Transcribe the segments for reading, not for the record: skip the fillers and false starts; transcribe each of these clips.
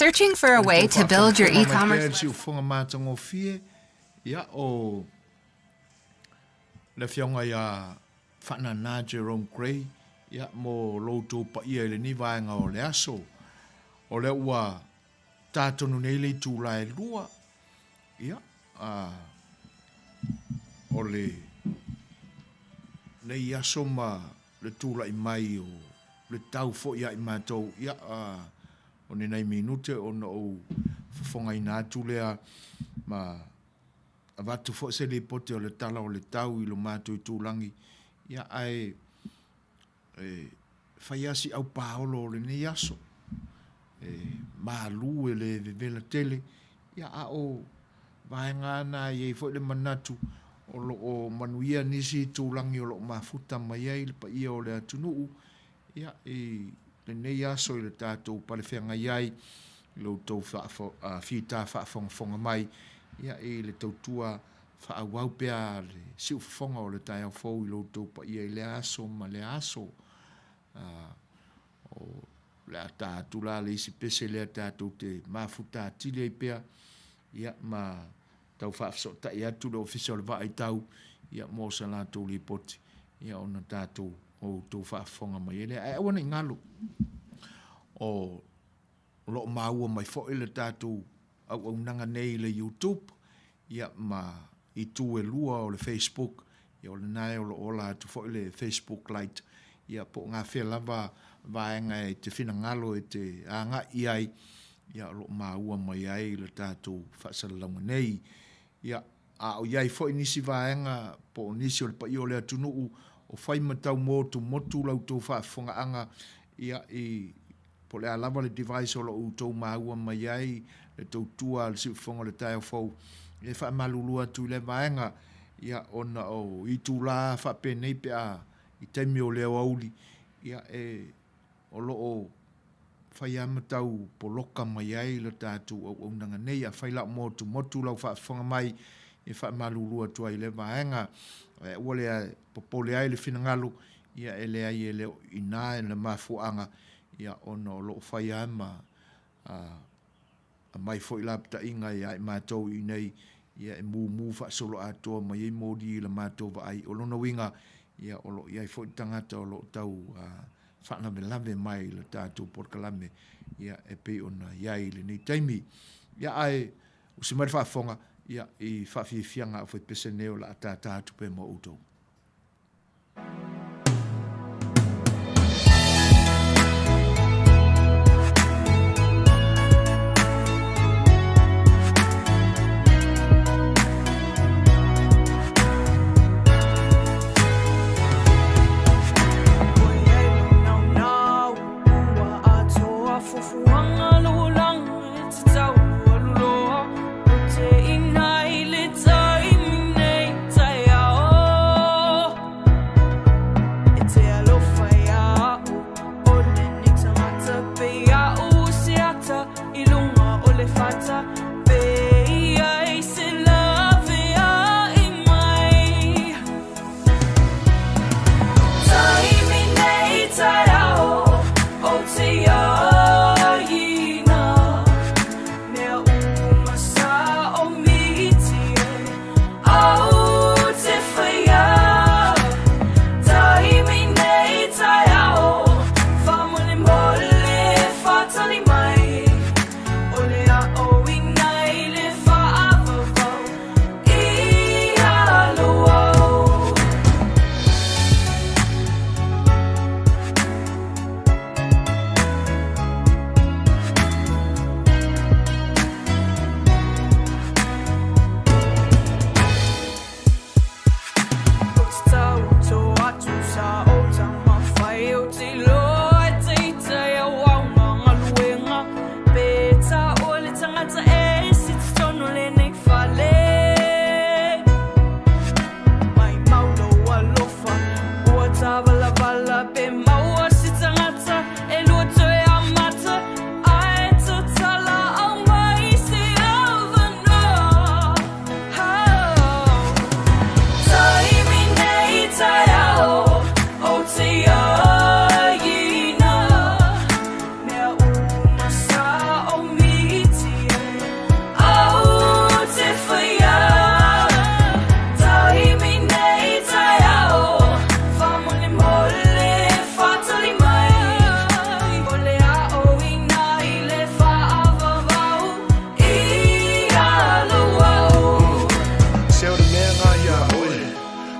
Searching for a Le way tou to build your faafogafoga mai pea i e-commerce le siufofoga matagofie, ia, o le Afioga ia Faanana Jerome Grey, ia, mo lo outou paia i lenei vaega o le aso. O lea ua ta tonu nei le itula e 2, ia, a, o le nei aso ma le tulai mai o le tau foi ia i matou, ia, a, o ni nai minute ona ou fofogaina atu lea ma avatu foi se lipoti o le tala o le tau i lo matou itulagi, ia, ae e fai lava si au paolo o lenei aso, e malu e le vevela tele, ia, a o vaega lava na e i ai foi le manatu o lo o manuia nisi itulagi o lo o mafuta mai ai le paia o le atunuu, ia, i lenei aso i le tatou palefeagai ai i lo outou fita faafogafoga mai, ia, i le tautua faaauau pea a le siufofoga o le taeao fou i lo outou paia i lea aso ma lea aso. O le a ta atu la le isi pese lea tatou te mafuta atili ai pea, ia, ma tau faafesootai atu le Ofisa o le Vaai Tau, ia, mo sa latou lipoti, ia, ona tatou outou faafofoga mai ai lea. Ae aua ne i galo, o lo o maua mai foi le tatou auaunaga nei i le YouTube, ia, ma itu e lua o le Facebook, ia, o lena o lo o ola atu foi le Facebook Lite, ia, po o gafea lava vaega e te finagalo e te agai i ai, ia, o lo o maua mai ai le tatou faasalalauga nei. Ia, a o i ai foi nisi vaega po o nisi o le paia o le atunuu o fai ma tau motumotu la outou faafofogaaga, ia, i po o le a lava le device o lo o outou maua mai ai le tautua a le Siufofoga o le Taeao Fou, e faamalulu atu i lea vaega, ia, ona o itula faapenei pe a i taimi o le aoauli, ia, e o lo o fai lava ma tau poloka mai ai le tatou auaunaga nei. Afai la o motumotu lau faafofoga mai, e faamalulu atu ai i lea vaega. Ae aua le popole ai le finagalo, ia e leai e le o i ina le mafuaaga, ia ona o lo o fai lava ma aumai foi lapataiga ia i matou i inei, ia e mumu faasoloatoa mai ai moli i la matou vaai. O lona uiga, ia o lo o i ai foi tagata o lo o tau faalavelave mai i le tatou polokalame, ia e pei ona i ai i lenei taimi. Ia ae usi mai le faafofoga, ia i faafiafiaga a aufaipese nei o le a tātā atu pea mo outou.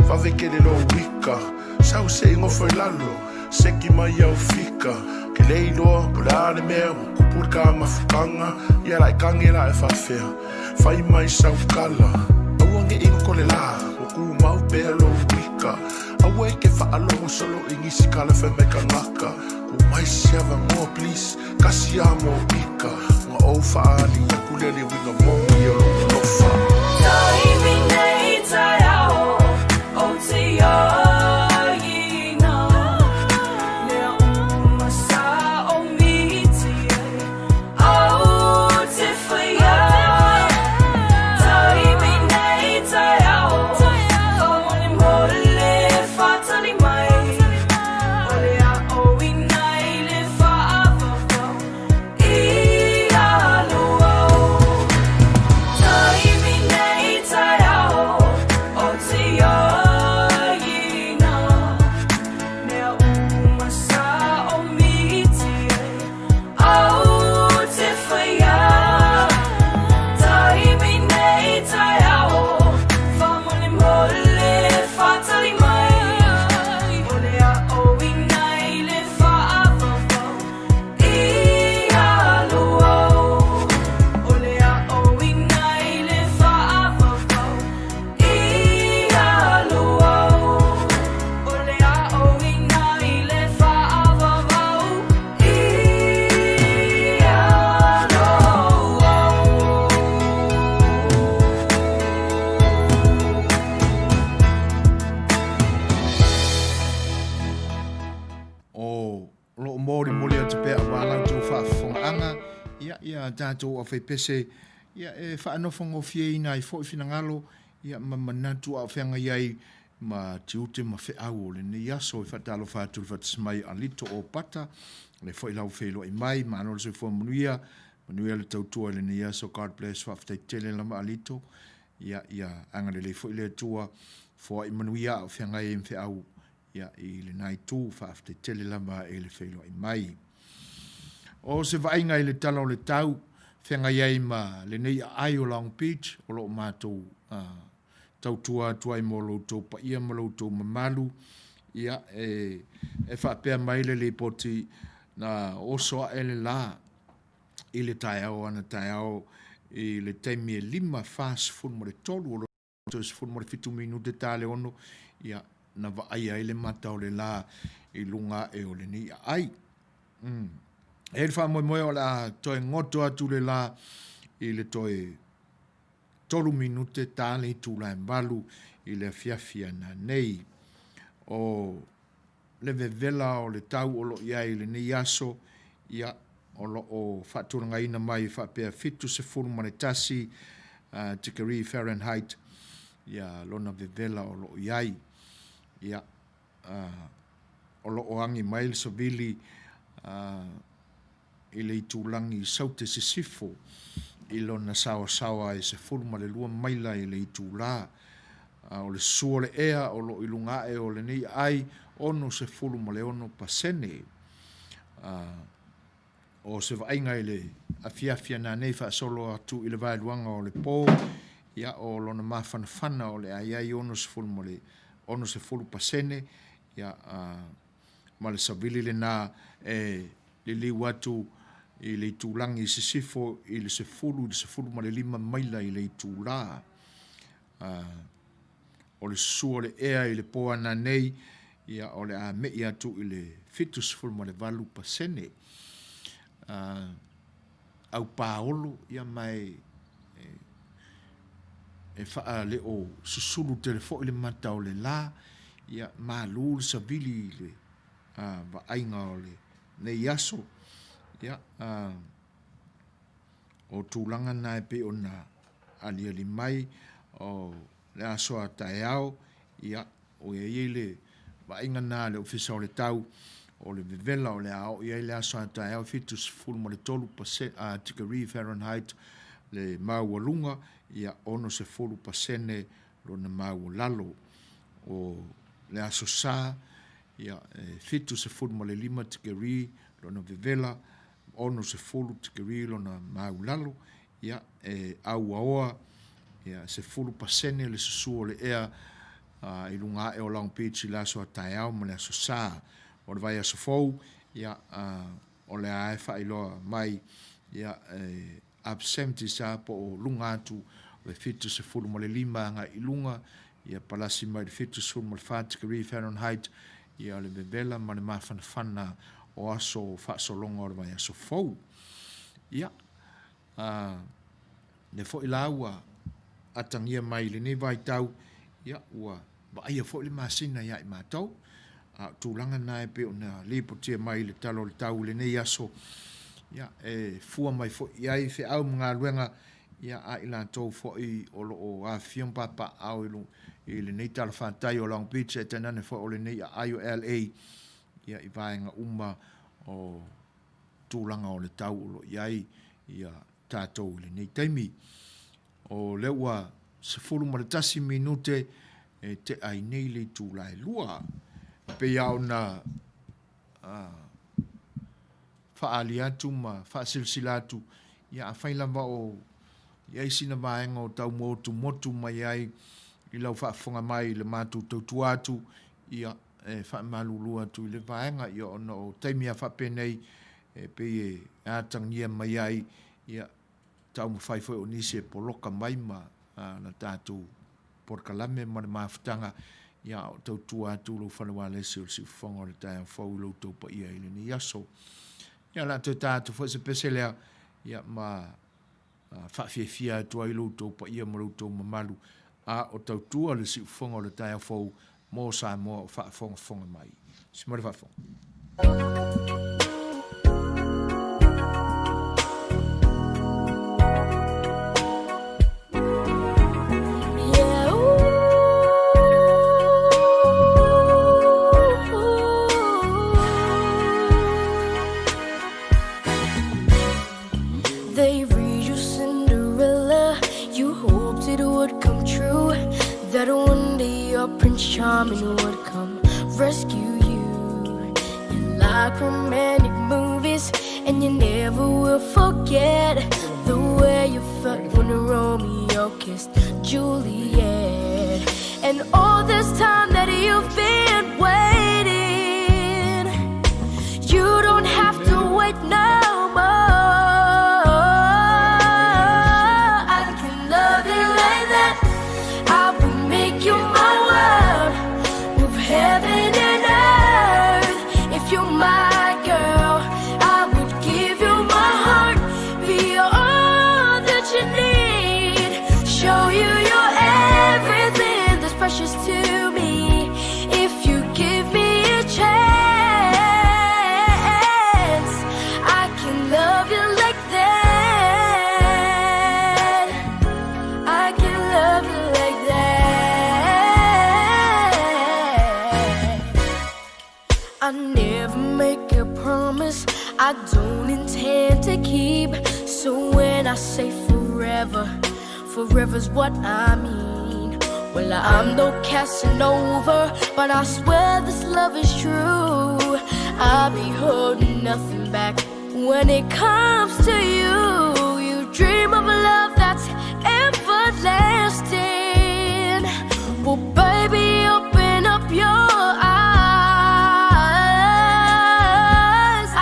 Vave tele lou ika Sau se i nofo i lalo Seki mai au fika Ke le iloa po o le a le mea ua tupu i le ta mafutaga Ia la e tagi la e faafefea Fai mai sau tala Aua ne i goto le la Ua tumau pea lou ika Aua e te faalogo solo i nisi tala fai mai tagata Tuu mai se avanoa please Kasi a mo ika Ona ou faaali atu lea le uiga moni o lou alofa. Taimi nei taeao o te aiina Mea uma sa o miti ai au te whaia Taimi nei taeao Whamolemole whatari mai O le ao ina i le whaavavau I alo au Taimi nei taeao o te aiina Mea uma sa o miti ai au te whaia Taimi nei taeao Whamolemole whatari mai O le ao ina i le whaavavau I alo au O le ao ina i le whaavavau I alo au O le ao ina i le whaavavau I alo au. O lo o molimoli atu pea aua la outou faafofogaaga, ia, ia tatou aufaipese, ia, e faanofogofieina ai foi finagalo, ia, ma manatu a o feagai ai ma tiute ma feau o lenei aso. E faatalofa atu i le faatasi mai a Lito Opata, o lea foi la ua feiloai mai, malo le soifua manuia, manuia le tautua i lenei aso, God bless, faafetai tele lava Alito, ia, ia agalelei foi le Atua, foai manuia a o feagai ai ma feau Ia, i lena itu, faafetai tele lava i le feiloai mai. O se vaaiga i le tala o le tau, feagai ai ma lenei aai o Long Beach, o lo o matou uh, tautua atu ai mo lo outou paia ma lo outou mamalu. Ia, e, e faapea mai le lipoti na oso ae le la i le taeao ana taeao i le taimi e 5:43 o toe 17 minute ta le 6, ia, na vaaia ai le mata o le la i luga ae o lenei aai. Mm. E le faamoemoe o le a toe goto atu le la i le toe 3 minute ta le itula e 8 i le afiafi ana nei. O le vevela o le tau o lo o i ai i lenei aso, ia, o lo o faatulagaina mai faapea 71 tikeri Fahrenheit, ia, lona vevela o lo o i ai. Ia, o lo o agi mai le savili i le itulagi i Saute Sisifo i lona saoasaoa e 12 maila i le itulā. A o le susu o le ea o lo o i luga ae o lenei aai, 66%. A o se vaaiga i le afiafi ana nei faasolo atu i le vaeluaga o le pō, ia, o lona mafanafana o le a i ai 60%, ia, a, ma le savili lena e liliu atu i le itulagi i sisifo i le 10 i le 15 maila i le itulā. O le susu o le ea i le pō ana nei, ia o le a me'i atu i le 78%. Aupaolo, ia ma e, e faaleo susulu tele foi le mata o le la, ia malu le savili i le vaaiga o lenei aso. Ia, o tulaga na e pei ona aliali mai o le aso a taeao, ia, ua i ai le vaaiga na a le Ofisa o le Tau, o le vevela o le a oo i ai le aso a taeao 73 tikeri Fahrenheit le maualuga, ia 60% lona maualalo. O le Aso Sa, ia, e 75 tikeri lona vevela, 60 tikeri lona maulalo, ia, e auaoa, ia, 10% le susu o le ea. i luga ae o Long Beach i le aso a taeao ma le aso Sa. O le vaiaso fou, ia, o le a e faailoa mai, ia, e up seventies lava po o luga atu o le 75 agai i luga, ia palasi mai i le 74 degree Fahrenheit, ia le vevela ma le mafanafana o aso faasologa o le vaiaso fou. Ia, a, lea foi la ua atagia mai i lenei vaitau, ia, ua vaaia foi le masina ia i matou, a o tulaga na e pei ona lipotia mai i le Tala o le Tau i lenei aso, ia, e fua mai foi i ai feau ma galuega, ia, a i latou foi o lo o afifio ma papaaao i lenei talafatai o Long Beach ae tainane foi o lenei aai o LA, ia, i vaega uma o tulaga o le tau o lo o i ai ia tatou i lenei taimi. O lea ua 11 minute e tea ai nei le itula e 2. E pei lava ona faaali atu ma faasilasila atu, ia afai lava o i ai sina vaega o tau motumotu mai ai i lau faafofoga mai i le matou tautua atu, ia e faamalulu atu i le vaega, ia ona o taimi lava faapenei e pei e atagia mai ai, ia taumafai foi o nisi e poloka mai ma la tatou polokalame ma le mafutaga, ia a o tautua atu lou fale ualesi o le siufofoga o le taeao fou i lo outou paia i lenei aso. Ia o le a toe ta atu foi se pese lea, ia ma faafiafia atu ai lo outou paia ma lo outou mamalu, a o tautua le siufofoga o le taeao fou mo Samoa o faafogafoga mai. Si mo le faafofoga. They read you Cinderella. You hoped it would come true. That one day your Prince Charming would come rescue you. You like romantic movies, and you never will forget the way you felt when Romeo kissed Juliet. And all this time that you've been waiting, you don't have to wait no more. I can love you like that. I will make you my world. Move heaven and earth. If you're my girl, I would give you my heart. Be all that you need. Show you your everything that's precious to me. If you give me a chance, I can love you like that. I can love you like that. I never make a promise I don't intend to keep. So when I say forever, forever's what I mean. Well, I'm no Casanova, but I swear this love is true. I'll be holding nothing back when it comes to you. You dream of a love that's everlasting. Well, baby, open up your eyes.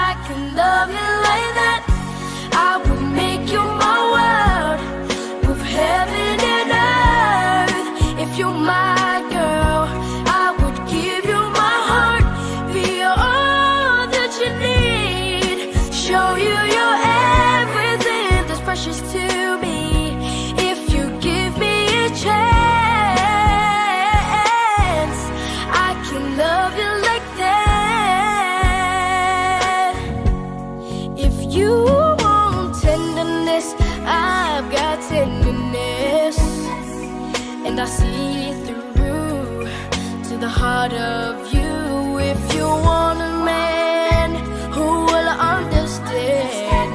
I can love you like that. I will make you my world. Move heaven and earth. If you're my girl, I would give you my heart. Be all that you need. Show you your everything that's precious to me. If you give me a chance, I can love you like that. If you want tenderness, I've got tenderness. And I see it through to the heart of you. If you want a man who will understand,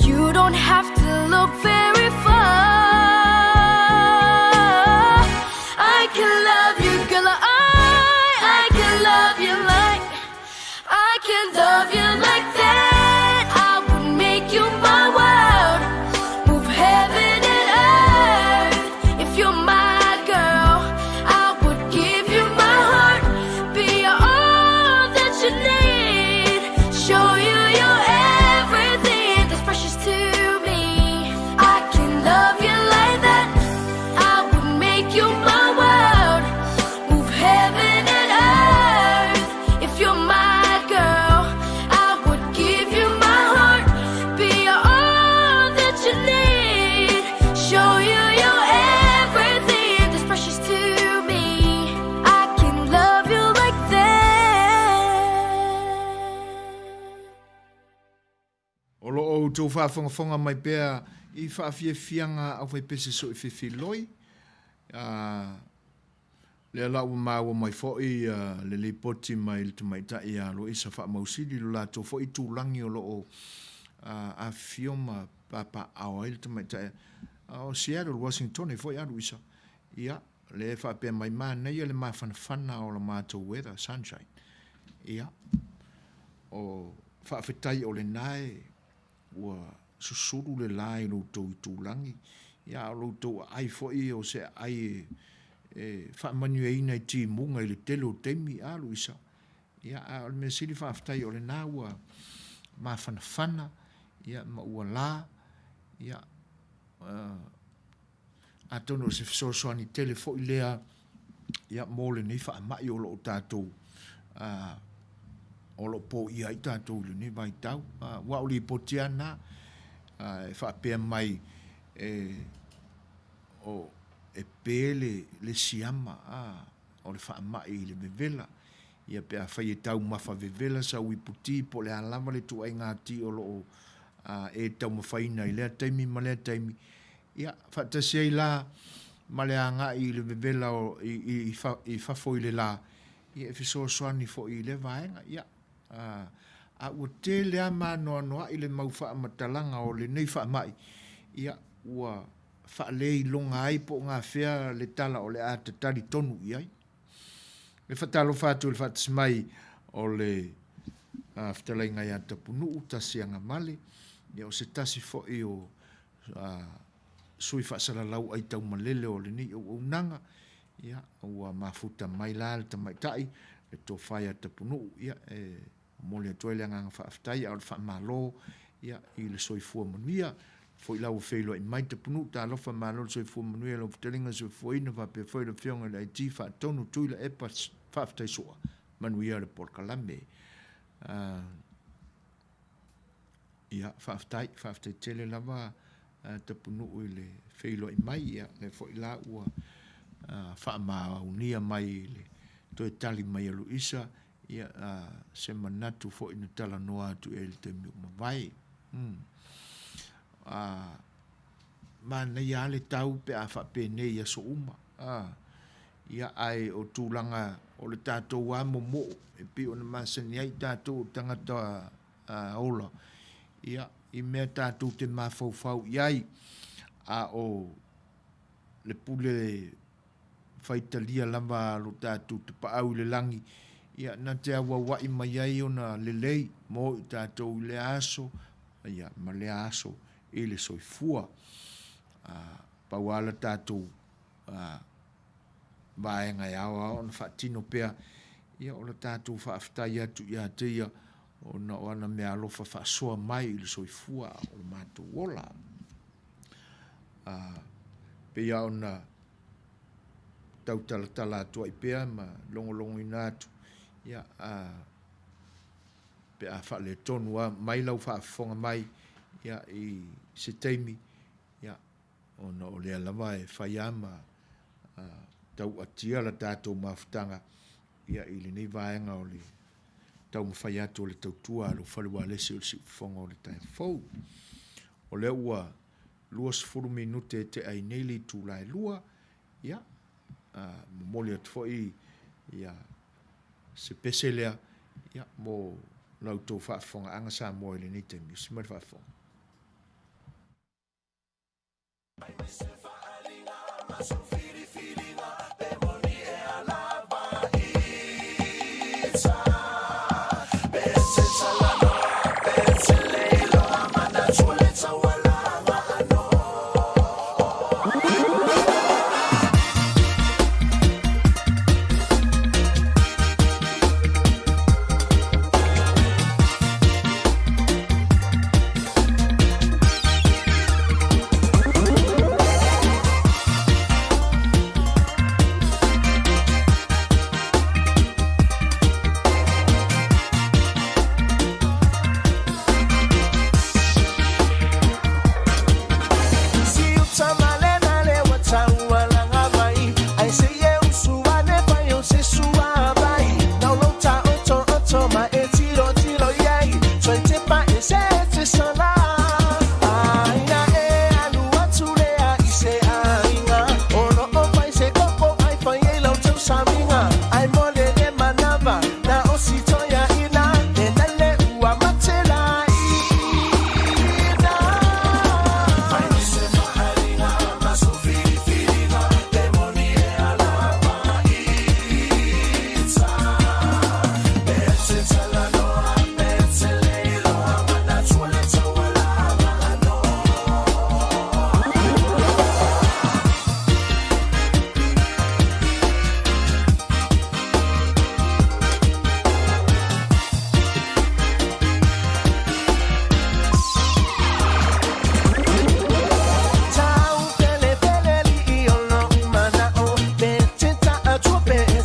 you don't have to look very far. I can love you, girl. I can love you like I can love you like that. I would make you my world, move heaven and earth. If you're my girl, I outou faafogafoga mai pea i faafiafiaga aufaipese soifefiloi. Lea la ua maua mai foi le lipoti mai le tamaitai ia Loisa Faamausili i lo latou foi itulagi o lo o afifio ma papaaao ai le tamaitai o Seattle, Washingtone foi a Luisa. Ia, lea e faapea mai, manaia le mafanafana o la matou weather, sunshine. Ia, o faafetai o lena e ua susulu le la i lo outou itulagi, ia a o lo outou aai foi o se aai e, e faamanuiaina i timuga i le tele o taimi, a Luisa? Ia, a o le mea sili faafetai o lena ua mafanafana, ia, ma ua la, ia, atonu o se fesoasoani tele foi lea ia, mo lenei faamai o lo o tatou o lo o poia ai tatou i lenei vaitau. Aua o lipoti lava na e faapea mai e, o, e pe le, le siama a, o le faamai i le vevela. Ia pe afai e taumafa vevela sau iputi po o le a lava le ituaiga ti o lo o e taumafaina i lea taimi ma lea taimi, ia, faatasi ai la ma le agai i le vevela o, i, i, i fafo i le la, ia e fesoasoani foi i lea vaega. Ia, a, a ua tele lava ma anoanoai le mau faamatalaga o lenei faamai, ia, ua faaleiloga ai po o gafea le tala o le a tatali tonu i ai. E faatalofa atu i le faatasi mai o le fetalaiga ia Tapunuu Tasiagavale, ia o se tasi foi o sui faasalalau aitaumalele o lenei auaunaga, ia ua mafuta mai la le tamaitai le tofa ia Tapunuu, ia e momoli atu ai le agaga faafetai a o le faamalo ia i le soifua manuia. Foi la ua feiloai mai Tapunuu, talofa malo le soifua manuia i lau fetalaiga le soifuaina faapea foi le afioga i le IT Faatonu Tuilaepa faafetai soa, manuia le polokalame. Ia, faafetai, faafetai tele lava Tapunuu i le feiloai mai, ia lea foi la ua faamaonia mai i le toe tali mai a Luisa, ia se manatu foi na talanoa atu i ai i le taimi ua mavae. Manaia lava le tau pe a faapenei i aso uma. Ia, ae o tulaga o le tatou lava momo'o e pei ona masani ai tatou o tagata ola, ia, i mea tatou te mafaufau i ai, a o le pule faitalia lava a lo tatou Tapaau i le lagi, ia, na te auauai mai ai ona lelei mo i tatou i lea aso, ia, ma lea aso i le soifua. A, pau lava la tatou a, vaega e ao lava ona faatino pea, ia, o le tatou faafetai atu ia te Ia ona o ana meaalofa faasoa mai i le soifua a o le matou ola. A, pei lava ona tau talatala atu ai pea ma logologoina atu, ia, a, pe a faaletonu lava mai lau faafofoga mai, ia, i se taimi, ia, ona o lea lava e fai lava ma tauatia la tatou mafutaga, ia, i lenei vaega o le taumafai atu o le tautua a lou fale ualesi o le siufofoga o le taeao fou. O lea ua 20 minute e tea ai nei le itula e 2, ia, momoli atu foi ia, se pese lea, ia, mo la outou faafofogaaga Samoa i lenei taimi. Usi mai le faafofoga.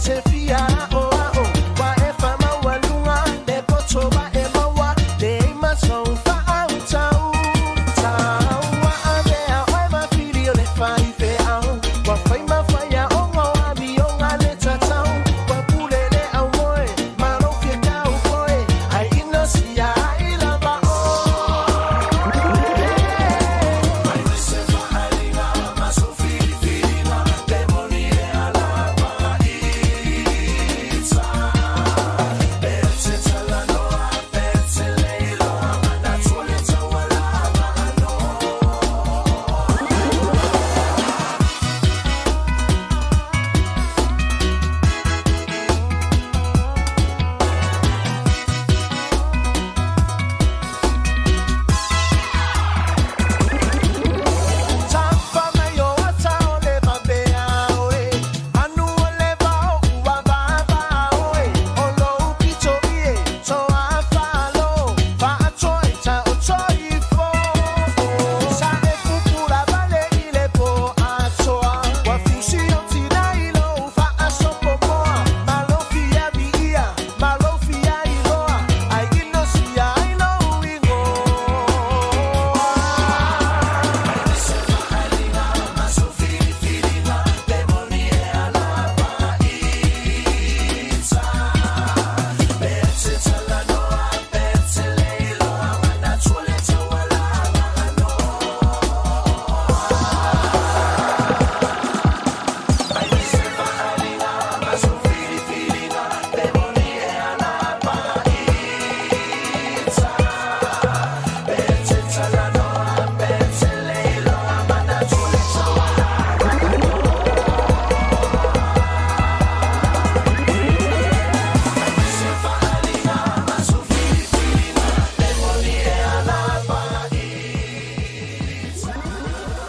te fia aʻoaʻo Ua e faamaualuga le poto ua e maua Nei ma sou faautautau Ua avea oe ma fili o le faifeau Ua fai ma faiaoga o amioga le tatau Ua pule le aumoe ma lou fia kaupoe Ae inosia ai lava oe Mai se faaaliga ma sou filifiliga Pe moni e ala pagaita Pe te talanoa, pe te le iloa Manatua le taualava anoa.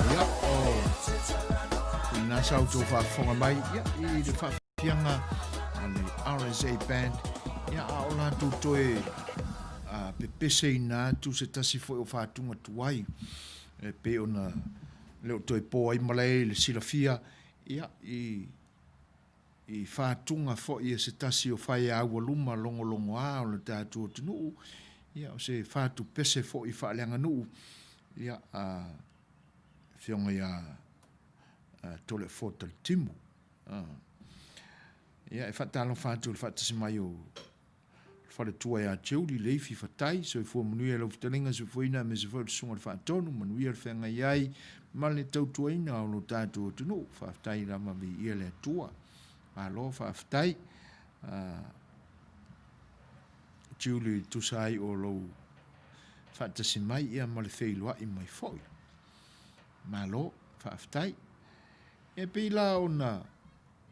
Ia, o lena sa outou faafofoga mai ia, i le faafiafiaga a le RSA Band, ia, a o latou toe a, pepeseina atu se tasi foi o fatuga tuai e pei ona le o toe po ai malae i le silafia ia, i i fatuga foi e se tasi o faeaualuma logologoa o le tatou atunuu, ia, o se fatu pese foi faaleaganuu, ia, a Afioga ia Toleafoa Talitimu. Ia, e faatalofa atu i le faatasi mai o le faletua ia Julie Leifi Fatai, soifua manuia i lau fetalaiga soifuaina aemaise foi o le susuga i le Faatonu, manuia le feagai ai ma le tautuaina o lo tatou atunuu. Faafetai lava viia le Atua. Malo faafetai. Julie, tusa ai o lou faatasi mai ia ma le feiloai mai foi. Malo, faafetai. E pei la ona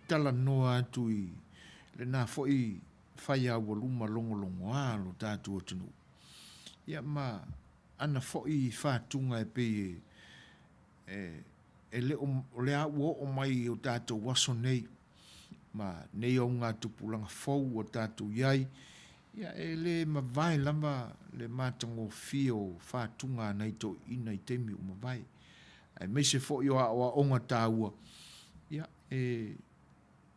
talanoa atu i lena foi faiaualuma logologoa lo tatou atunuu, ia ma ana foi fatuga e pei e, e le o, o lea ua oo mai i o tatou aso nei, ma nei augatupulaga fou ua tatou i ai, ia e le mavae lava le matagofie o fatuga a nai toeaiina i taimi ua mavae. Aemaise foi o aoaoga taua, ia e,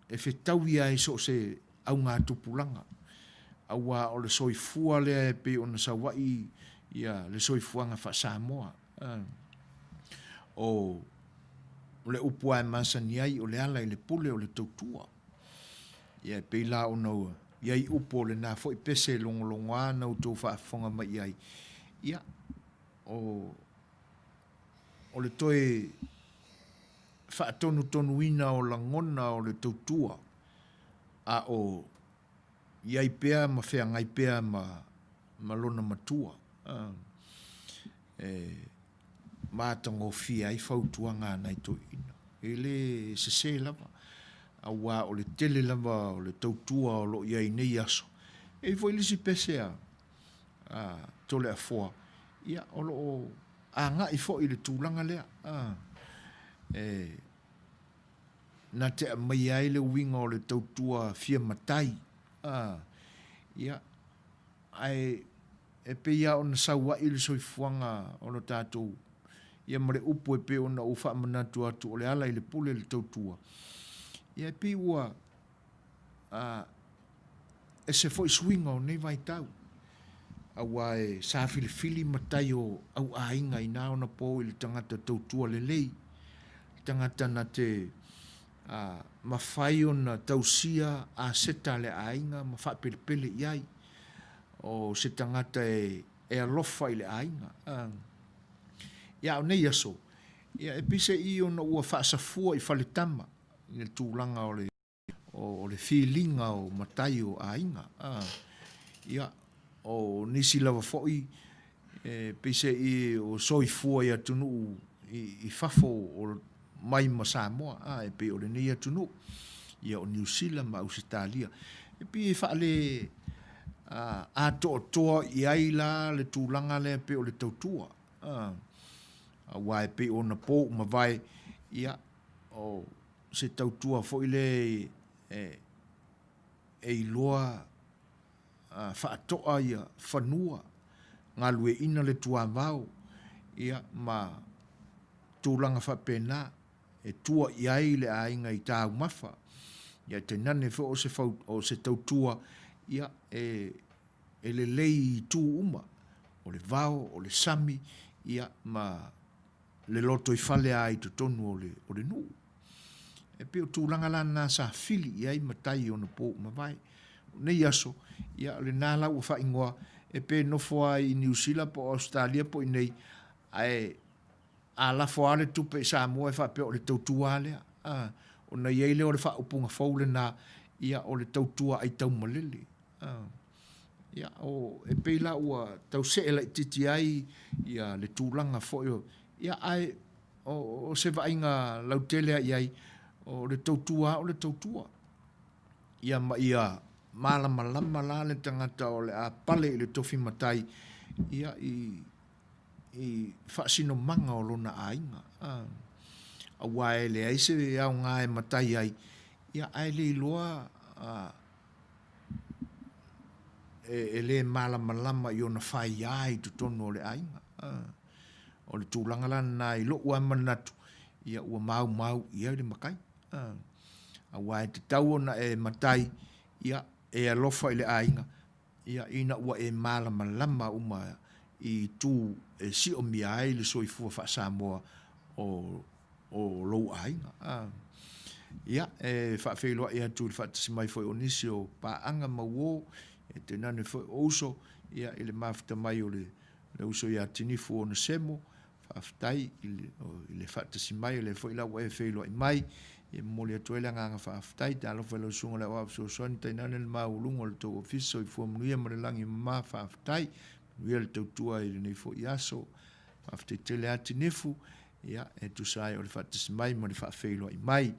e fetaui ai so o se augatupulaga, aua o le soifua lea e pei ona sau ai ia le soifuaga faa-Samoa. O le upu lava e masani ai, o le ala i le pule o le tautua. Ia e pei la ona i ai upu o lena foi pese logologoa na outou faafofoga mai i ai, ia, o, o le toe faatonutonuina o lagona o le tautua, a o i ai pea ma feagai pea ma, ma lona matua. E matagofie ai fautuaga a nai toeaiina. E le sese lava, aua o le tele lava o le tautua o lo o i ai i nei aso. E i ai foi le isi pese a, a Toleafoa, ia, o lo o agai foi i le tulaga lea. E na te aumaia ai le uiga o le tautua fia matai. Ia, ae e pei lava ona sau ai le soifuaga o lo tatou, ia ma le upu e pei ona ou faamanatu atu o le ala i le pule le tautua, ia e pei ua. a, ese foi suiga o nei vaitau, auā e sa filifili matai o au aiga i na ona po i le tagata tautua lelei, le tagata na te a, mafai ona tausia aseta a le aiga ma faapelepele i ai, o se tagata e, e alofa i le aiga. A, ia, a o nei aso, ia, e pei se i ona ua faasafua i faletama i le tulaga o le o le filiga o matai o aiga. Ia, o nisi lava foi e peiseai o soifua i atunuu i fafo o mai ma Samoa, a, e pei o lenei atunuu, ia o Niu Sila ma Ausetalia. E pei e faale atoatoa i ai la le tulaga lea pei o le tautua, a, aua e pei ona po ua mavae, ia, o se tautua foi lea e iloa faatoa ia fanua, galueaiina le tuavao, ia ma tulaga faapena e tua i ai le aiga i taumafa. Ia tainane foi o se fau, o se tautua ia e e lelei i itu uma, o le vao, o le sami, ia ma le lotoifale lava i totonu o le, o le nuu. E pei o tulaga la na sa fili i ai matai i ona po ua mavae. O nei aso, ia o lena la ua faaigoa, e pe nofo lava i Niu Sila po o Ausetalia po o i inei, ae a lafo lava le tupe i Samoa e faapea o le tautua lava lea. A, ona i ai lea o le faaupuga fou lena, ia o le tautua aitaumalele. A, ia, o, e pei la ua tau see laitiiti ai ia le tulaga foi o, ia ae o, o se vaaiga lautele lava i ai, o le tautua lava o le tautua. Ia ma ia malamalama la le tagata o le a pale i le tofi matai, ia i, i faasinomaga o lona aiga. A, aua e leai se aoga e matai ai, ia ae le iloa a, e le malamalama i ona faia i totonu o le aiga. O le tulaga la lena i lou lava manatu, ia ua maumau i ai le matai. Aua e tatau ona e matai, ia, e alofa i le aiga, ia, ina ua e malamalama uma i itu e siomia ai le soifua faa-Samoa o o lou aiga. Ia, e faafeiloai atu i le faatasi mai foi o nisi o paaga ma uo, e tainane foi o uso, ia, i le mafuta mai o le uso ia Tinifu Onesemo, faafetai i le faatasi mai, o lea foi la ua e feiloai mai, e momoli atu ai le agaga faafetai. Talofa i lau susuga i le Aoao Fesoasoani, tainane le maualuga o le tou ofisa, soifua manuia ma le lagi e mama, faafetai. Manuia le tautua i lenei foi aso. Faafetai tele lava Tinifu, ia, e tusa ai o le faatasi mai ma le faafeiloai mai.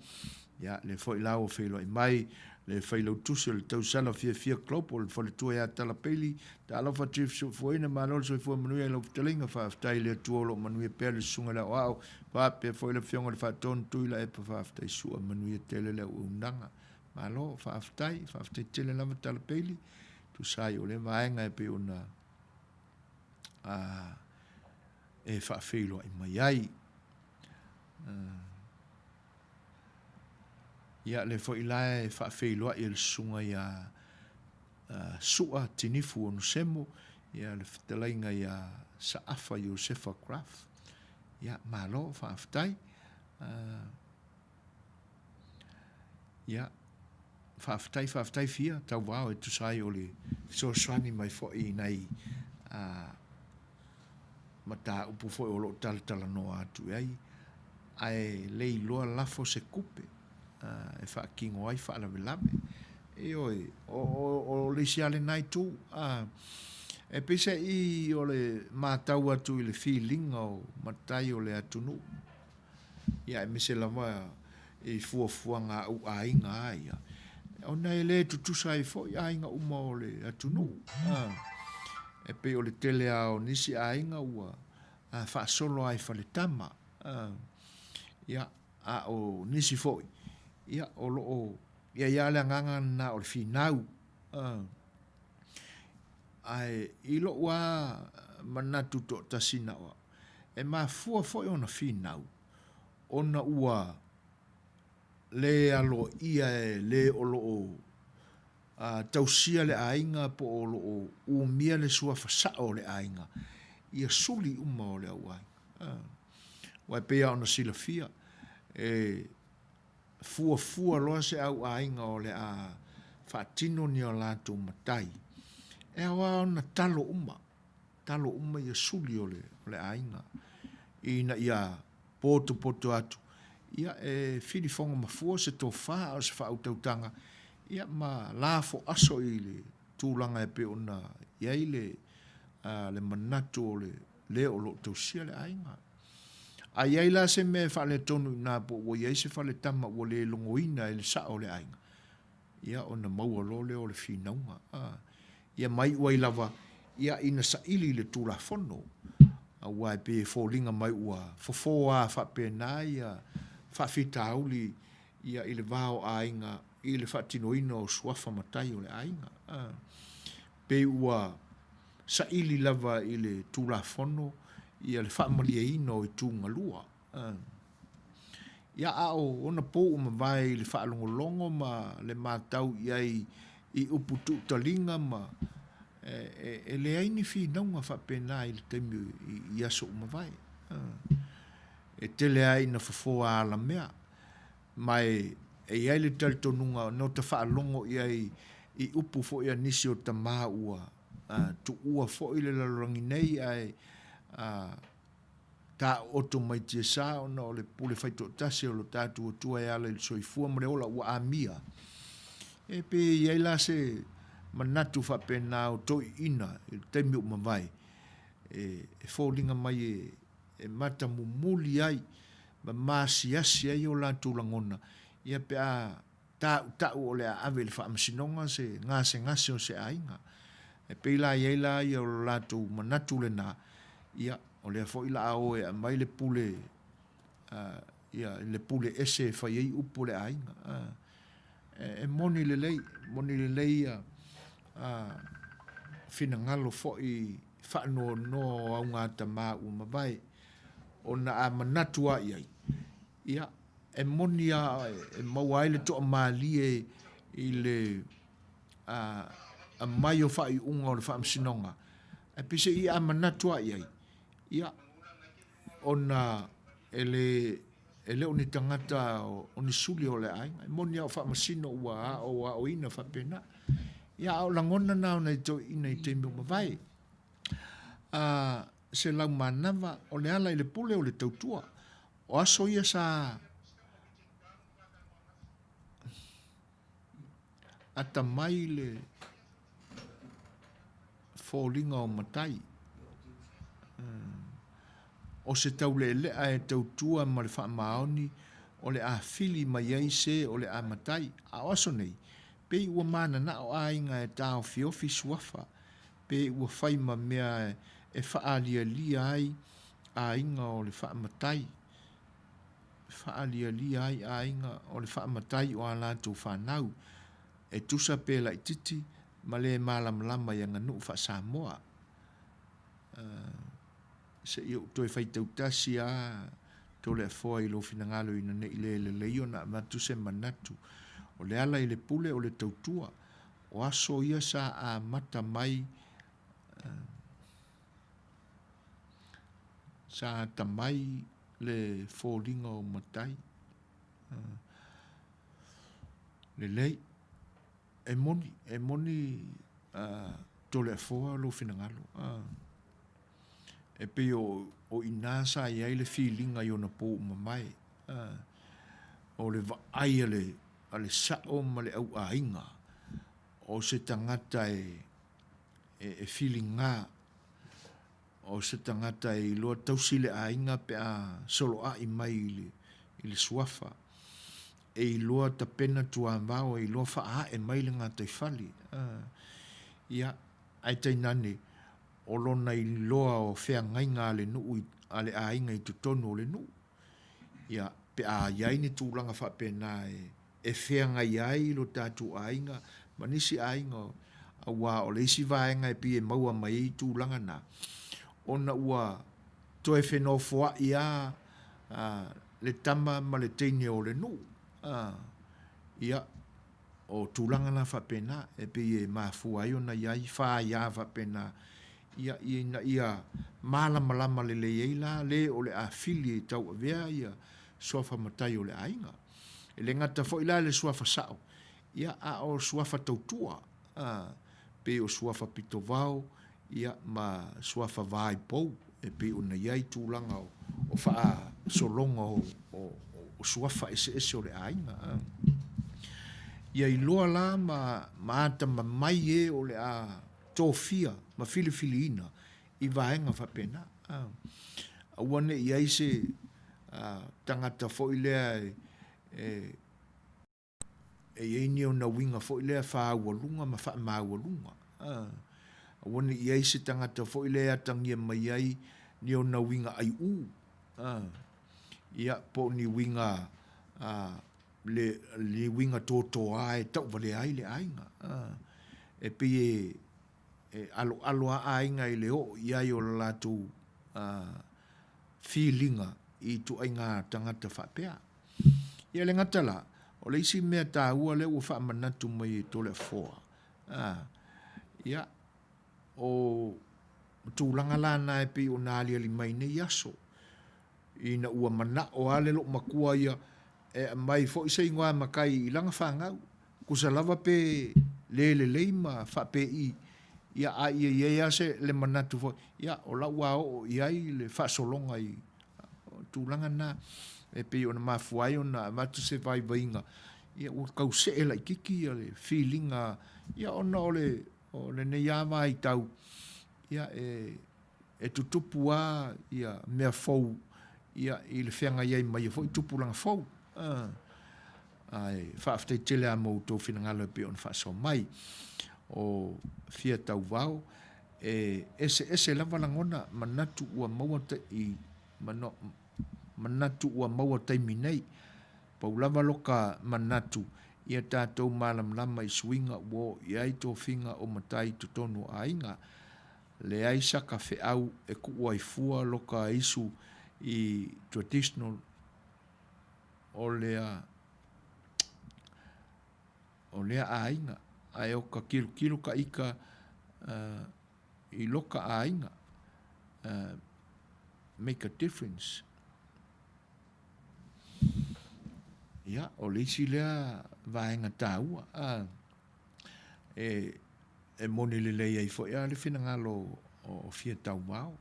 Ia, lea foi la ua feiloai mai le Failautusi o le Tausala Fiafia Club o le Faletua ia Tala Peili. Talofa Chief Soifuaina, malo le soifua manuia i lau fetalaiga. Faafetai i le Atua o lo o manuia pea le Susuga i le Aoao, faapea foi le Afioga i le Faatonu Tuilaepa. Faafetai Sua, manuia tele le auaunaga. Malo, faafetai, faafetai tele lava Tala Peili, tusa ai o lea vaega e pei ona a, e faafeiloai mai ai. Ia, lea foi la e faafeiloai e le susuga ia Sua Tinifu Onosemo, ia le fetalaiga ia Saafa Iosefa Graf. Ia, malo, faafetai. Ia, faafetai, faafetai Fia, tauvao e tusa ai o le fesoasoani mai foi i nai mataupu foi o lo o talatalanoa atu i ai, ae le iloa lafo se tupe e faatino ai faalavelave. Ioe, o le isi lava lena itu. E peiseai o le matau atu i le filiga o matai o le atunuu, ia aemaise lava i fuafuaga a ou aiga lava ia, ona e le tutusa ai foi aiga uma o le atunuu. E pei o le tele lava o nisi aiga ua faasolo lava i faletama. Ia, a o nisi foi, ia, o lo o i ai lava le agaga lena o le finau. Ae i lou lava manatu toatasi na o au, e mafua foi ona finau ona ua le aloaia e le o lo o. tausia le aiga po o lo o umia le suafa sao o le aiga, ia suli uma o le auaiga. Aua e pei lava ona silafia, e fuafua loa se auaiga o le a faatino ni a latou matai, e ao lava ona talo uma, talo uma ia suli o le o le aiga ina ia potopoto atu, ia e filifoga mafua se tofa a o se faautautaga, ia ma lafo aso i le tulaga e pei ona i ai le le manatu o le le o lo o tausia le aiga. A i ai la se mea e faaletonu i ina po ua i ai se faletama ua le logoina e le sao o le aiga, ia ona maua loa lea o le finauga. A, ia ma iu ai lava, ia ina saili le Tulafono, aua e pei e foliga mai ua fofo lava faapena ia faafitauli ia i le va o aiga i le faatinoina o suafa matai o le aiga. A, pei ua saili lava i le Tulafono ia le faamalieina o itu galua. Ia, a o ona pou ua mavae i le faalogologo ma le matau i ai i upu tuutaliga ma e, e leai ni finauga faapena i le taimi i aso ua mavae. E tele lava ina fofoa alamea, ma e i ai le talitonuga na ota faalogo i ai i upu foi a nisi o tama ua tuua foi le lalolagi nei ae taooto mai tiasa ona o le pule faitoatasi o lo tatou Atua e ala i le soifua ma le ola ua amia. E pe i ai la se manatu faapena o toeaiina i le taimi ua mavae e foliga mai e matamumuli ai ma maasiasi ai o latou lagona ia pe a tautau o le a ave i le faamasinoga se gasegase o se aiga. E pei la i ai la ia o lo latou manatu lena, ia, o lea foi la a o e aumai le pule, ia, le pule ese e fai ai upu o le aiga. E moni lelei, moni lelei ia finagalo foi faanoanoa o augatama ua mavae, ona a manatu lava i ai, ia, E moni lava e maua ai le toamalie i le aumai o faaiuga o le Faamasinoga, ae peiseai a manatu lava i ai, ia, ona e le, e le o ni tagata o ni suli o le aiga. E moni lava o Faamasino ua aoaoina faapena. Ia, a o lagona na o nai toeaiina i taimi ua mavae. A, se laumanava, o le ala i le pule o le tautua. O aso ia sa atamai le foliga o matai. O se taulealea e tautua ma le faamaoni o le a fili mai ai se o le a matai. A o aso nei, pei ua mananao aiga e taofiofi suafa, pe ua fai ma mea e faaalialia ai aiga o le faamatai, faaalialia ai aiga o le faamatai o a latou fanau, e tusa pe laitiiti ma le malamalama i aganuu faa-Samoa. Se i ou toe faitau tasi lava Toleafoa i lou finagalo ina ne i le lelei ona avatu se manatu. O le ala i le pule o le tautua, o aso ia sa amata mai Sa atamai le foliga o matai. Lelei, e moni, e moni Toleafoa lou finagalo. E pei o i ina sa i ai le filiga i ona pou mamae. O le vaai a le sao ma le auaiga o se tagata e filiga O se tagata e iloa tausi le aiga pe a soloai mai i le suafa. E iloa tapena tuavao, e iloa faaae mai le gataifale. Ia, ae tainane, o lona iloa o feagaiga a le nuu, a le aiga i totonu o le nuu. Ia, pe a i ai ni tulaga faapena e feagai ai lo tatou aiga ma nisi aiga, aua o le isi vaega e pei e maua mai ai tulaga na, ona ua toe fenofoai lava le tama ma le teine o le nuu. Ia, O tulaga la faapena e pei e mafua ai ona i ai faia faapena, ia, ina ia malamalama lelei ai la le o le a fili e tauavea ia suafa matai o le aiga. E le gata foi la i le suafa sao, ia a o suafa tautua, a, pei o suafa pitovao, ia ma suafa vaipou e pei ona i ai tulaga o faasologa o suafa eseese o le aiga. Ia iloa la ma atamamai e o le a tofia ma filifiliina i vaega faapena. Aua ne i i ai se tagata foi lea e e i ai ni ona uiga foi lea faaualuga ma faamaualuga. Aua ne i i ai se tagata foi lea e atagia mai ai ni ona uiga aiʻū, ia, po o ni uiga, le, ni uiga totoa e tauvalea ai le aiga. E pei e, e aloalo lava aiga i le oo i ai o le latou filiga i ituaiga tagata faapea. Ia le gata la, o le isi mea taua lea ua faamanatu mai e Toleafoa, a, ia, o tulaga la na e pei ona aliali mai nei aso, ina ua manao lava le loomatua ia e aumai foi se igoa matai i lana fanau, tusa lava pe le lelei ma faapei, ia a ia i ai lava se le manatu foi, ia o la ua oo i ai le faasologa i tulaga na e pei ona mafua ai ona avatu se vaivaiga, ia ua tau see laitiiti ia le filiga, ia ona o le o lenei lava vaitau, ia e e tutupu lava ia mea fou ia i le feagai ai ma ia foi tupulaga fou. Ae faafetai tele lava mo outou finagalo e pei ona faasoa mai. O Fia Tauvao, e eseese lava lagona, manatu ua maua i manatu ua maua taimi nei. Pau lava loka manatu, ia tatou malamalama i suiga ua oo i ai tofiga o matai i totonu o aiga. Leai saka feau e kuu ai fua loka isu i traditional o lea o lea aiga, ae o ka kilokilo ka ika i loka aiga, make a difference. Ia, o le isi lea vaega taua, e, e moni lelei ai foi le finagalo o Fia Tauvao,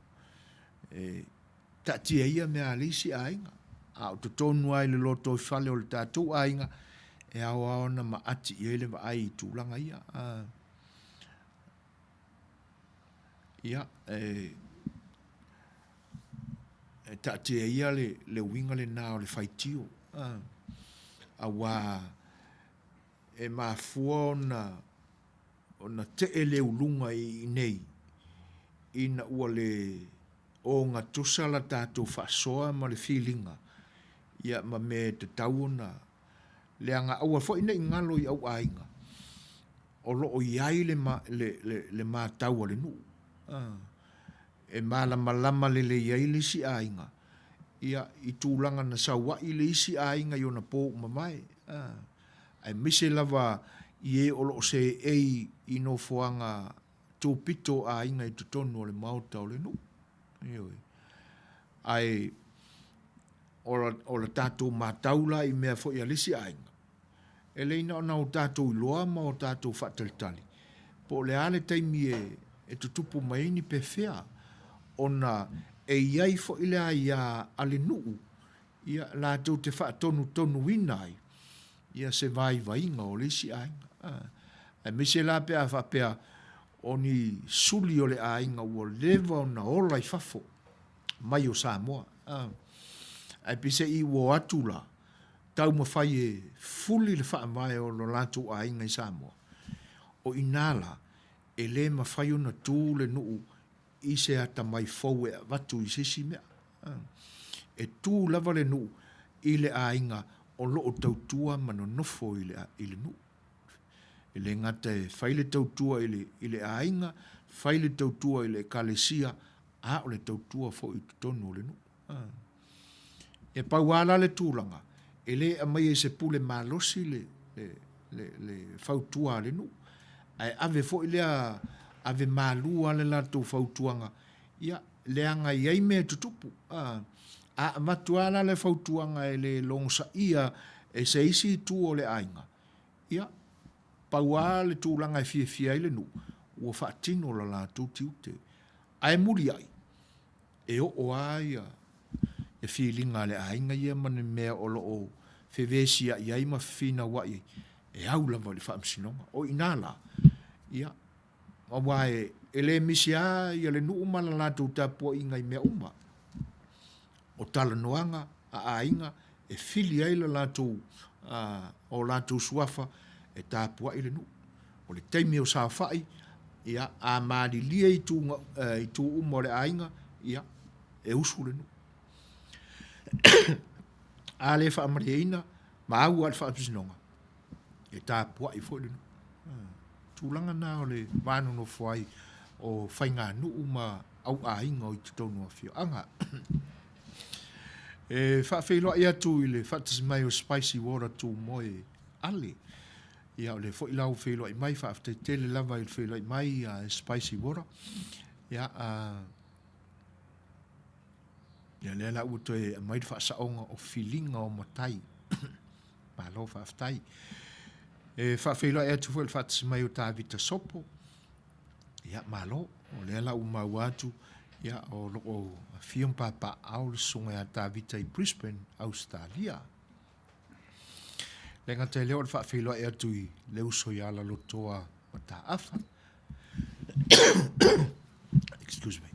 e taatia ia mea a le isi aiga, a o totonu lava i le lotoifale o le tatou aiga, e ao lava ona maati i ai le vaai i tulaga ia. Ia, e, e taatia ia le, le uiga lena o le faitio, auā e mafua ona ona tee le uluga i inei ina ua le ogatusa la tatou faasoa ma le filiga ia ma mea e tatau ona leaga aua foi ne i galo i au aiga o lo o i ai le le le matau a le nuu e malamalama lelei ai le isi aiga ia i tulaga na sau ai le isi aiga i ona po ua mavae aemaise lava i e o lo o seei i nofoaga tupito o aiga i totonu o le maota o le nuu. Ioe. Ae o le tatou matau la i mea foi a le isi aiga, e le na ona o tatou iloa ma o tatou faatalitali, po o le a le taimi e tutupu mai ai ni pefea, ona e i ai foi le aia a le nuu ia latou te faatonutonuina ai ia se vaivaiga o le isi aiga. Aemaise la pe a faapea o ni suli o le aiga ua leva ona ola i fafo mai o Samoa. Ae peiseai ua o atu la, taumafai e fuli le faavae o lo latou aiga i Samoa, o i ina la, e le mafai ona tu le nuu i se atamai fou e avatu i se isi mea. E tu lava le nuu i le aiga o lo o tautua ma nonofo i le, i le nuu. E le gata e fai le tautua i le, i le aiga, fai le tautua i le ekalesia, a o le tautua foi i totonu o le nuu. E pau lava la le tulaga, e le aumaia i se pule malosi le, le. le, le fautua a le nuu. Ae ave foi lea, ave malu lava le latou fautuaga, ia, leaga e i ai mea e tutupu. A, a avatu lava la le fautuaga e le logosaia e se isi itu o le aiga, ia, pau lava le tulaga e fiafia ai le nuu, ua faatino lo latou tiute. Ae muliai, e oo lava ia filiga a le aiga ia ma ni mea o lo o fevesiai ai ma fefinauai ai, e au lava i le Faamasinoga. O i ina la, ia, aua e le misi lava ia le nuu ma le latou tapuaiga i mea uma. O talanoaga a aiga e fili ai le latou, o latou suafa e tapuai le nuu. O le taimi o saofai, ia, a malilie itu, itu uma o le aiga, ia, e usu le nuu. A le faamalieina ma au lava i le faamasinoga, e tapuai foi le nuu. Tulaga na o le va nonofo ai o faiganuu ma auaiga o i totonu o afioaga. E faafeiloai atu i le faatasi mai o Spicy Water Tumoe Ale. Ia o lea foi la ua feiloai mai, faafetai tele lava i le feiloai mai a Spicy Water. Ia, a ia lea la ua toe aumai le faasaoga o filiga o matai. Malo faafetai. E faafeiloai atu foi i le faatasi mai o Tavita Sopo. Ia, malo. O lea la ua maua atu, ia, o lo o afio ma papaaao le susuga ia Tavita i Brisbane, Ausetalia. Le gata i lea o le faafeiloai atu i le uso ia Lalotoa Mataafa. Excuse me.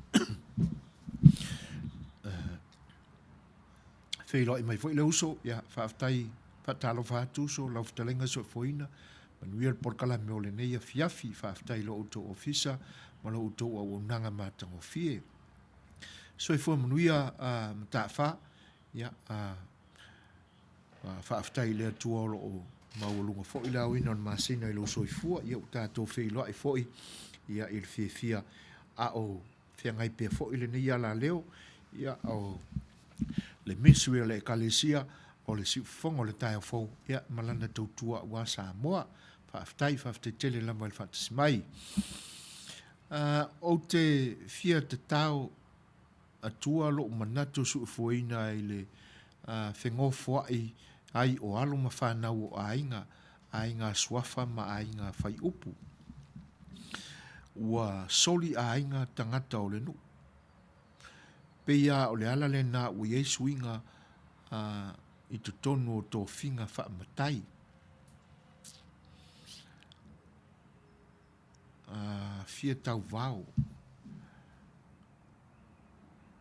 Feiloai mai foi le uso, ia, faafetai, faatalofa atu uso, lau fetalaiga Soifuaina, manuia le polokalame o lenei afiafi, faafetai i lo outou ofisa ma lo outou auaunaga matagofie. Soifua manuia uh, Mataafa, ia, uh, faafetai i le Atua o lo o maualuga foi le aoina o le masina i lou soifua, ia ua tatou feiloai foi ia, i le fiafia a o feagai pea foi lenei alaleo, ia, o le ministry a le Ekalesia o le Siufofoga o le Taeao Fou, ia, ma lana tautua aua Samoa. Faafetai, faafetai tele lava i le faatasi mai. Uh, ou te fia tatao atua lou manatu suefuaina i le uh, fegofoai ai o alo ma fanau o aiga, aiga suafa ma aiga faiupu. Ua soli aiga tagata o le nuu. Pei lava o le ala lena ua i ai suiga i totonu o tofiga faamatai. Fia tauvao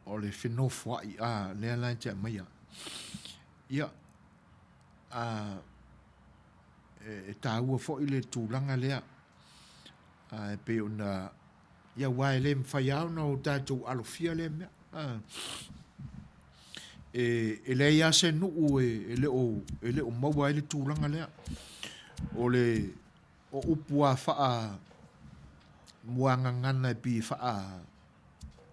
o le fenofoai, a, lea la e te aumaia. Ia, a, e taua foi le tulaga lea, a, e pei ona Ia, aua e le mafai lava ona o tatou alofia lea mea. E, e leai lava se nuu e, e, le o, e le o maua ai le tulaga lea. O le o upu a faa muagagana e pei e faa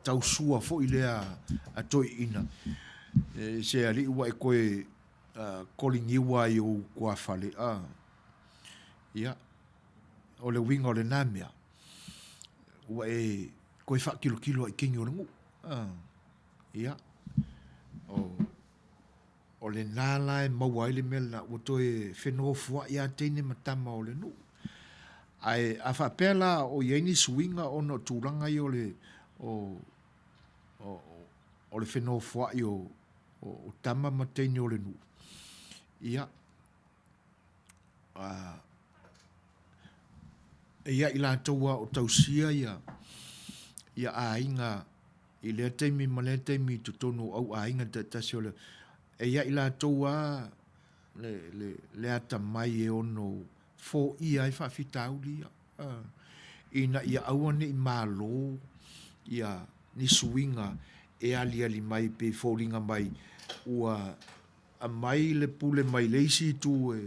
tausua foi lea a toeaiina. E, se alii ua e toe uh, koligiua ai ou tuafale. Uh, ia, o le uiga o lena mea, ua e toe faakilokilo ai i kini o le nuu. Ia, o, o lena la e maua ai le mea lena, ua toe fenofoai lava teine ma tama o le nuu. Ae a faapea la o i ai ni suiga ona o tulaga ia o le, o, o, o le fenofoai o, o, o tama ma teine o le nuu, ia, e ia i latou a o tausia ia, ia aiga i lea taimi ma lea taimi i totonu o au aiga taitasi o le, e ia i latou a le, le, le atamai e ono foia ai faafitauli ia, ina ia aua ne i malo ia ni suiga e aliali mai pe foliga mai ua aumai le pule mai le isi itu e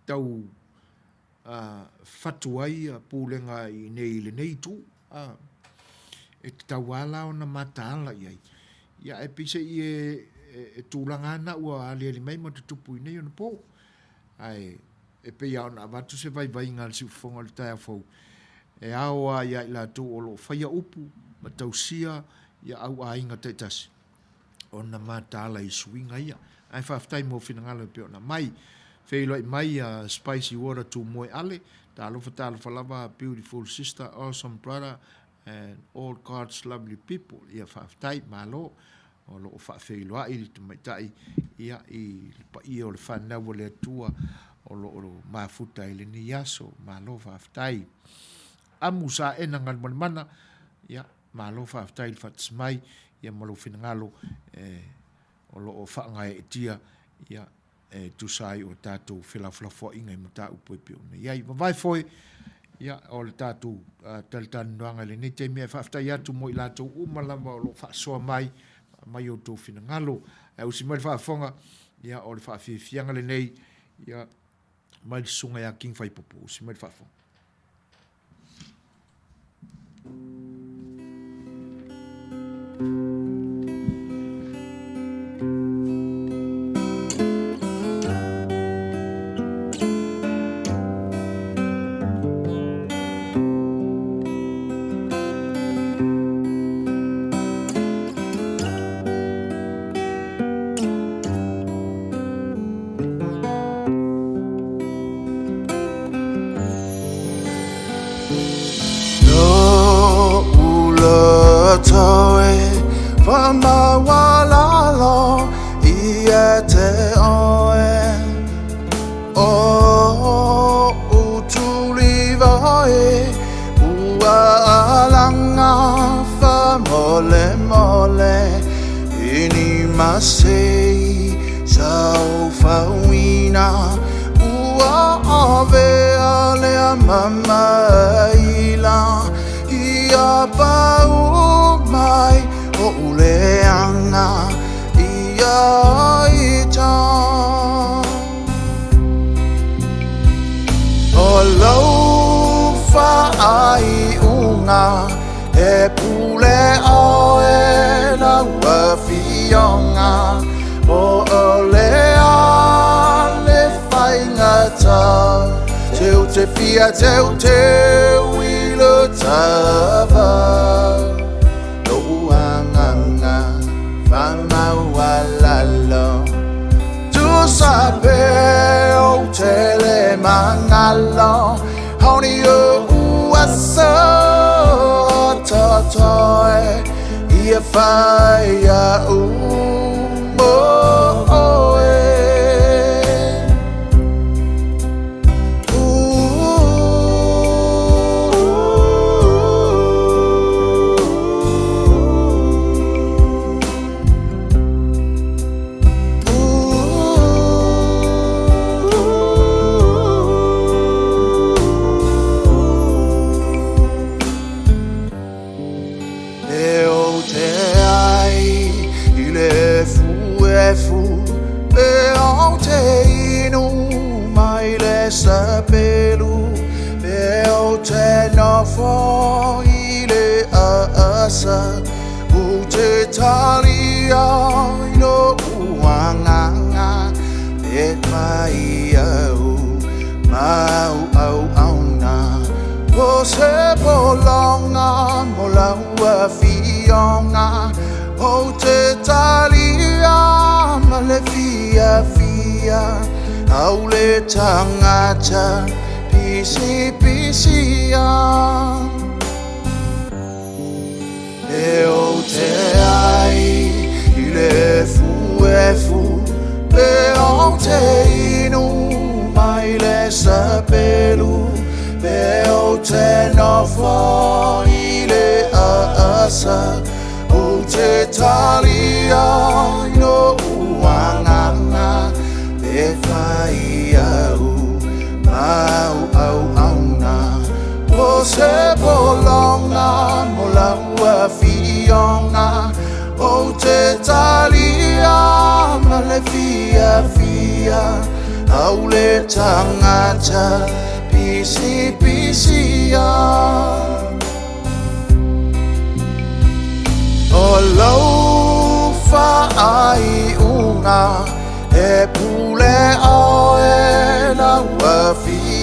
tau fatu ai pulega i inei i lenei itu. E tatau lava la ona mataala i ai, ia ae peiseai e tulaga lava na ua aliali mai ma tutupu i nei ona po. Ae e pei lava ona avatu se vaivaiga a le siufofoga o le taeao fou, e ao lava ia i latou o lo o faia upu ma tausia ia au aiga taitasi ona mataala i suiga ia. Ae faafetai mo finagalo e pei ona aumai. Feiloai mai a Spicy Water Tumoe Ale, talofa talofa lava beautiful sister, awesome brother and all God's lovely people. Ia faafetai, malo. O lo o faafeiloai le tamaitai ia i le paia o le fanau a le Atua o lo o mafuta i lenei aso. Malo faafetai. Amu Saena Galumalemana, ia malo faafetai i le faatasi mai ia ma lou finagalo e o lo o faagaeetia ia e tusa ai o tatou felafolafoaiga i mataupu e pei ona i ai. Vavae foe, ia, o le tatou talatalanoaga i lenei taimi, ae faafetai atu mo i latou uma lava o lo o faasoa mai, aumai outou finagalo. Ae usi mai le faafofoga, ia, o le faafiafiaga lenei, ia, mai le susuga ia King Faipupu. Usi mai le faafofoga.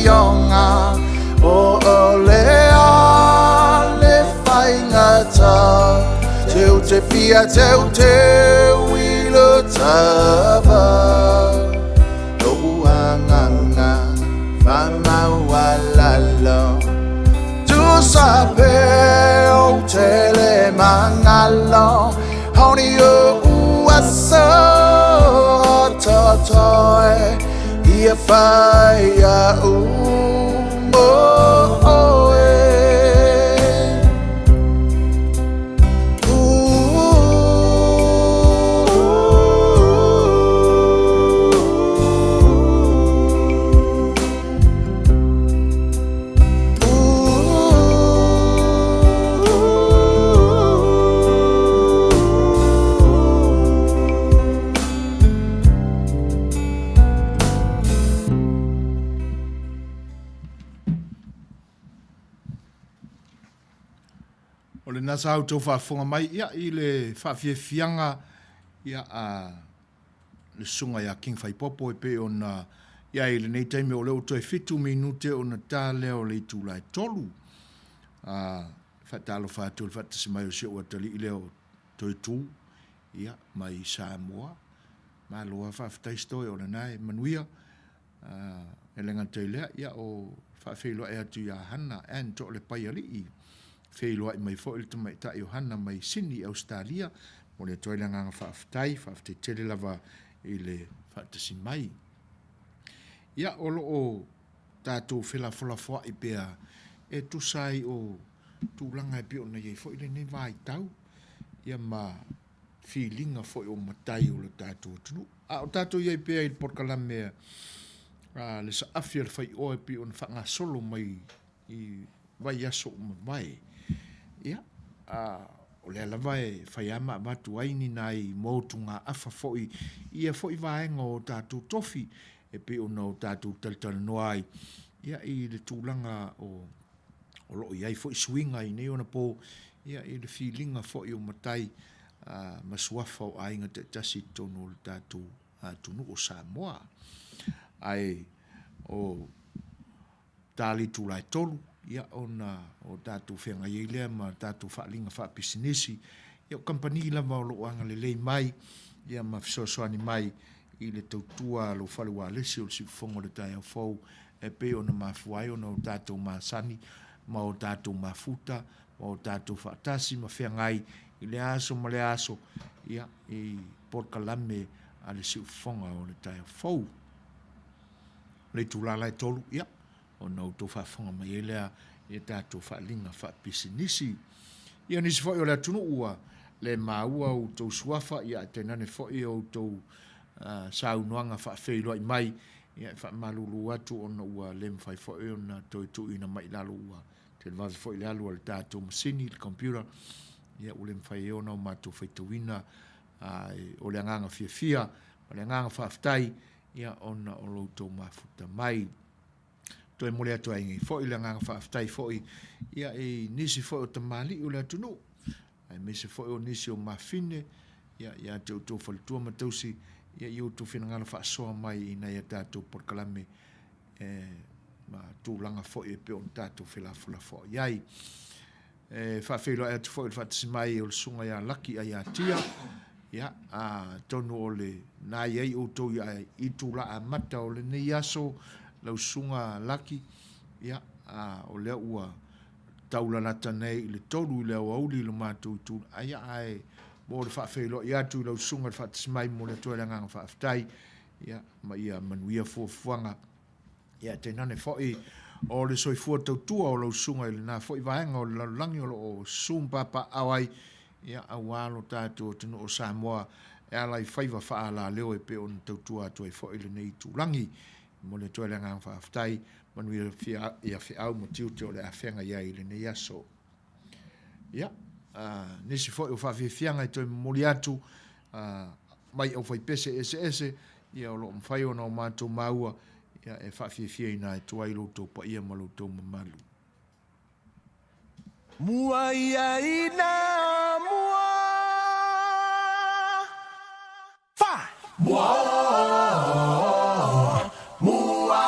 amioga O o le a le faigata Teu te fia teu teu i le tava Lo'u agaga faamaualalo Tusa pe ou te le magalo Honi o'u aso totoe Ia fai a'u mo oe. O lena sa outou faafofoga mai ia i le faafiafiaga ia a le susuga ia King Faipopo e pei ona i ai i lenei taimi o lea ua toe 7 minute ona ta lea o le itula e 3. A faatalofa atu i le faatasi mai o si ou atalii lea o Toetu ia mai Samoa. Malo lava faafetai Stoy o lena e manuia. E le gata i lea, ia o faafeiloai atu ia Hana Ann Toalepaialii, feiloai mai foi le tamaitai o Hana mai Sini, Ausetalia. Momoli atu ai le agaga faafetai, faafetai tele lava i le faatasi mai. Ia, o lo o tatou felafolafoai pea e tusa ai o tulaga e pei ona i ai foi lenei vaitau, ia ma filiga foi o matai o le tatou atunuu. A o tatou i ai pea i le polokalame a le saafi a le faioa e pei ona faagasolo mai i vaiaso ua mavae, ia, a, o lea lava e fai lava ma avatu ai ni nai motugaafa foi i ia foi vaega o tatou tofi e pei ona o tatou talatalanoa ai, ia, i le tulaga o O lo o i ai foi suiga i nei ona po, ia, i le filiga foi o matai ma suafa o aiga taitasi i totonu o le tatou atunuu o Samoa. Ae o ta le itula e 3, ia, ona o tatou feagai ai lea ma tatou faaaliga faapisinisi, ia, o kamupani lava o lo o agalelei mai, ia, ma fesoasoani mai i le tautua a lou fale ualesi o le siufofoga o le taeao fou e pei ona mafua ai ona o tatou masani ma o tatou mafuta ma o tatou faatasi ma feagai i lea aso ma lea aso, ia, i polokalame a le siufofoga o le taeao fou. O le itula la e 3, ia, ona outou faafofoga mai ai lea i a tatou faaaliga faapisinisi. Ia, nisi foi o le atunuu ua le maua outou suafa, ia, ae tainane foi outou saunoaga faafeiloai mai, ia, e faamalulu atu ona ua le mafai foi ona toe tuuina mai i lalo, ua televave foi le alu a le tatou masini, le computer, ia, ua le mafai ai ona o matou faitauina, ae o le agaga fiafia ma le agaga faafetai, ia, ona o lo outou mafuta mai. Toe momoli atu ai foi le agaga faafetai foi ia i nisi foi o tamalii o le atunuu, aemaise foi o nisi o mafine ia ia te outou faletua ma tausi ia i outou finagalo faasoa mai i nai a tatou polokalame e ma tulaga foi e pei ona tatou felafolafoai ai. E faafeiloai atu foi i le faatasi mai o le susuga ia Laki Aiatia, ia, atonu o le na i ai outou i itula amata o lenei aso, lau susuga Laki, ia, a, o lea ua taulalata nei i le 3 i le aoauli i le matou itula, ia, ae mo le faafeiloai atu i lau susuga i le faatasi mai, momoli atu ai le agaga faafetai, ia, ma ia manuia fuafuaga. Ia, tainane foi o le soifua tautua o lau susuga i lena foi vaega o le lalolagi o lo o susu ma papaaao ai, ia, aua lo tatou atunuu o Samoa e ala i faiva faaalaleo e pei ona tautua atu ai foi lenei itulagi. E momoli atu ai le agaga faafetai, manuia ia feau ma tiute o le a feagai ai i lenei aso. Ia, nisi foi o faafiafiaga e toe momoli atu mai aufaipese eseese, ia o lo o mafai ona o matou maua, ia e faafiafiaina atu ai lo outou paia ma lo outou mamalu. Mua ia ina mua. Fa! Mua! Mua!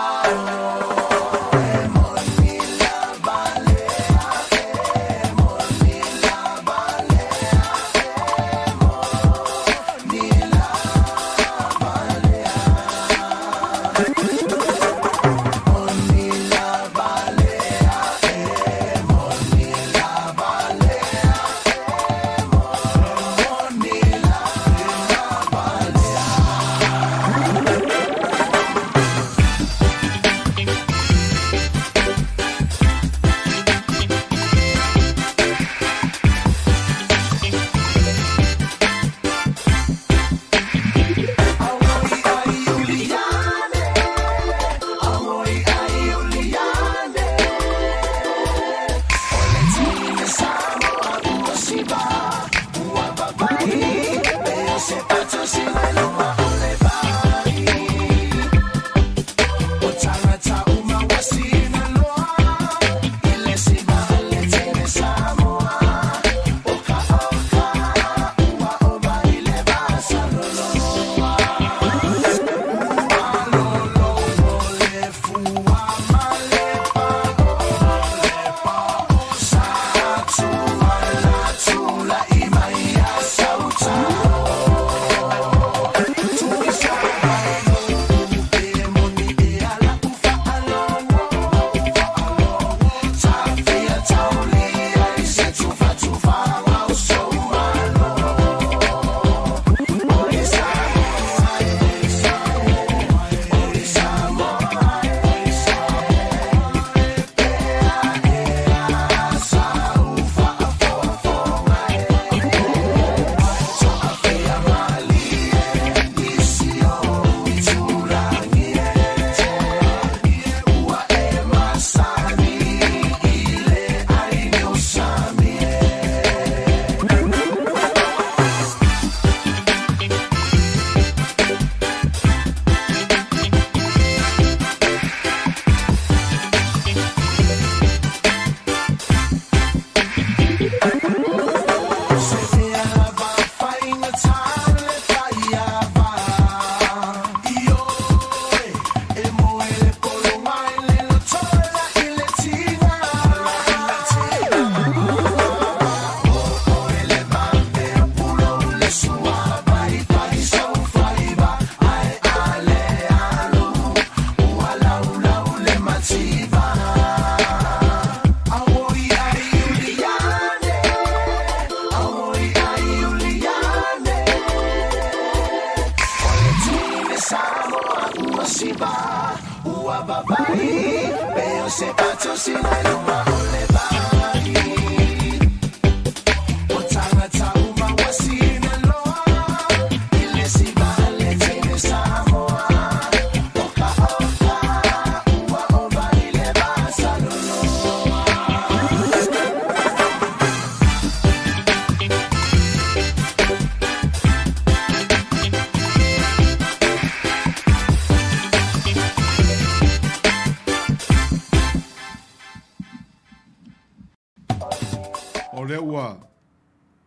O lea ua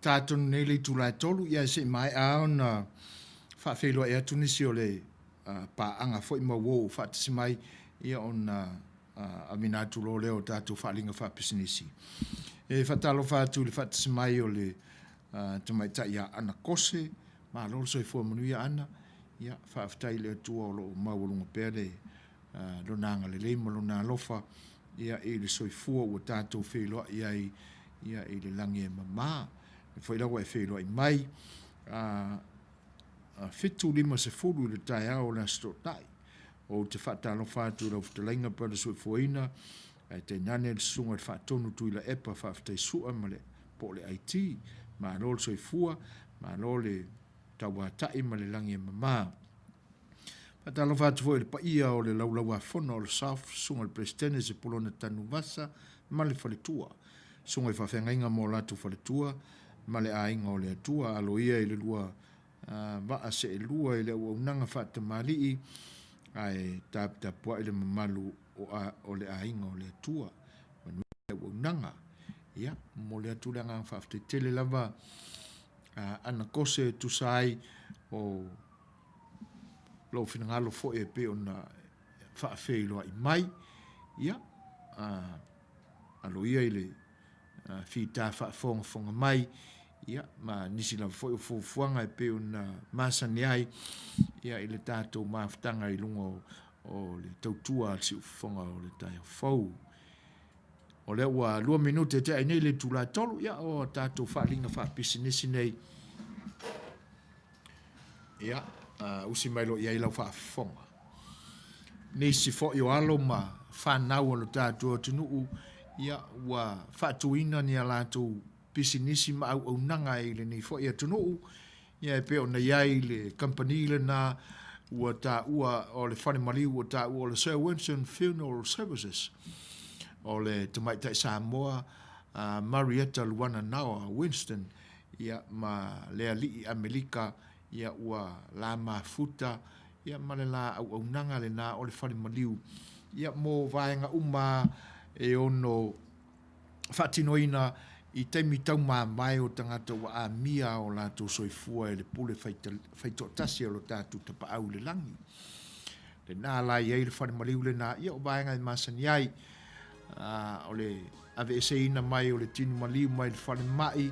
ta tonu nei le itula e 3, ia se i maea ona faafeiloai atu nisi o le paaga foi ma uo ua faatasi mai, ia ona aveina atu loa lea o tatou faaaliga faapisinisi. E faatalofa atu i le faatasi mai o le tamaitai ia Ana Kose, malo le soifua manuia Ana, ia faafetai i le Atua o lo o maualuga pea le Lona agalelei ma Lona alofa ia i le soifua ua tatou feiloai ai ia i le lagi e mama. E foi la ua e feiloai mai a 7:50 i le taeao o le Aso Toonai. Ou te faatalofa atu i lau fetalaiga Brother Soifuaina, ae tainane le susuga i le Faatonu Tuilaepa Faafetai Sua ma le po o le IT. Malo le soifua, malo le tauatai ma le lagi e mama. Faatalofa atu foi i le paia o le Laulau-a-Fono o le SAOF, Susuga i le Peresetene Sepulona Tanuvasa ma le faletua, Susuga i Faafeagaiga ma o latou faletua ma le Aiga o le Atua, alo ia i le lua vaa seelua i le auaunaga faatamalii ae taputapuai le mamalu o le Aiga o le Atua. Manuia le auaunaga. Ia, momoli atu le agaga faafetai tele lava a Ana Kose e tusa ai o lou finagalo foi e pei ona faafeiloai mai, ia, alo ia i le fita faafogafoga mai, ia, ma nisi lava foi o fuafuaga e pei ona masani ai, ia, i le tatou mafutaga i luga o le tautua a le Siufofoga o le Taeao Fou. O lea ua 2 minute tea ai nei le itula e 3, ia, o tatou faaaliga faapisinisi nei. Ia, usi mai loa i ai lau faafofoga. Nisi foi o alo ma fanau o lo tatou atunuu, ia, ua faatuina ni a latou pisinisi ma auaunaga i lenei foi atunuu, ia e pei ona i ai le kamupani lena ua taua o le fale maliu ua taua o le Sir Winston Funeral Services, o le tamaitai Samoa a Marietta Luana Naoa Winston, ia ma le alii Amelika, ia ua la mafuta, ia ma le la auaunaga lena o le fale maliu, ia mo vaega uma e ono faatinoina i taimi taumamae o tagata ua amia o latou soifua e le pule faitoatasi a lo tatou Tapaau i le lagi. Lena la i ai le fale maliu lena, ia o vaega e masani ai, o le aveeseina mai o le tino maliu mai le falemai,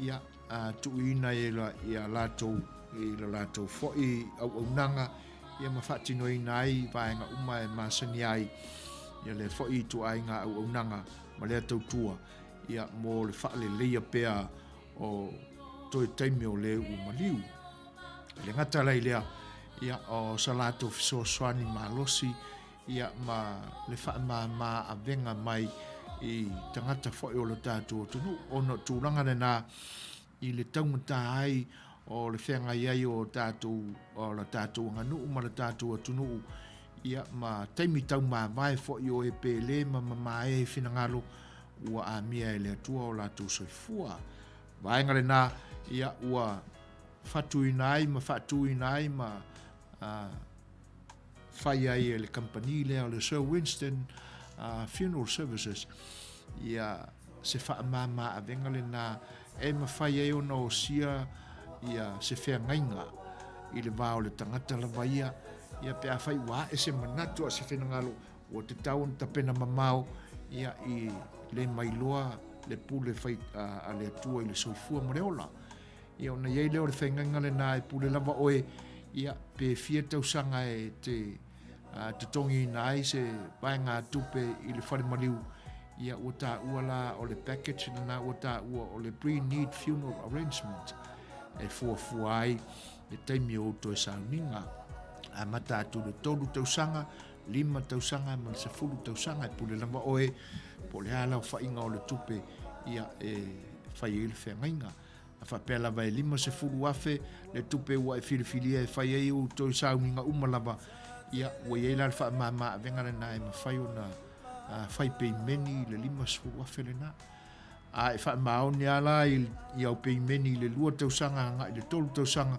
ia, tuuina i a latou, i la latou foi auaunaga, ia ma faatinoina ai vaega uma e masani ai, ia lea foi ituaiga auaunaga ma lea tautua, ia, mo le faaleleia pea o toe taimi o le ua maliu. E le gata la i lea, ia, o sa latou fesoasoani malosi, ia, ma le faamāmā avega mai i tagata foi o lo tatou atunuu, ona o tulaga lena i le taugata ai o le feagai ai o tatou, o la tatou aganuu ma le tatou atunuu, ia, ma taimi taumavae foi o e pele ma mamae finagalo ua amia e le Atua o latou soifua. Vaega lena, ia, ua fatuina ai ma faatuina ai ma fai ai e le kamupani lea o le Sir Winston Funeral Services ia se faamama avega lena e mafai ai ona osia ia se feagaiga i le va o le tagata lava ia, ia pe afai ua ae se manatu a se finagalo ua tatau ona tapena mamao ia i le mailoa le pule fai a le Atua i le soifua ma le ola. Ia ona i ai lea o le faigaiga lena e pule lava oe, ia, pe fia tausaga e te totogiina ai se vaegatupe i le fale maliu, ia ua taua la o le package lena ua taua o le pre-need funeral arrangement e fuafua ai le taimi o ou toe sauniga. Amata atu i le 3 tausaga, 5 tausaga ma le 10 tausaga, e pule lava oe po o le a le aofaiga o le tupe ia e fai ai le feagaiga. A faapea lava e 50,000 le tupe ua e filifilia e fai ai ou toe sauniga uma lava, ia ua i ai la le faamama avega lena e mafai ona fai peimeni i le 50,000 lena. A e faamaoni lava la i au peimeni i le 2 tausaga agai i le 3 tausaga,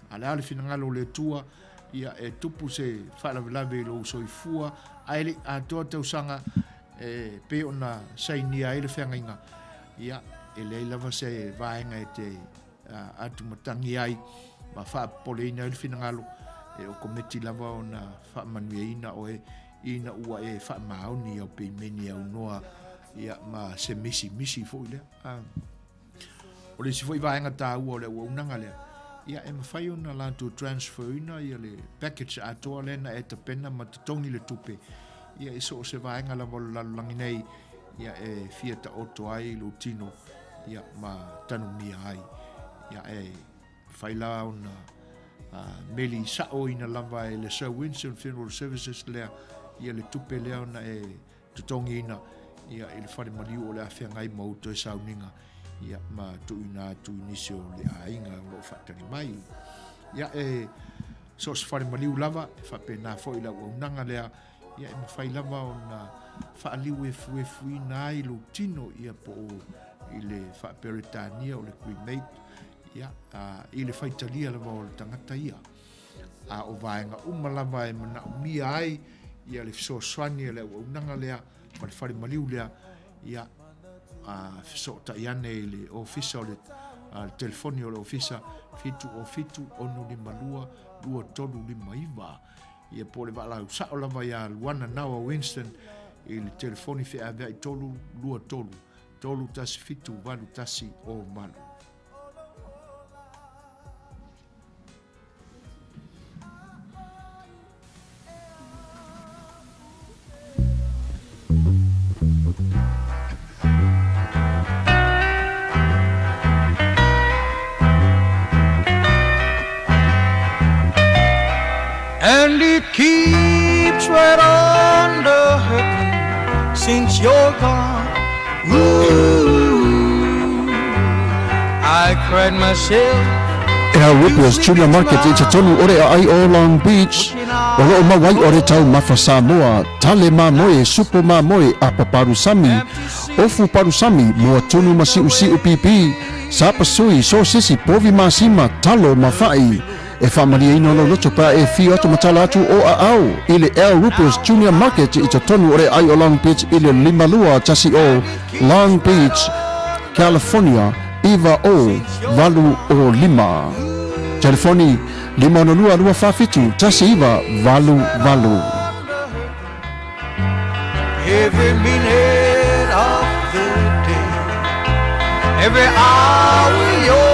a o le a le finagalo o le Atua, ia e tupu se faalavelave i lou soifua, ae le i atoa tausaga e pei ona sainia ai le feagaiga, ia, e leai lava se vaega e te atumatagi ai ma faapopoleina ai le finagalo, e okometi lava ona faamanuiaina oe ina ua e faamaoni i au peimeni e aunoa ia, ma se misimisi foi lea. O le isi foi vaega taua o le auaunaga lea, ia e mafai ona latou transfer ina ia le package atoa lea na e tapena ma totogi le tupe ia i so o se vaega lava o le lalolagi nei ia e fia taoto ai lou tino ia ma tanumia ai. Ia e mafai la ona meli sa'oina lava e le Sir Winston Funeral Services lea ia le tupe lea ona e totogiina ia i le fale maliu o le a feagai ma ou toe sauniga ia ma tuuina atu i nisi o le aiga o lo o faatali mai. Ia e so o se fale maliu lava e faapena foi le auaunaga lea ia e mafai lava ona faaliuefuefuina ai lou tino ia po o i le faa-Peretania o le cremate ia i le faitalia lava o le tagata ia. A o vaega uma lava e manaomia ai ia le fesoasoani a le auaunaga lea ma le fale maliu lea, ia a fesootai ane i le ofisa o le telefoni o le ofisa 707 652 2359 ia po o le vaalau sao lava ia Luana Nawa Winston i le telefoni feaveai 323 317 8108. And it keeps right on the hurting since you're gone. Ooh, I cried myself Al Rippers Junior Market i totonu o le aai o Long Beach, o loo mau ai o le taumafa Samoa, tale mamoe, supo mamoe, apa parusami, ofu parusami, moa tunu ma siusiu pipi, sapasui, sosisi, povi masima, talo ma fa'i. E faamalieina lou loto pe a e fio atu ma tala atu o aao i le Al Rupert's Junior Market i totonu o le aai o Long Beach i le 5210 Long Beach, California 90805. Telefoni 562 247 1988. Every minute of the day, every hour you're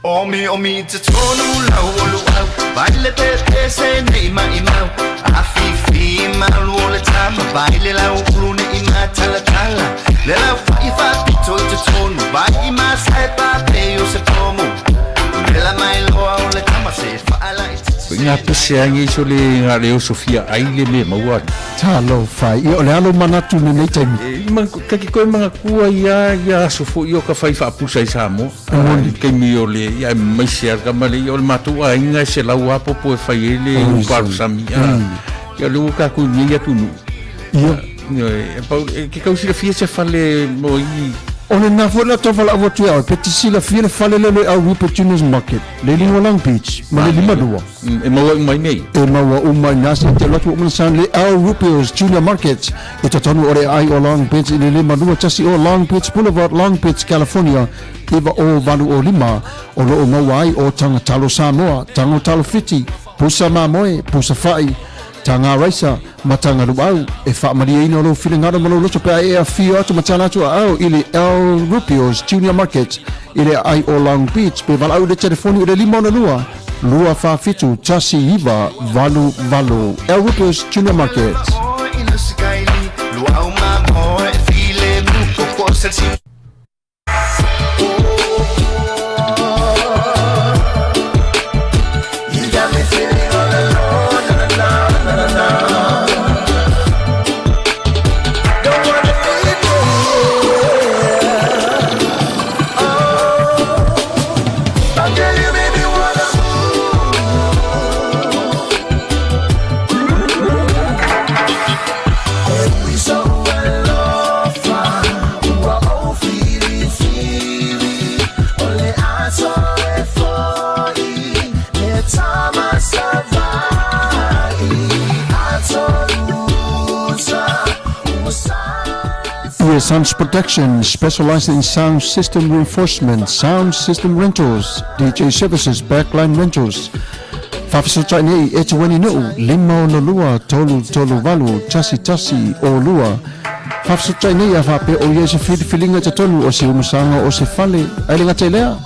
Omi omi i totonu lau o luau Vai le pese nei maimau Afifi malu o le tama Vai le lau ulu nei matalatala Le lau fai faapito i totonu Vai i masae pape o se pomu Vela mai loa o le tama se faala i Ko nga pese angi so le nga leo Sofia ai le me maua. Talofa, ia o le alo manatu i lenei taimi. E ma ka ki koe manga kua ia ia aso fo i o ka whai whaapusa i Samoa. Moni. Taimi o le ia mai se ka male ia o le matou aiga e se lau apopo e fai ai le uparusami a. Ia le ua ka ku ni atu nu. Ia. E pau e ke kau silafia se fale mo i. O lena foi la tau valaau atu ia oe, pe te silafia le fale lea le au Rupert Junior's Market, le liga Long Beach, ma le 52. E maua uma i nei. E maua uma i na se te alu atu uma san le Al Rupios Junior Market i totonu o le aai o Long Beach i le 52 o Long Beach Boulevard, Long Beach, California 90805 o lo o maua ai o Taga Talo Samoa, Tago Talo Fiti, Pusa Mamoe, Pusa Fa'i, Taga Raisa, Matagaluau, e faamalieina lou finagalo ma lou loto pe a e afio atu ma tala atu aao i le El Rubio's Junior Market i le aai o Long Beach pe valaau i le telefoni i le 562 247 1988. El Rubio's Junior Market. Sounds Production, specializing in sound system reinforcement, sound system rentals, DJ services, backline rentals. Faafesootai nei e Tueni Nuu, 562 338 1 1 2. Faafesootai nei a faapea o ia i se filifiliga i totonu o se umusaga o se fale, ae le gata i lea,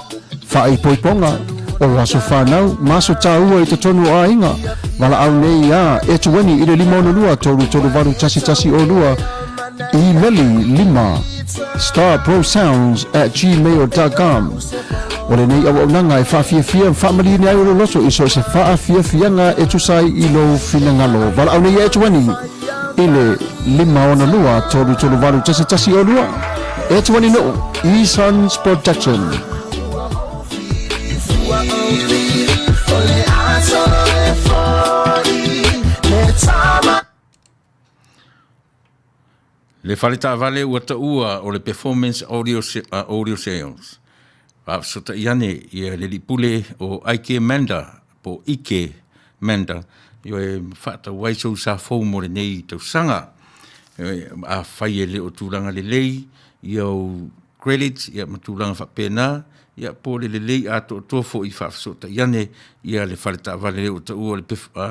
faaipoipoga o aso fanau ma aso taua i totonu o aiga. Valaau nei a e Tueni i le 562 338 1 1 2. Imeli 5 starprosounds@gmail.com. O lenei auaunaga e faafiafia ma faamalieina ai o lou loto i so o se faafiafiaga e tusa ai i lou finagalo. Valaau nei ia Etuani i le 562 338 1102. Etuani Nuu, E-Sons Production. Le fale taavale ua taua o le Performance Audio, Audio Sales. Faafesotai ane ia le lipule o Ike Manda po Ike Manda io e faatau ai sou sa fou mo lenei tausaga. Afai e le o tulaga lelei ia ou credits ia ma tulaga faapena ia po o le lelei atoatoa foi faafesootai ane ia le fale taavale lea ua taua o le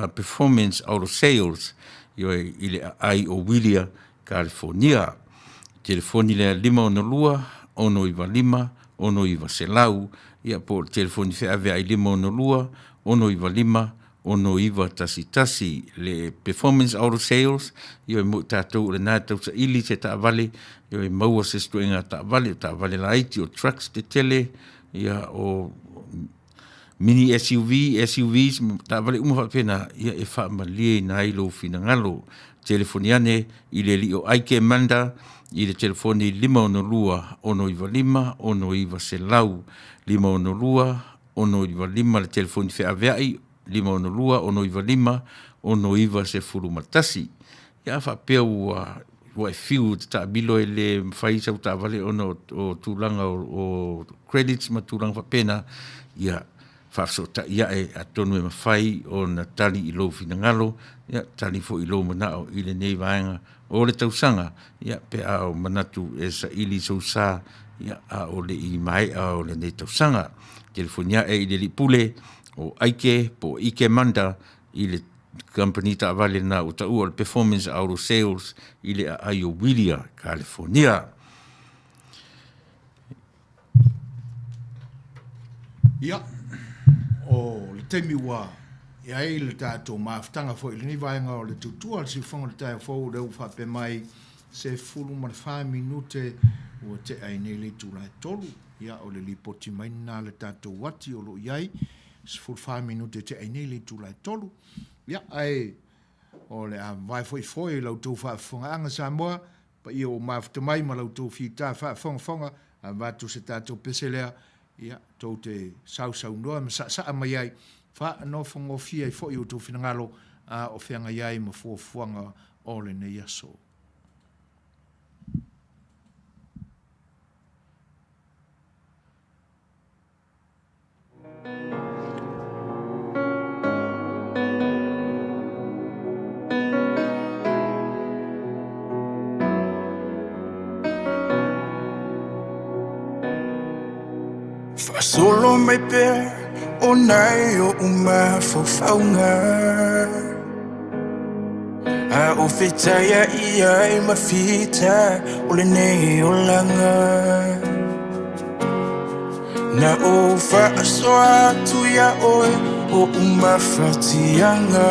Performance Auto Sales ioe i le aai o Whittier, California. Telefoni lea 562 695 6900 ia po o le telefoni feaveai 562 695 6911 le Performance Auto Sales, ioe mo i tatou o lena e tausaili se taavale, ioe maua se ituaiga taavale, o taavale laiti, o trucks tetele, ia o mini SUV, SUVs, taavale uma faapena, ia e faamalieina ai lou finagalo. Telefoni ane i le alii o Aike Manda i le telefoni 562 695 6900, 562 695 le telefoni feaveai 562 695 6911. Ia a faapea ua ua e fiu i te taamilo e le mafai sau taavale ona o, o tulaga o, o credits ma tulaga faapena, ia faafesootai ae atonu e mafai ona tali i lou finagalo, ia tali foi i lou manao i lenei vaega o le tausaga, ia pe a o manatu e saili sou sa, ia a o le i maea o lenei tausaga. Telefoni ae i le alii pule o Aike po o Ike Manda i le kamupani taavale lena ua taua o le Performance Auto Sales i le aai o Whittier, California. Ia, o le taimi ua i ai le tatou mafutaga foi i lenei vaega o le tutua o le siufofoga o le taeao fou, lea ua faapea mai 14 minute ua tea ai nei le itula e 3. Ia, o le lipoti mai lena a le tatou uati o lo o i ai, 14 minute e tea ai nei le itula e 3. Ia, ae o le a vavae foi foe i la outou faafofogaaga Samoa, paia ua mafuta mai ma la outou fita faafogafoga, avatu se tatou pese lea, ia, tou te sausaunoa ma saasaa mai ai, faanofogofie ai foi outou finagalo a o feagai ai ma fuafuaga o lenei aso. Faasolo mai pea o nai o'u mafaufauga. A o fetaia ia i mafita o lenei olaga. Na ou faasoa atu iā oe oʻu mafatiaga.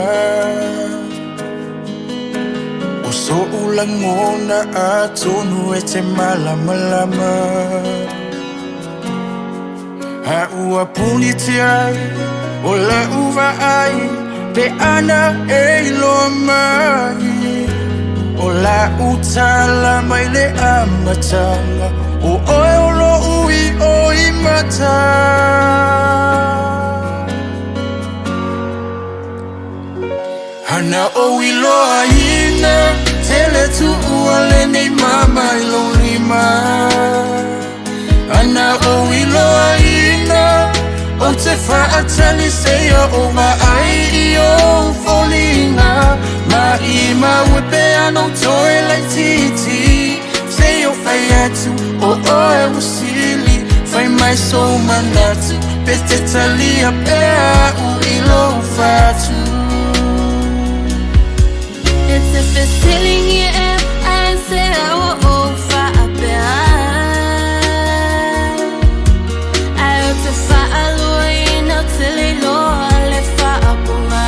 O soʻu lagona atonu e te malamalama. A ua punitia ai o laʻu vaai pe ana e iloa mai. O laʻu tala mai le amataga o oe o loʻu iʻo i mata. Ana ou iloaina tele tuua lenei mama i lou lima. Ana ou iloaina ou te faataliseia o vaai i ou foliga. Maimau e pea nou toe laitiiti se ou fai atu o oe ua sili. Fai mai sou manatu pe te talia pea au i lou fatu. E te fesiligia e ai se ua ou faapea ai ou te faaluaina ou te le iloa le faapoga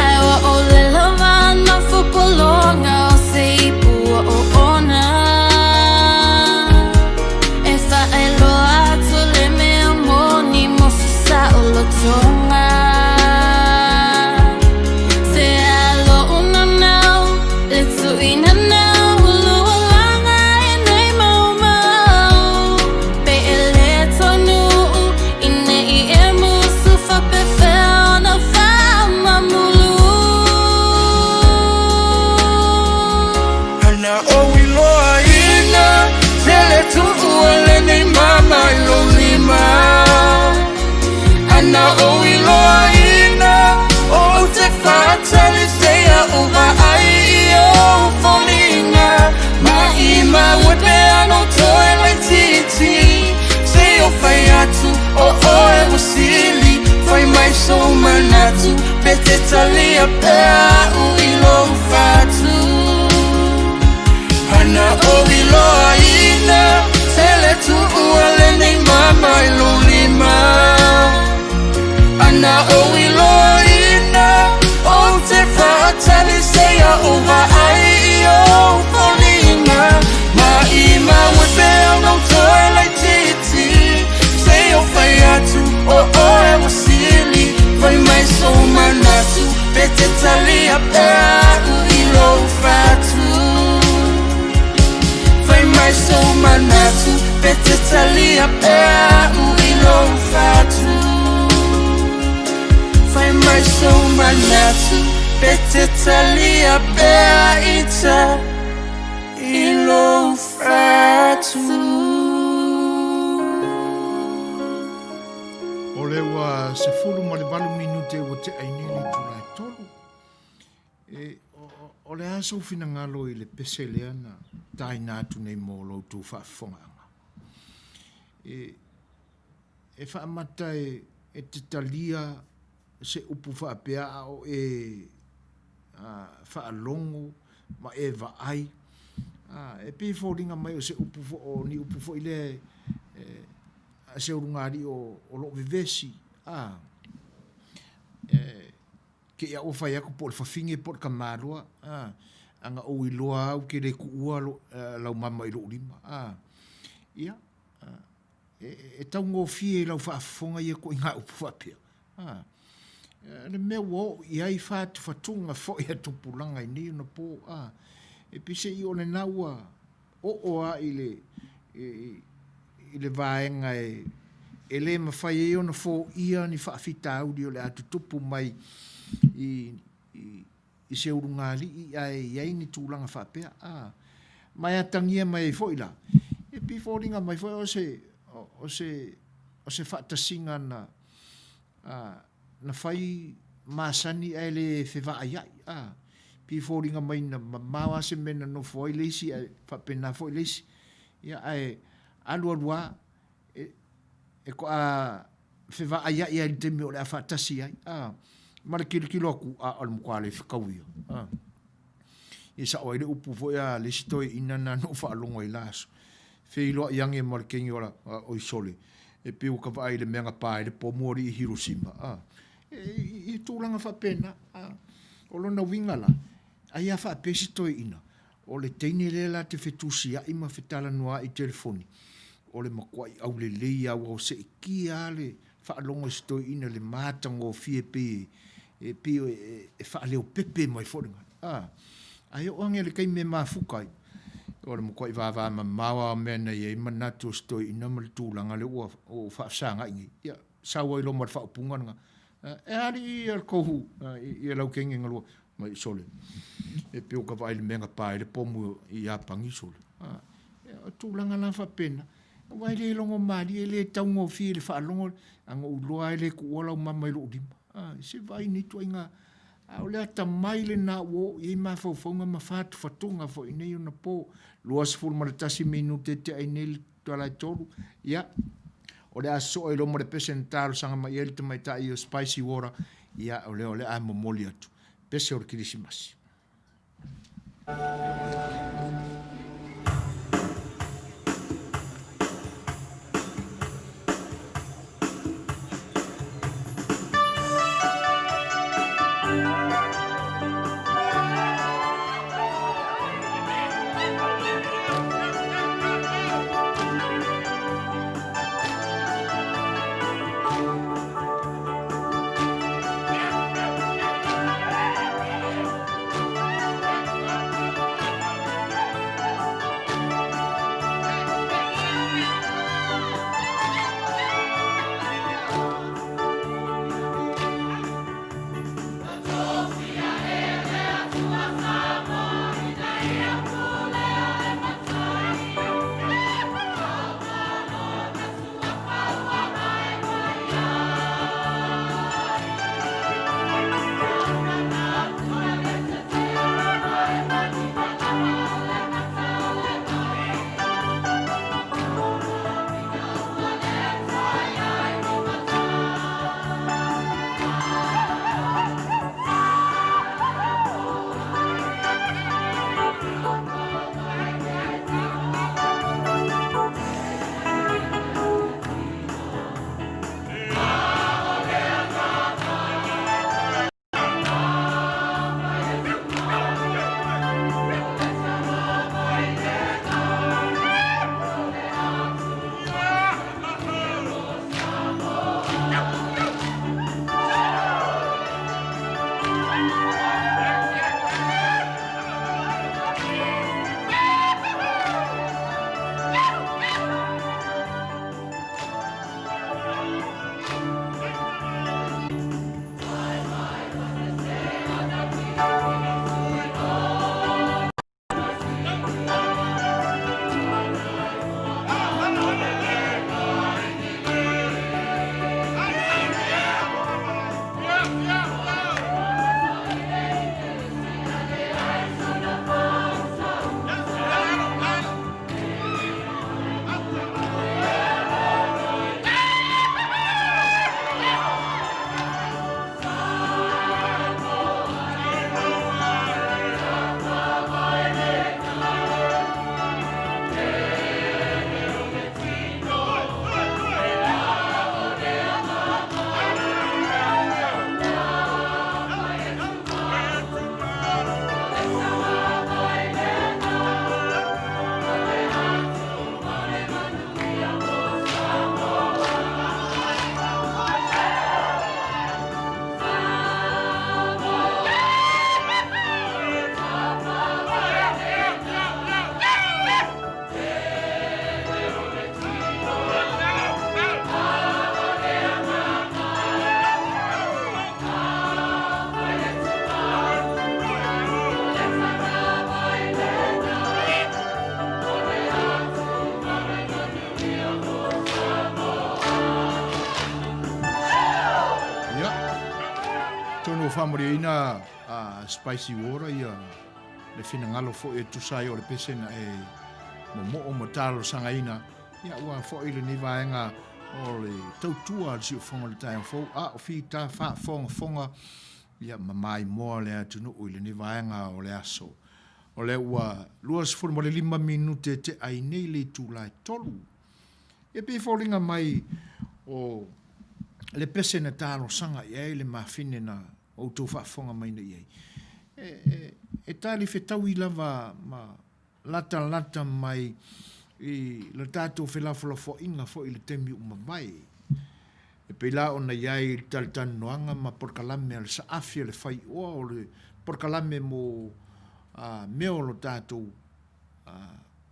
ai ua olelo manofo pologa o se ipu ua oona e faailoa atu le mea moni mo se saolotoga. Se alo unanau le tuinanau ulualaga e nei maumau pe e le tonuu i nei e musu faapefea ona faamamulu. Ana ou iloaina tele tuua lenei mama i lou lima. Ana ou iloaina ou te faataliseia o vaai i ou foliga. Maimau e pea nou toe laitiiti se i ou fai atu o oe ua sili. Fai mai sou manatu pe te talia pea au i lou fatu. Ana ou iloaina tele tuua lenei mama i lou lima. Ana ou iloaina ou te faataliseia o vaai i ou foliga. Maimau e pea nou toe laitiiti se i ou fai atu o oe ua sili. Fai mai sou manatu pe te talia pea au i lou fatu. Fai mai sou manatu pe te talia pea au i lou fatu. Fai mai sou manatu pe te talia pea ita i lou fatu. O le ua 18 minute ua tea ai nei le itula e tolu. E, o, o le a sou finagalo i le pese lea na taina atu nei mo lo outou faafofogaaga? E, e faamata e, e te talia se upu faapea a o e a, faalogo ma e vaai. A, e pei e foliga mai o se upu fo, o ni upu foi lea e, e, a se ulugalii o, o loo vevesi. A, e, Ke ia ua fai aku po o le fafine po o le tamāloa, a, ana ou iloa au ke le kuʻua lo, lau mama i loʻu lima, a. Ia, a, e, e taugofie i lau faafofoga ia koʻiga upu faapea, a. Le mea ua oo i ai fātufatuga foi a tupulaga i nei ona pō, a. E pei se i o lena ua oo a i le, i, i le vaega e, e lē mafai ai ona foia ni faafitauli o le a tutupu mai i, i, i se ulugalii ae i ai ni tulaga faapea. A, ma e atagia mai ai foi la, e pei foliga mai foi o se, o se, o se faatasiga na, a, na fai masani ae le fevaaiai. A, pei foliga mai na mamao lava se mea na nofo ai le isi ae faapena foi le isi. Ia, ae alualu lava, e, e toʻa fevaaiaʻi ai i le taimi o le a faatasi ai. A. Ma le kilokilo atu, a o le matua le fetau ia. A. E sao ai le upu foi a le isi toeaina na na ou faalogo ai la aso. Feiloai age ma le kegi o la, oi sole, e pei ua ka vaai i le mea na pa ai le pomu alii i Hiroshima. A. E, i, i tulaga faapena. A. O lona uiga la, ai a faapea si toeaina, o le teine lea la te fetusiai ma fetalanoaai i telefoni, o le matuai aulelei lava ua seetia lava le faalogo i si toeaina i le matagofie pei e pei e faaleopepe mai foi le gagana. Ae oo ane i le taimi e mafuta ai, o le matuai vavamamao lava o mea na i ai manatu o si toeaina ma le tulaga lea ua ou faafesagai nei. Ia, sau ai loa ma le faaupuga lena, E alii ia le tou, ia lau teine galue mai sole, e pei ua ta vaai i le mea na pa ai le pomu i Iapani sole. O tulaga la faapena, aua e le logo malie, e le taugofie i le faalogo, a na ou iloa lava e le tuua lau mama i lou lima. Se vaai i nei ituaiga, a o le atamai lena ua oo i ai mafaufauga ma fatufatuga foi i nei ona po. 21 minute e tea ai nei le tuala e 3, ia, o le a sosoo ai loa ma le pese na talosaga mai ai le tamaitai o Spicy Water, ia, o lea o le a momoli atu. Pese o le Kerisimasi. Ia, atonu ua faamalieina a Spicy Water ia le finagalo foi e tusa ai o le pese na e momoo ma talosagaina, ia ua foi lenei vaega o le tautua a le siufofoga o le taeao fou, a o fita faafogafoga. Ia, ma maimoa le atunuu i lenei vaega o le aso. O lea ua 25 minute e tea ai nei le itula e 3. Ia pei e foliga mai o le pese na talosaga i ai le mafine na outou faafofoga mai nei i ai. E, e, e talifetaui lava ma latalata mai i le tatou felafolafoaiga foi i le taimi ua mavae. E pei la ona i ai le talatalanoaga ma polokalame a le saafi a le faioa o le polokalame mo a, mea o lo tatou a,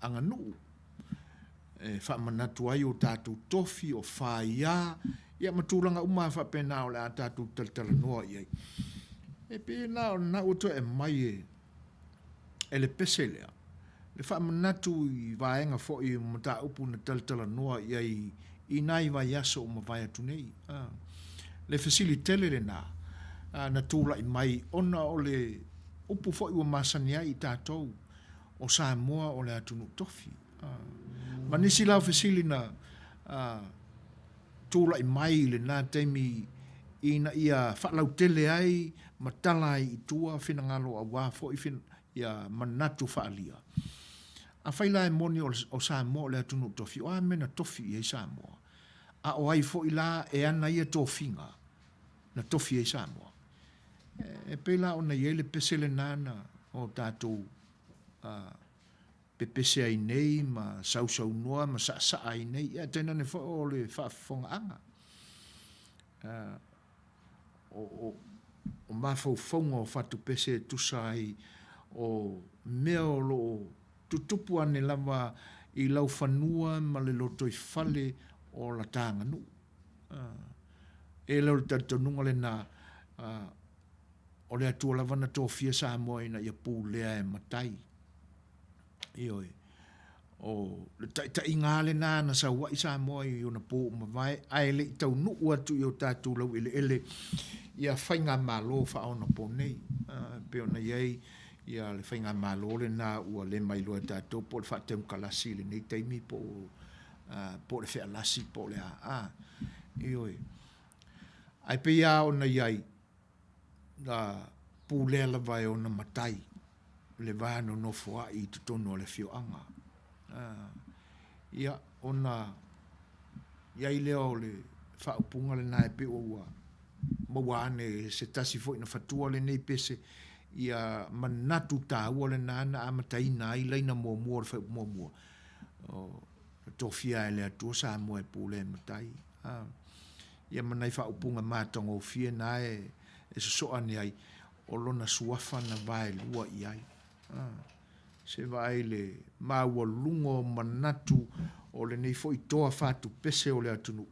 aganuu e faamanatu ai o tatou tofi, o faia, ia ma tulaga uma lava faapena o le a tatou talatalanoa i ai. E pei la o lena ua toe aumai e e le pese lea, le faamanatu i vaega foi o mataupu na talatalanoa i ai i nai vaiaso ua mavae atu nei. Le fesili tele lena na tulai mai ona o le upu foi ua masani ai i tatou, o Samoa o le atunuu tofi. Ma nisi la o fesili na tulai mai i lena taimi ina ia faalautele ai ma tala ai i tua finagalo aua foi ia manatu faaalia. Afai la e moni o Samoa o le atunuu tofi, o a mea na tofi i ai Samoa? A o ai foi la e ana ia tofiga na tofi ai Samoa? E pei la ona i ai le pese lena na o tatou pepese ai nei ma sausaunoa ma saasaa ai nei, ia tainane foi o le faafofogaaga. O, o, o mafaufauga o fatupese e tusa ai o mea o lo o tutupu ane lava i laufanua ma le lotoifale o lata aganuu. E le o le talitonuga lena, o le Atua lava na tofia Samoa ina ia pulea e matai. Ioe. O le taitaiga lava lena na sau ai Samoa i ona po ua mavae, ae le i taunuu atu i o tatou laueleele ia faigamalo faaonaponei. E pei ona i ai ia le faigamalo lena ua le mailoa e tatou po o le faatemokalasi i lenei taimi po o, po o le fealasi po o le a. Ioe. Ae pei lava ona i ai, na pulea lava e ona matai le va nonofoa'i i totonu o le afioaga. Ia, ona i ai lea o le faaupuga lena e pei ua maua ane e se tasi foi na fatua lenei pese ia manatu taua lena na amataina ai laina muamua o le faaiupu muamua, o na tofia e le Atua Samoa e pulea e matai. Ia ma nai faaupuga matagofie na e sosoa ane ai, o lona suafa na vaelua i ai. Se vaai i le maualuga o manatu o lenei foi toa fatupese o le atunuu,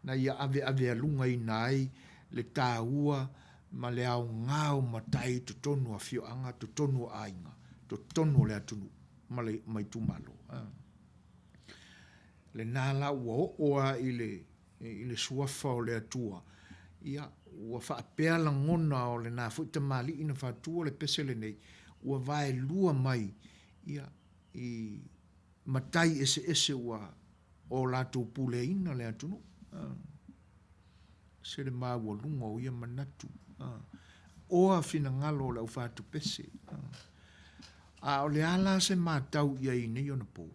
na ia aveavealugaina ai le taua ma le aoga o matai i totonu o afioaga, totonu o aiga, totonu o le atunuu ma le ma itumalo. Lena la ua oo lava i le i le suafa o le Atua, ia, ua faapea lagona o lena foi tamalii na fatua le pese lenei, ua vaelua mai, ia, i matai eseese ua o latou puleaina le atunuu. Se le maualuga o ia manatu. Oa finagalo o le aufatupese. A o le a la se matau i ai i nei ona pou?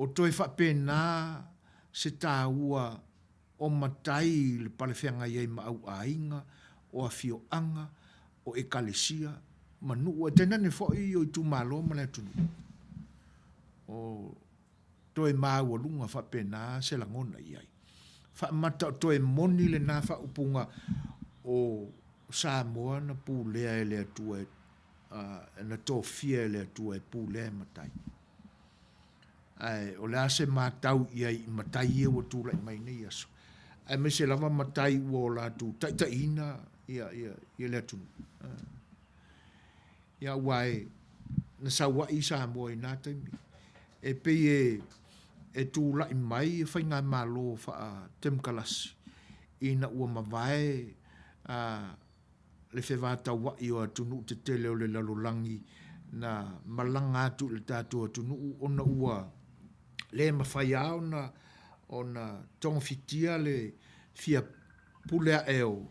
O toe faapena se taua o matai i le palefeagai ai ma au aiga, o afioaga, o ekalesia, ma nuu, ae tainane foi o itumalo ma le atunuu. O toe maualuga faapena se lagona i ai. Faamata o toe moni lena faaupuga o Samoa na pulea e le Atua e, na tofia e le Atua e pulea e matai. Ae o le a se matau i ai i matai ia ua tulai mai i nei aso, aemaise lava matai ua o latou taitaiina ia, ia, ia le atunuu. Ia aua e na sau ai Samoa i na taimi. E pei e, e tulai mai faigamalo faa-temokalasi ina ua mavae a, le fevataua'i o atunuu tetele o le lalolagi na malaga atu i le tatou atunuu ona ua le mafai lava ona ona togafitia le fia pule ae o.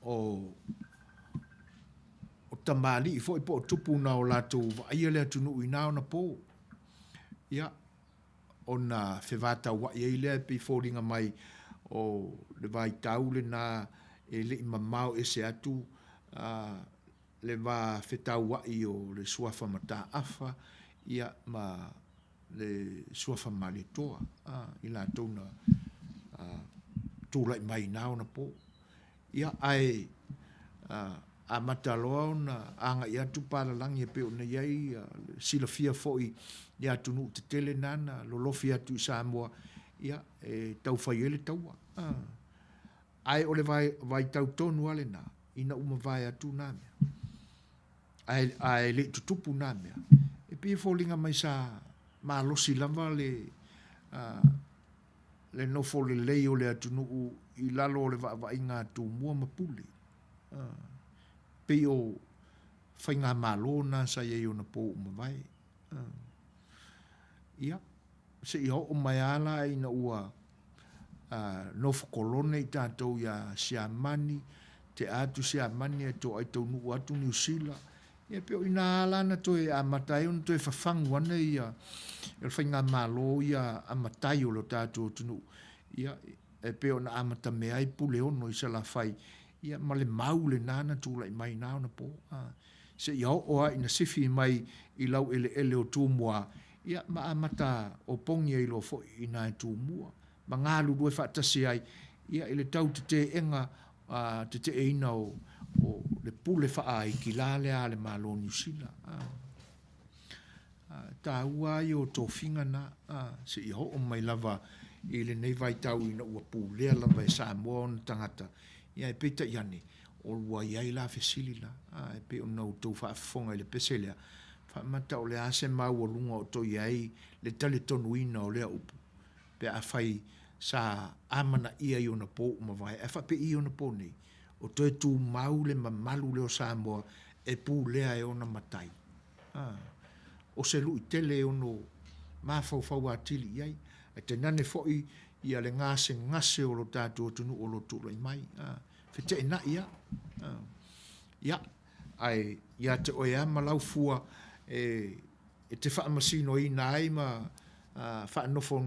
o o tamalii foi po o tupu na o latou vaaia le atunuu i na ona po. Ia, ona fevataua'i ai lea e pei foliga mai o le vaitau lena e le i mamao ese atu a le va fetaua'i o le Suafa Mataafa ia ma le Suafa Malietoa a i latou na tulai mai i na ona po. Ia, ae amata loa ona agai atu palalagi e pei ona i ai le silafia foi i atunuu tetele na na lolofi atu i Samoa, ia, e tau fai ai le taua. Ae o le vaitau tonu lava lena, ina ua mavae atu na mea, ae, ae le i tutupu na mea, e pei e foliga mai sa malosi lava le, le nofo lelei o le atunuu i lalo o le vaavaaiga a Tumua ma Pule. Pei o faigamalo na sa i ai i ona po ua mavae. Ia, seia oo mai lava la ina ua nofo kolone i tatou ia Siamani, tea atu Siamani ae toai taunuu atu Niu Sila, Ia pei o i ina la na toe amata ai ona toe fafagu ane ia le faigamalo ia a matai o lo tatou atunuu, ia e pei ona amatamea ai Puleono i Salafai, ia ma le mau lena na tulai mai na ona po, a, seia oo lava ina sifi mai i laueleele o Tumua, ia ma amata opogi ai loa foi i ina i Tumua, ma galulue faatasi ai, ia i le tau teteega teteeina o le pule faaikila lea a le Malo o Niu Sila. E taua ia o tofiga na, seia oo mai lava i lenei vaitau ina ua pulea lava e Samoa ona tagata, ia ae peitai ane, ua i ai la fesili la, e pei ona outou faafofoga i le pese lea, faamata o le a se maualuga o toe i ai le talitonuina o lea upu? Pe afai sa amanaia i ona po ua mavae, ae faapei i ona po nei, o toe tumau le mamalu lea o Samoa e pulea e ona matai. A, o se lui tele e ono mafaufau atili i ai, ae tainane foi ia le gasegase o lo tatou atunuu o lo o tulai mai. A, feteenai lava. A, ia, ae ia te oe lava ma lau fua e e te faamasinoina ai ma faanofo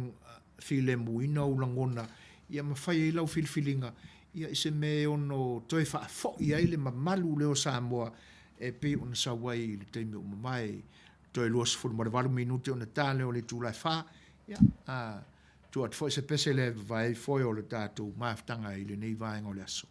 filemuina ou lagona, ia ma fai ai lau filifiliga ia i se mea e ono toe faafoi ai le mamalu lea o Samoa e pei ona sau ai i le taimi ua mavae. Toe 28 minute ona ta lea o le itula e fa, ia, a tuu atu foi se pese lea e vavae ai foe o le tatou mafutaga i lenei vaega o le aso.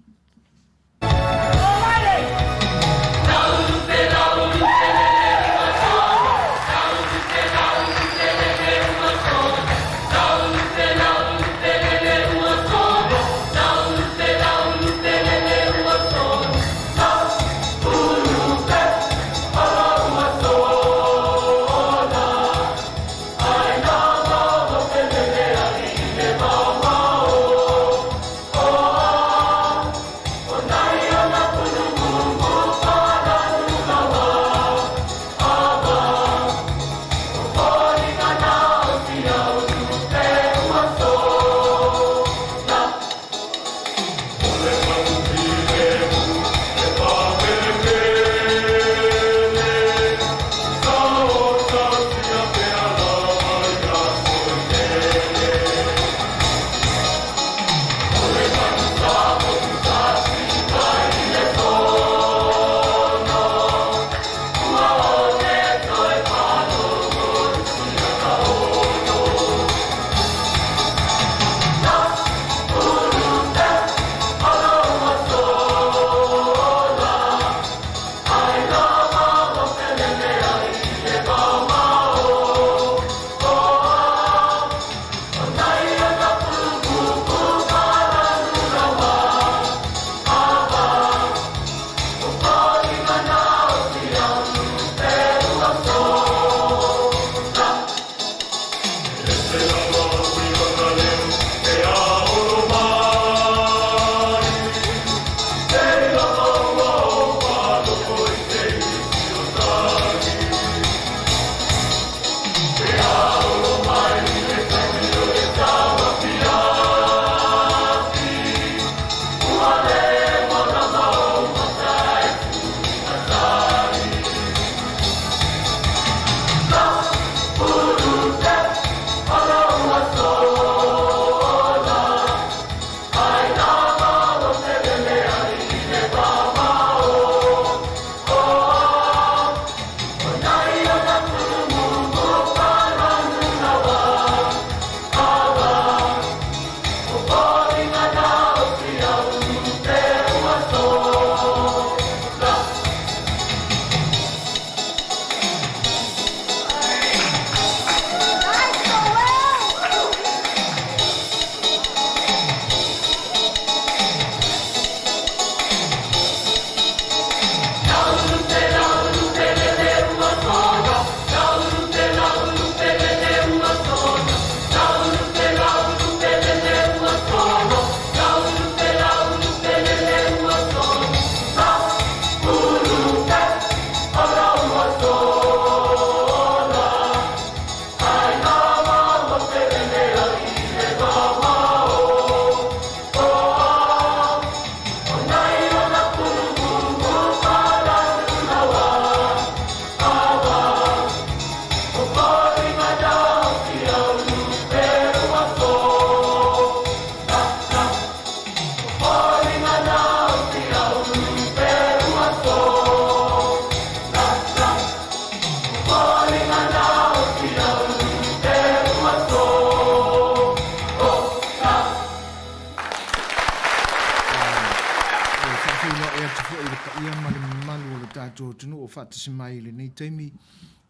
paia ma le mamalu o le tatou atunuu o faatasi mai i lenei taimi,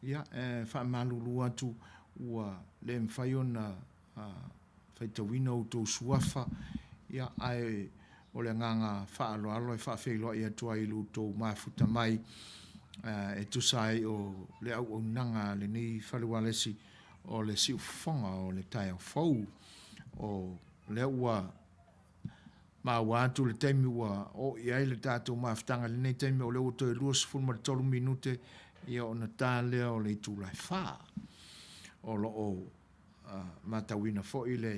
ia, e faamalulu atu ua le mafai ona faitauina outou suafa, ia, ae o le agaga faaaloalo e faafeiloai atu ai i lo outou mafuta mai e tusa ai o le auaunaga a lenei fale ualesi o le siufofoga o le taeao fou. O lea ua maua atu le taimi ua oo i ai le tatou mafutaga i lenei taimi, o lea ua toe 23 minute ia ona ta lea o le itula e fa. O lo o matauina foi le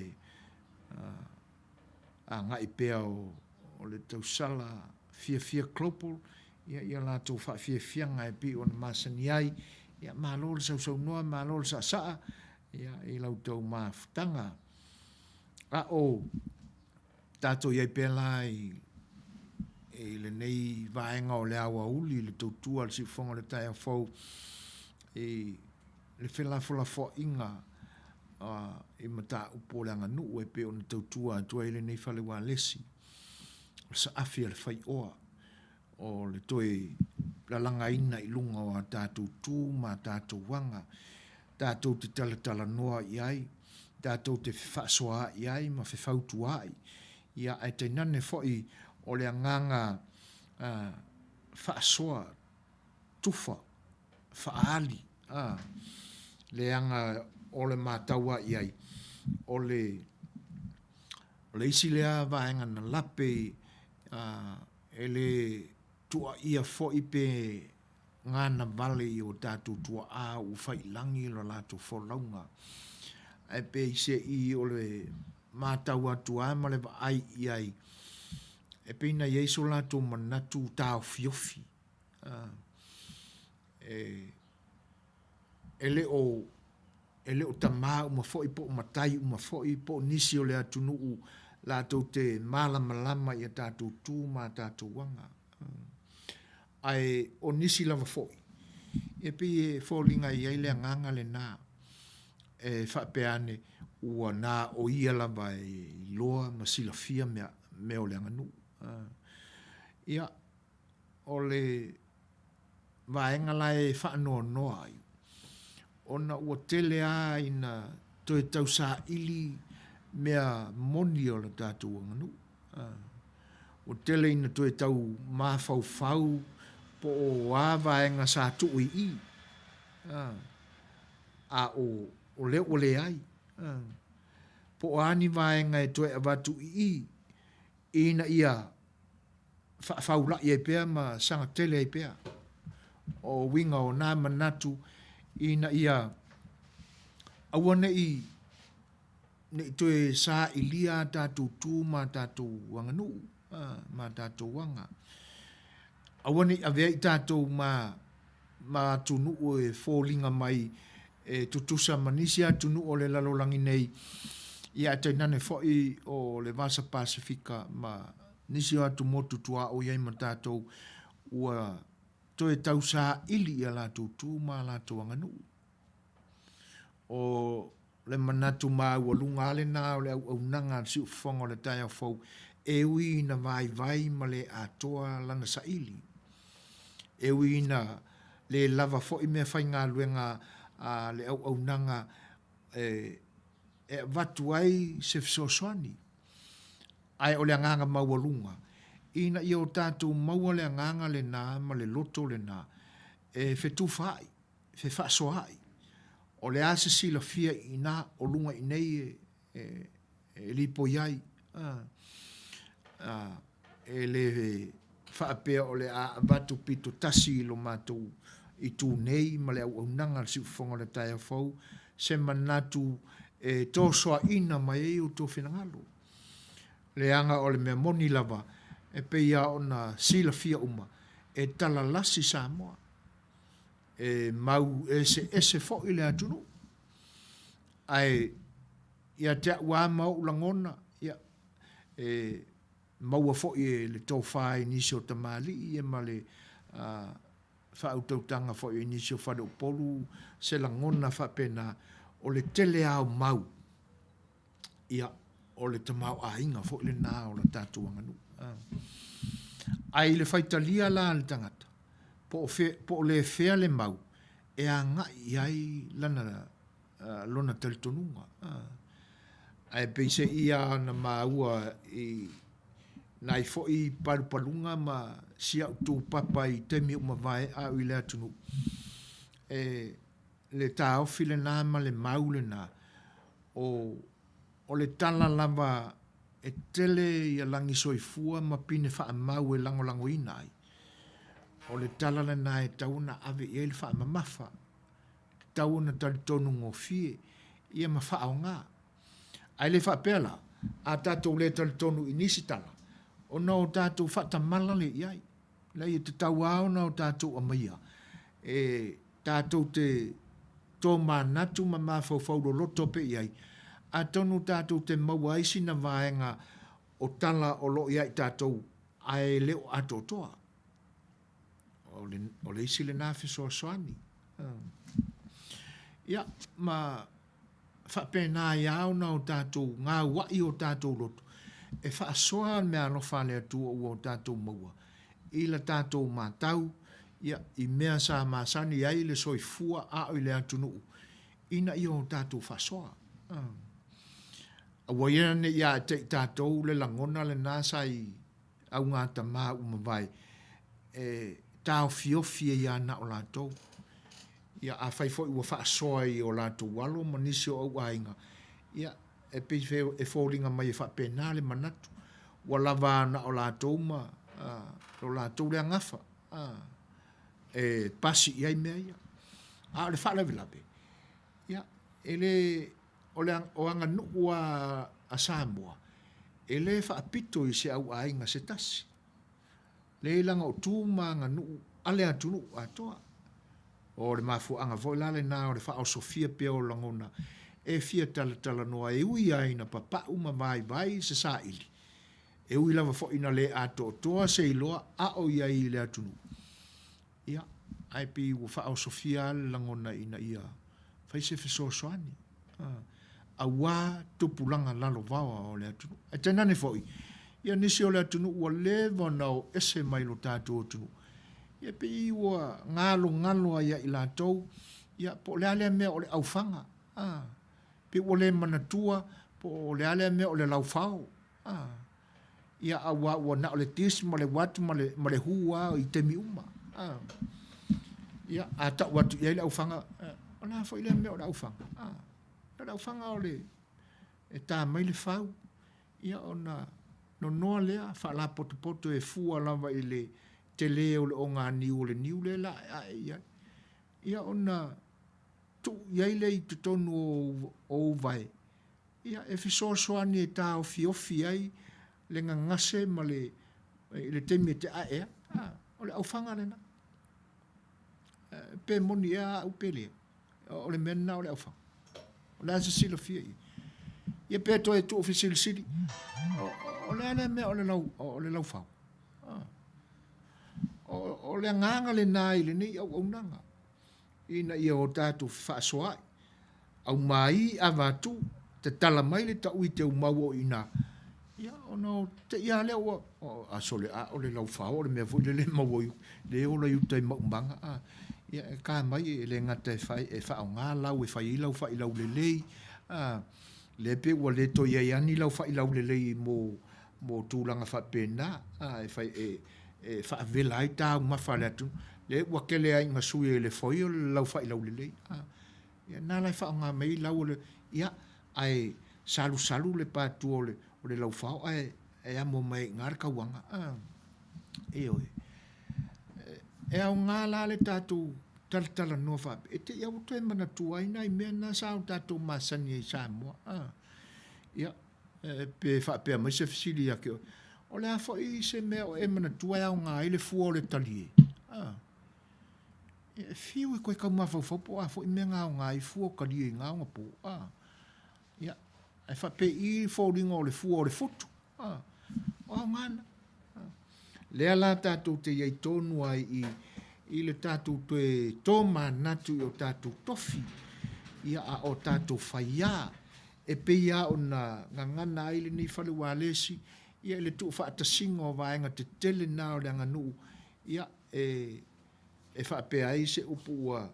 agai pea o le tausala Fiafia Global ia i a latou faafiafiaga e pei ona masani ai. Ia malo le sausaunoa, malo le saasaa ia i la outou mafutaga. A o tatou i ai pea la i i lenei vaega o le aoauli i le tautua a le Siufofoga o le Taeao Fou i le felafolafoaiga i mataupu o le aganuu e pei ona tautua atu ai lenei fale ualesi, o le saafi a le faioa, o le toe lalagaina i luga o a tatou tu ma a tatou aga, tatou te talatalanoa i ai, tatou te fefaasoaai ai ma fefautuaai, ia ae tainane foi o le agaga faasoa tufa, faaali, a, leaga o le matau a i ai, o le, o le isi lea vaega na lape a, e le tuuaia foi pe gana vale i o tatou tuaa ua fai i lagi lo latou folauga. Ae peiseai o le matau atu lava ma le vaai i ai, e pei na i ai so latou manatu taofiofi, e le o e le o tamā uma foi po o matai uma foi po o nisi o le atunuu latou te malamalama i a tatou tu ma a tatou aga. Ae o nisi lava foi, e pei e foliga e i ai le agaga lena e faapea ane ua na o ia lava e iloa ma silafia mea, mea o le aganuu. Ia, o le vaega la e faanoanoa ai, ona ua tele lava ina toe tausaili mea moni o le tatou aganuu. Ua tele ina toe tau mafaufau po o a vaega sa tuu i i, a o lea ua leai. Po o a ni vaega e toe avatu i i, ina ia faafaulai ai pea ma saga tele ai pea. O uiga o na manatu ina ia aua ne i ne i toe sailia a tatou tu ma a tatou aganuu ma a tatou aga. Aua ne i avea i tatou ma ma atunuu e foliga mai e tutusa ma nisi atunuu o le lalolagi nei, ia ae tainane foi o le Vasa Pasefika ma nisi o atumotu tuaoi ai ma tatou ua toe tausaili i a latou tu ma a latou aganuu. O le manatu maualuga lava lena o le auaunaga a le Siufofoga o le Taeao Fou, e ui ina vaivai ma le atoa lana saili, e ui ina le lava foi meafaigaluega a le auaunaga e avatu ai se fesoasoani, ae o le agaga maualuga, ina ia o tatou maua le agaga lena ma le loto lena e fetufaai fefaasoaai, o le a se silafia i ina o luga i nei e lipoi ai, e le faapea o le a avatu pito tasi i lo matou itu nei ma le auaunaga a le Siufofoga o le Taeao Fou se manatu e tosoaina mai ai outou finagalo. Leaga o le mea moni lava, e pei lava ona silafia uma, e talalasi Samoa. E mau eseese foi le atunuu, ae ia te au lava ma ou lagona, ia, e maua foi e le tofa i nisi o tamalii ma le faautautaga foi i nisi o faleupolu se lagona faapena, o le tele lava o mau, ia, o le tamaoaiga foi lena o le tatou aganuu. Ae i le faitalia la a le tagata, po o fea, po o le fea le mau e agai i ai lana, lona talitonuga. Ae peiseai lava ona maua i nai foi palupaluga ma si au tupapa i taimi ua mavae a o i le atunuu, e le taofi lena ma le mau lena, o, o le tala lava e tele ia lagi soifua ma pine faamau e lagolagoina ai, o le tala lena e tatau ona ave i ai le faamamafa, e tatau ona talitonu gofie, ia ma faaaoga. Ae le faapea la, a tatou le talitonu i nisi tala, ona o tatou faatamala lea i ai. Leai, e tatau lava ona o tatou aumaia e tatou te tomanatu ma mafaufau loloto pea i ai, atonu tatou te maua ai sina vaega o tala o lo o ia i tatou ae le o atoatoa. O le, o le isi lena fesoasoani. Ia, ma faapena ai lava ona o tatou gauai o tatou loto e faasoa le meaalofa a le Atua ua o tatou maua i la tatou matau, ia, i mea sa masani ai le soifua a o i le atunuu, ina ia o tatou faasoa. Aua ia ne i ae te i tatou le lagona lena sa i augatama ua mavae e taofiofi ai lava na o latou. Ia, afai foi ua faasoa i o latou alo ma nisi o auaiga, ia, e pei e foliga mai e faapena le manatu, ua lava na o latou ma lo latou lea gafa, e pasi i ai mea ia. A o le faalavelave, ia, e le, o le o aganuu lava a Samoa, e le faapito i se auaiga se tasi. Leai leaga o tu ma aganuu a le atunuu atoa. O le mafuaaga foi la lena o le faaosofia pea o lagona e fia talatalanoa e ui lava ina papau ma vaivai se saili, e ui lava foi ina le atoatoa se iloa a o i ai i le atunuu. Ia, ae pei ua faaosofia lava le lagona ina ia fai se fesoasoani, aua tupulaga lalovaoa o le atunuu. Ae tainane foi, ia nisi o le atunuu ua leva ona o ese mai lo tatou atunuu, ia pei ua galogalo lava ia i latou, ia po o le a lea mea o le aufaga, a, pei ua le manatua po o le a lea mea o le laufao, a. Ia, aua ua na o le this ma le what ma le, ma le who lava i taimi uma. A. Ia, a tau atu i ai le aufaga, o le a foi lea mea o le aufaga? A. O le aufaga o le, e ta mai le fau, ia ona nonoa lea, faalapotopoto e fua lava i le tele o le oganiu o le niu lea la e ae i ai. Ia ona tuu i ai lea i totonu o ou vae, Ia, e fesoasoani e taofiofi ai le gagase ma le, i le taimi e te ae ai. A, o le aufaga lena. Pe moni ea au pe leai. O le mea lena o le aufaga. O le a se silafia i ai. Ia pe toe tuufesilisili, o, o le a lea mea o le lau, o le laufau. A. O, o le agaga lena i lenei auaunaga. Ina ia o tatou fefaasoaai. Aumai avatu, tatala mai le taui teu mau o i ina, ia ona o te i lava lea ua, a sole, a o le laufao o le mea foi lele e maua i uta, lea e ola i uta i maumaga, a, ia e ka mai e le gata e fai, e faaaoga lau e fai ai lau fai laulelei, a, lea pei ua le toe i ai lava ni lau fai laulelei mo, mo tulaga faapena, a, e fai, e, e faavela ai taumafa a le atunuu, lea ua tele ai ina sui ai le foi o le lau fai laulelei, a. Ia na la e faaaoga mai ai lau o le, ia, ae salusalu le patua o le, o le laufao ae e amo mai ai i ina le tauaga. A, ioe. E aoga la le tatou talatalanoa faapea, e te i lava ua toe manatua ai nai mea na sa o tatou masani ai i Samoa. A, ia, pe faapea mai se fesili ia te oe, o le a foi se mea o e manatua e aoga ai le fua o le talie? A. E fiu e koe tau mafaufau po o a foi mea na aoga ai fua o talie i na ona po, a. Ia, ae faapei i foliga o le fua o le futu, a. O aoga na. A. Lea la tatou te i ai tonu ai i, i le tatou toe tomanatu i o tatou tofi, ia a o tatou faiā, e pei lava ona gagana ai lenei fale ualesi. Ia, i le tuufaatasiga o vaega tetele na o le aganuu, ia, e, e faapea ai se upu ua,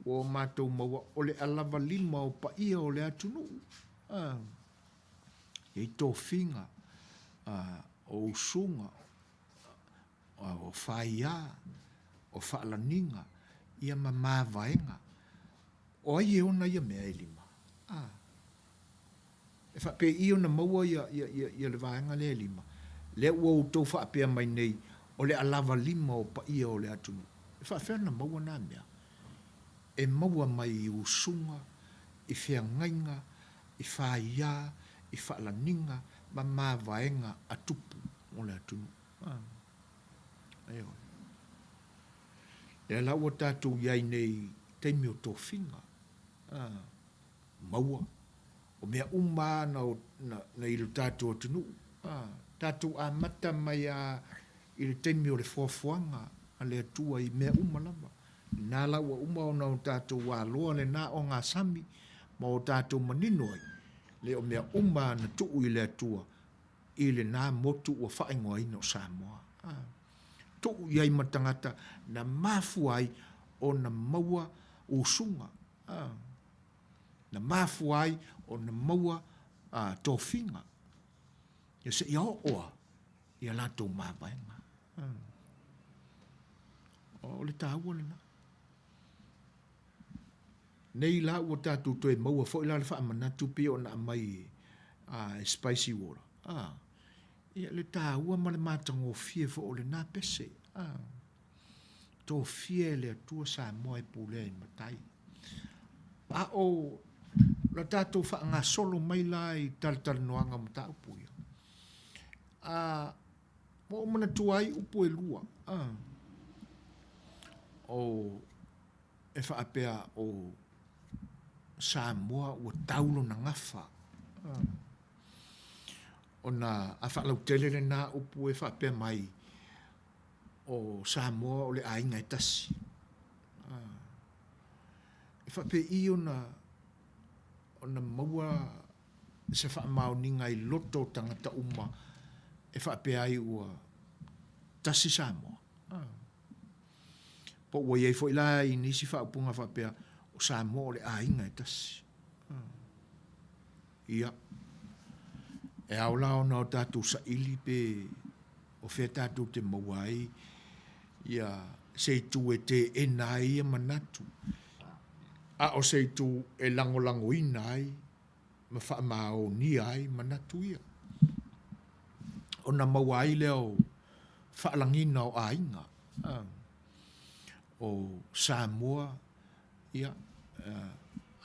ua o matou maua, o le alavalima o paia o le atunuu. A, e i ai tofiga, a, o usuga, o faia, o faalaniga, ia ma mavaega. O ai e ona ia mea e lima? A. E faapei ona maua ia, ia, ia, ia le vaega lea e lima? Lea ua outou faapea mai nei, o le alavalima o paia o le atunuu. E faapefea ona maua na mea? E maua mai i usuga, i feagaiga, i faia, i faalaniga ma mavaega a tupu o le atunuu. A. Ioe. Lea la ua tatou i ai nei i taimi o tofiga. A. Maua. O mea uma lava na, na i lo tatou atunuu. A. Tatou amata mai lava i le taimi o le foafoaga a le Atua i mea uma lava. Lena la ua uma ona o tatou aloa lena ogasami ma o tatou manino ai, le o mea uma lava na tuu i le Atua i lena motu ua faaigoaina o Samoa. A. Tuu i ai ma tagata na mafua ai ona maua usuga, a. Na mafua ai ona maua a, tofiga. Ia seia oo a i a latou mavaega. A. O le taua lena. Nei la ua tatou toe maua foi la le faamanatu pei ona aumai e spicy water. A, ia le taua ma le matagofie foi o lena pese. A, tofia e le Atua Samoa e pulea i matai. A o la tatou faagasolo mai la i talatalanoaga o mataupu ia, a, ua ou manatua ai upu e lua, a, o e faapea o Samoa ua tau lona gafa. Ona a faalautele lena upu e faapea mai o Samoa o le aiga e tasi. E faapei ona ona maua se faamaoniga i loto o tagata uma e faapea ai ua tasi Samoa. Po ua i ai foi la i nisi faaupuga faapea, o Samoa o le aiga e tasi. Ia, e ao la ona o tatou saili pe o fea tatou te maua ai ia se itu e teena ai ia manatu, a o se itu e lagolagoina ai ma faamaonia ai manatu ia. Ona maua ai lea o faalagiga o aiga, o Samoa, ia,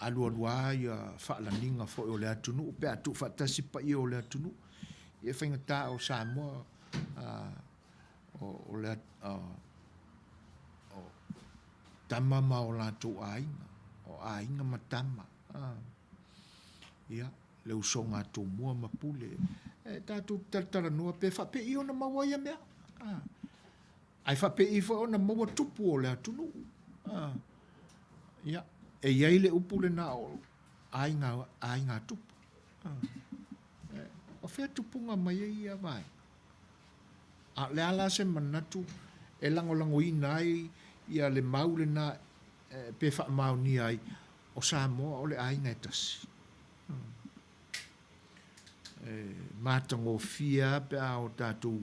alualu lava ia faalagiga foi o le atunuu pe a tuufaatasi paia o le atunuu. Ia e faigata o Samoa o le o tama ma o latou aiga, o aiga ma tama. Ia, le usoga a Tumua ma Pule. E tatou te talatalanoa pe faapei ona maua ia mea. Ae faapei foi ona maua tupu o le atunuu. Ia, e i ai le upu lena o aiga, aiga tupu. O fea tupuga mai ai ia vaega? A o le a la se manatu e lagolagoina ai ia le mau lena pe faamaonia ai o Samoa o le aiga e tasi. E matagofie lava pe a o tatou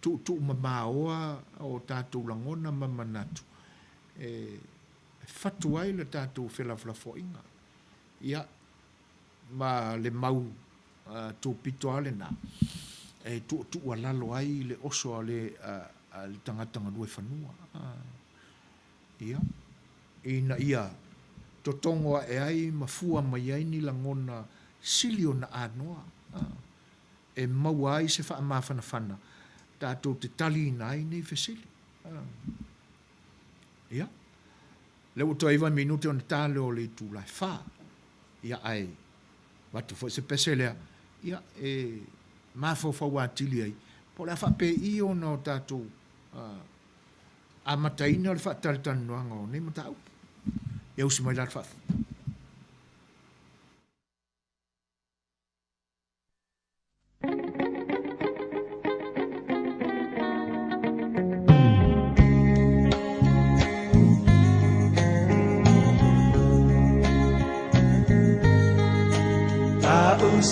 tuutuumamaoa o tatou lagona ma manatu e fatu ai le tatou felafolafoaiga. Ia, ma le mau topito lava lena e tuutuualalo ai le oso a le tagata galue fanua. Ia, ina ia totogo ae ai ma fua mai ai ni lagona sili ona anoa e maua ai se faamafanafana tatou te taliina ai nei fesili. Ia, lea ua toe iva minute ona ta lea o le itula e fa. Ia, ae avatu foi se pese lea, ia, e mafaufau atili ai, po o le a faapei ona o tatou amataina le faatalatalanoaga o nei mataupu. Ia usi mai la le faafofoga.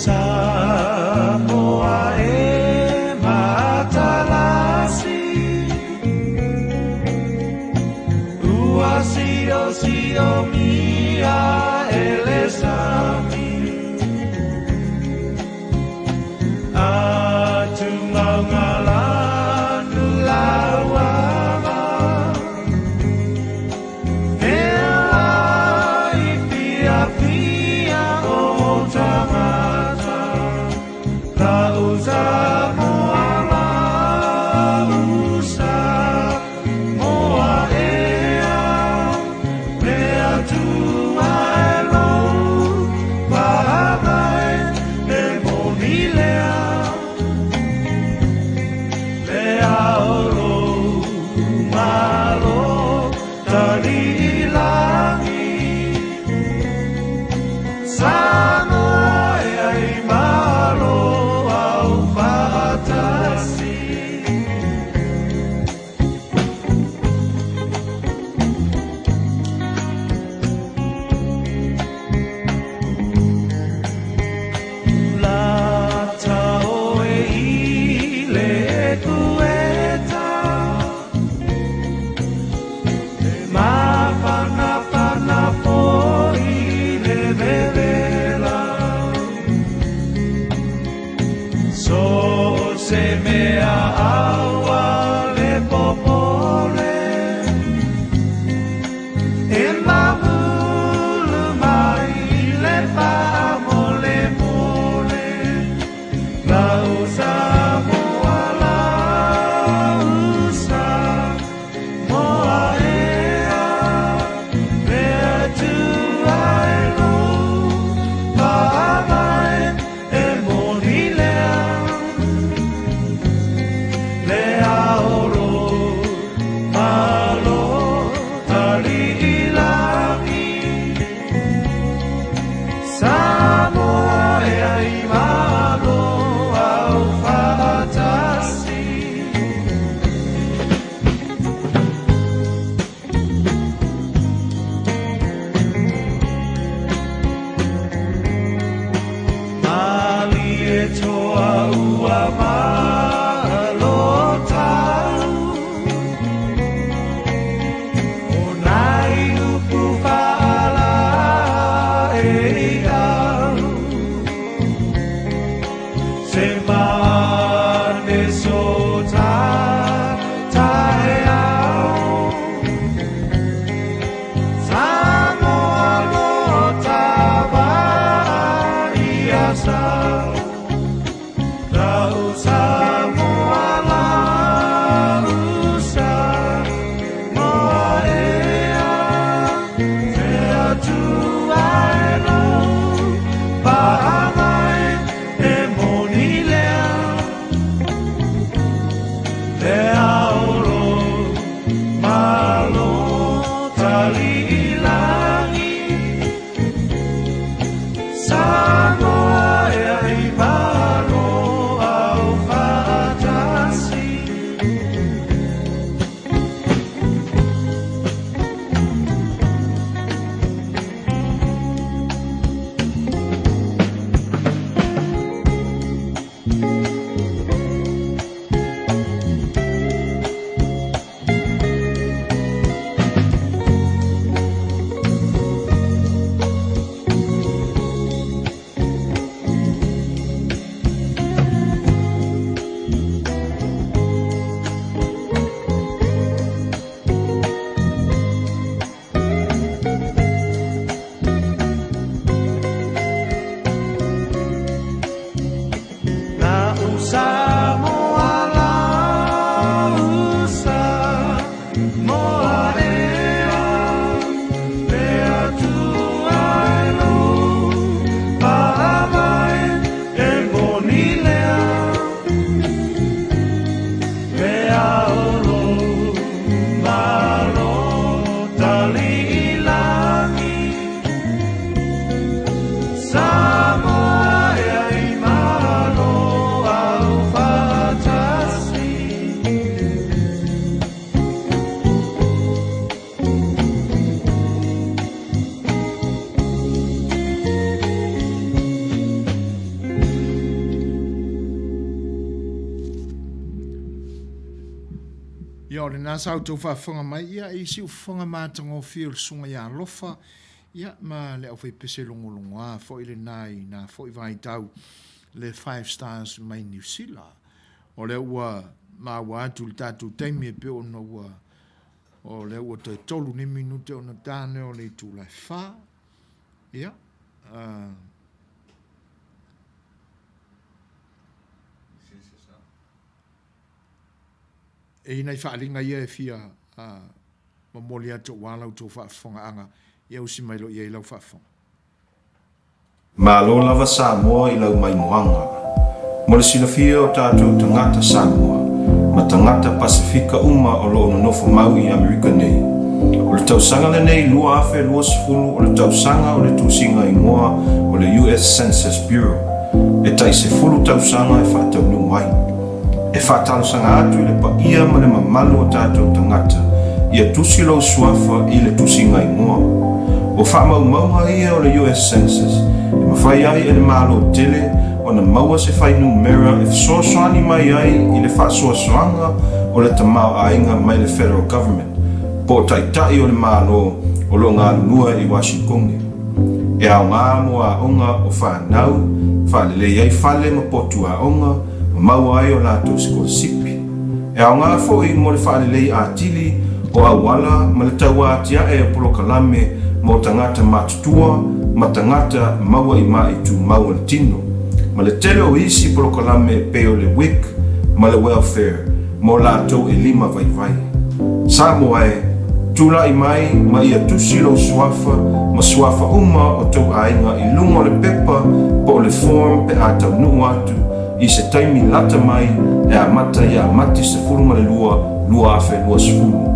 Samoa e matalasi Ua sio mia e le sami Atu maungalanu lauava Ea i fia fia o tagata Lau Samoa lau Samoa ea Le Atua e lou paavae E moni lea Le aolo malo taliilagi Samoa e ai malo au faatasi. Lata oe i le kueta E mafanafana foi le vevela So se mea aua le popole E mamulu mai le faamolemole Lau Samoa lau Samoa ea Le Atua e lou paavae e moni lea Le aolo malo taliilagi Samoa e ai malo au faatasi. Malie toa ua malo tau O nai upu faala e au Se mane so ta tae au Samoa lo tava ia sau Lau Samoa lau Samoa ea Te Atua e lou paavae e moni lea Le aolo malo taliilagi Samoa e ai malo au faatasi. Ia, o lena sa outou faafofoga mai, ia, i siufofoga matagofie o le Susuga ia Alofa, ia, ma le aufaipese logologoa foi lena i na foi vaitau, le Five Stars mai Niu Sila. O lea ua maua atu i le tatou taimi e pei ona ua, o lea ua toe 3 nei minute ona ta lea o le itula e 4. Ia, uh, E i nai faaaliga ia e fia momoli atu aua la outou faafofogaaga, ia usi mai loa i ai lau faafofoga. Malo lava Samoa i lau maimoaga. Mo le silafia o tatou tagata Samoa ma tagata Pasefika uma o lo o nonofo mau i Amerika nei, o le tausaga lenei 2020 o le tausaga o le tusiga igoa o le US Census Bureau e tai 10 tausaga e faataunuu ai. E faatalosaga atu i le paia ma le mamalu o tatou tagata, ia tusi lou suafa i le tusiga igoa. O faamaumauga ia o le US Census e mafai ai e le Malo tele ona maua se fuainumera e fesoasoani mai ai i le faasoasoaga o le tamaoaiga mai le Federal Government po o taitai o le Malo o lo o galulue i Washingtone. E aoga mo aoga o fanau, faalelei ai fale ma potu aoga, ma maua ai o latou sikolasipi. E aoga foi mo le faalelei atili o auala ma le tauatiae o polokalame mo tagata matutua ma tagata maua i maʻi tumau o le tino, ma le tele o isi polokalame e pei o le WIC ma le Welfare mo latou e lima vaivai. Samoa e, tulai mai ma ia tusi lou suafa ma suafa uma o tou aiga i luga o le pepa po o le form pe a taunuu atu i se taimi lata mai e amata ia Mati 12, 2020.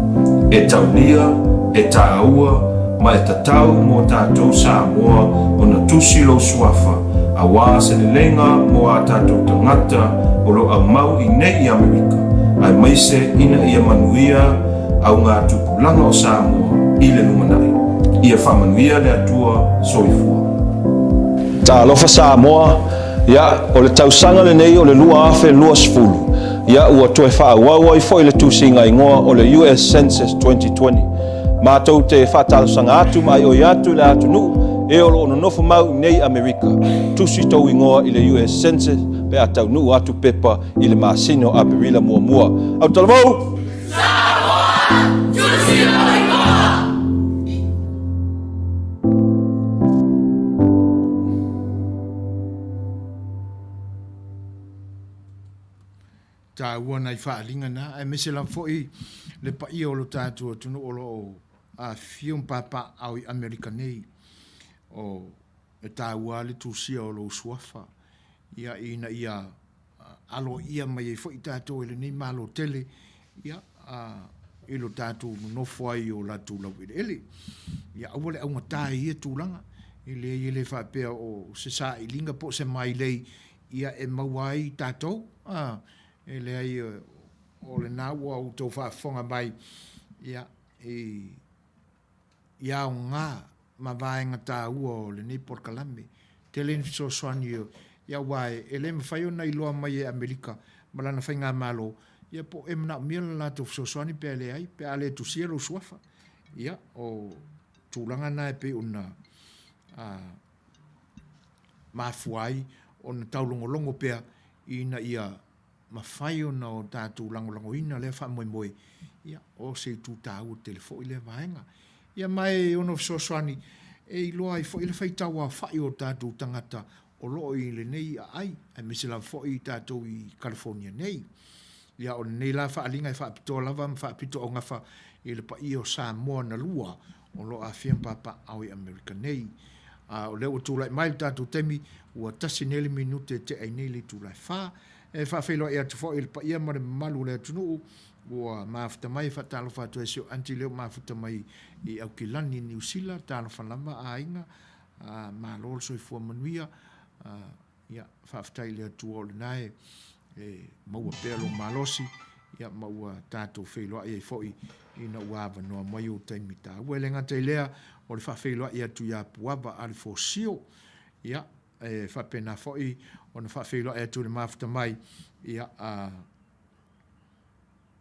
E taulia, e tāua, ma e tatau mō tātou Samoa ona tusi lou suafa auā se leleiga mō ā tātou tagata o lo aumau i nei i Amerika, aemaise ina ia manuia au ngā tupulaga o Samoa i le lumanai. Ia faamanuia le Atua. Soifua. Talofa Samoa, ia, o le tausaga lenei o le 2020, ia, ua toe faaauau ai foi le tusiga igoa o le US Census 2020. Matou te faatalosaga atu ma aioi atu i le atunuu e o lo o nonofo mau i nei Amerika, tusi tou igoa i le US Census pe a taunuu atu pepa i le masina o Aperila muamua. Autalavou! Samoa! Tusi lou igoa! Taua nai faaaliga na, aemaise lava foi le paia o lo tatou atunuu o lo o afifio ma papaaao i Amerika nei. O, e taua lava le tusia o lou suafa, ia, ina ia aloaia mai ai foi tatou e lenei Malo tele, ia, i lo tatou nonofo ai i o latou laueleele. Ia aua le augata i ia tulaga, e leai e le faapea o se sailiga po o se mailei ia e maua ai tatou, a, e leai o lena ua outou faafofoga mai, ia, i, i aoga ma vaega taua o lenei polokalame. Tele ni fesoasoani ia aua e le mafai ona iloa mai e Amerika ma lana faigamalo ia po o e manaomia le latou fesoasoani pe a leai, pe a le tusia lou suafa. Ia, o tulaga na e pei ona mafua ai ona taulogologo pea ina ia mafai ona o tatou lagolagoina lea faamoemoe, ia, o se itu taua tele foi lea vaega. Ia ma e ono fesoasoani e iloa ai foi le faitau aofai o tatou tagata o lo o i lenei aai, aemaise lava foi i tatou i California nei. Ia, o lenei la faaaliga e faapitoa lava ma faapitoaugafa i le paia o Samoa na lua o lo o aafia ma papaaao i Amerika nei. A o lea ua tulai mai le tatou taimi, ua tasi nei le minute e tea ai nei le itula e fa. E faafeiloai atu foi i le paia ma le mamalu o le atunuu ua mafuta mai. E faatalofa atu ai si ou aunty lea ua mafuta mai i Aukilani, Niu Sila. Talofa lava aiga, malo le soifua manuia. Ia, faafetai i le Atua o lena e maua pea lou malosi, ia, ma ua tatou feiloai ai foi ina ua avanoa mai ou taimi taua. E le gata i lea, o le faafeiloai atu ia Puava Alefosio, ia, e faapena foi ona faafeiloai atu i le mafuta mai, ia, a.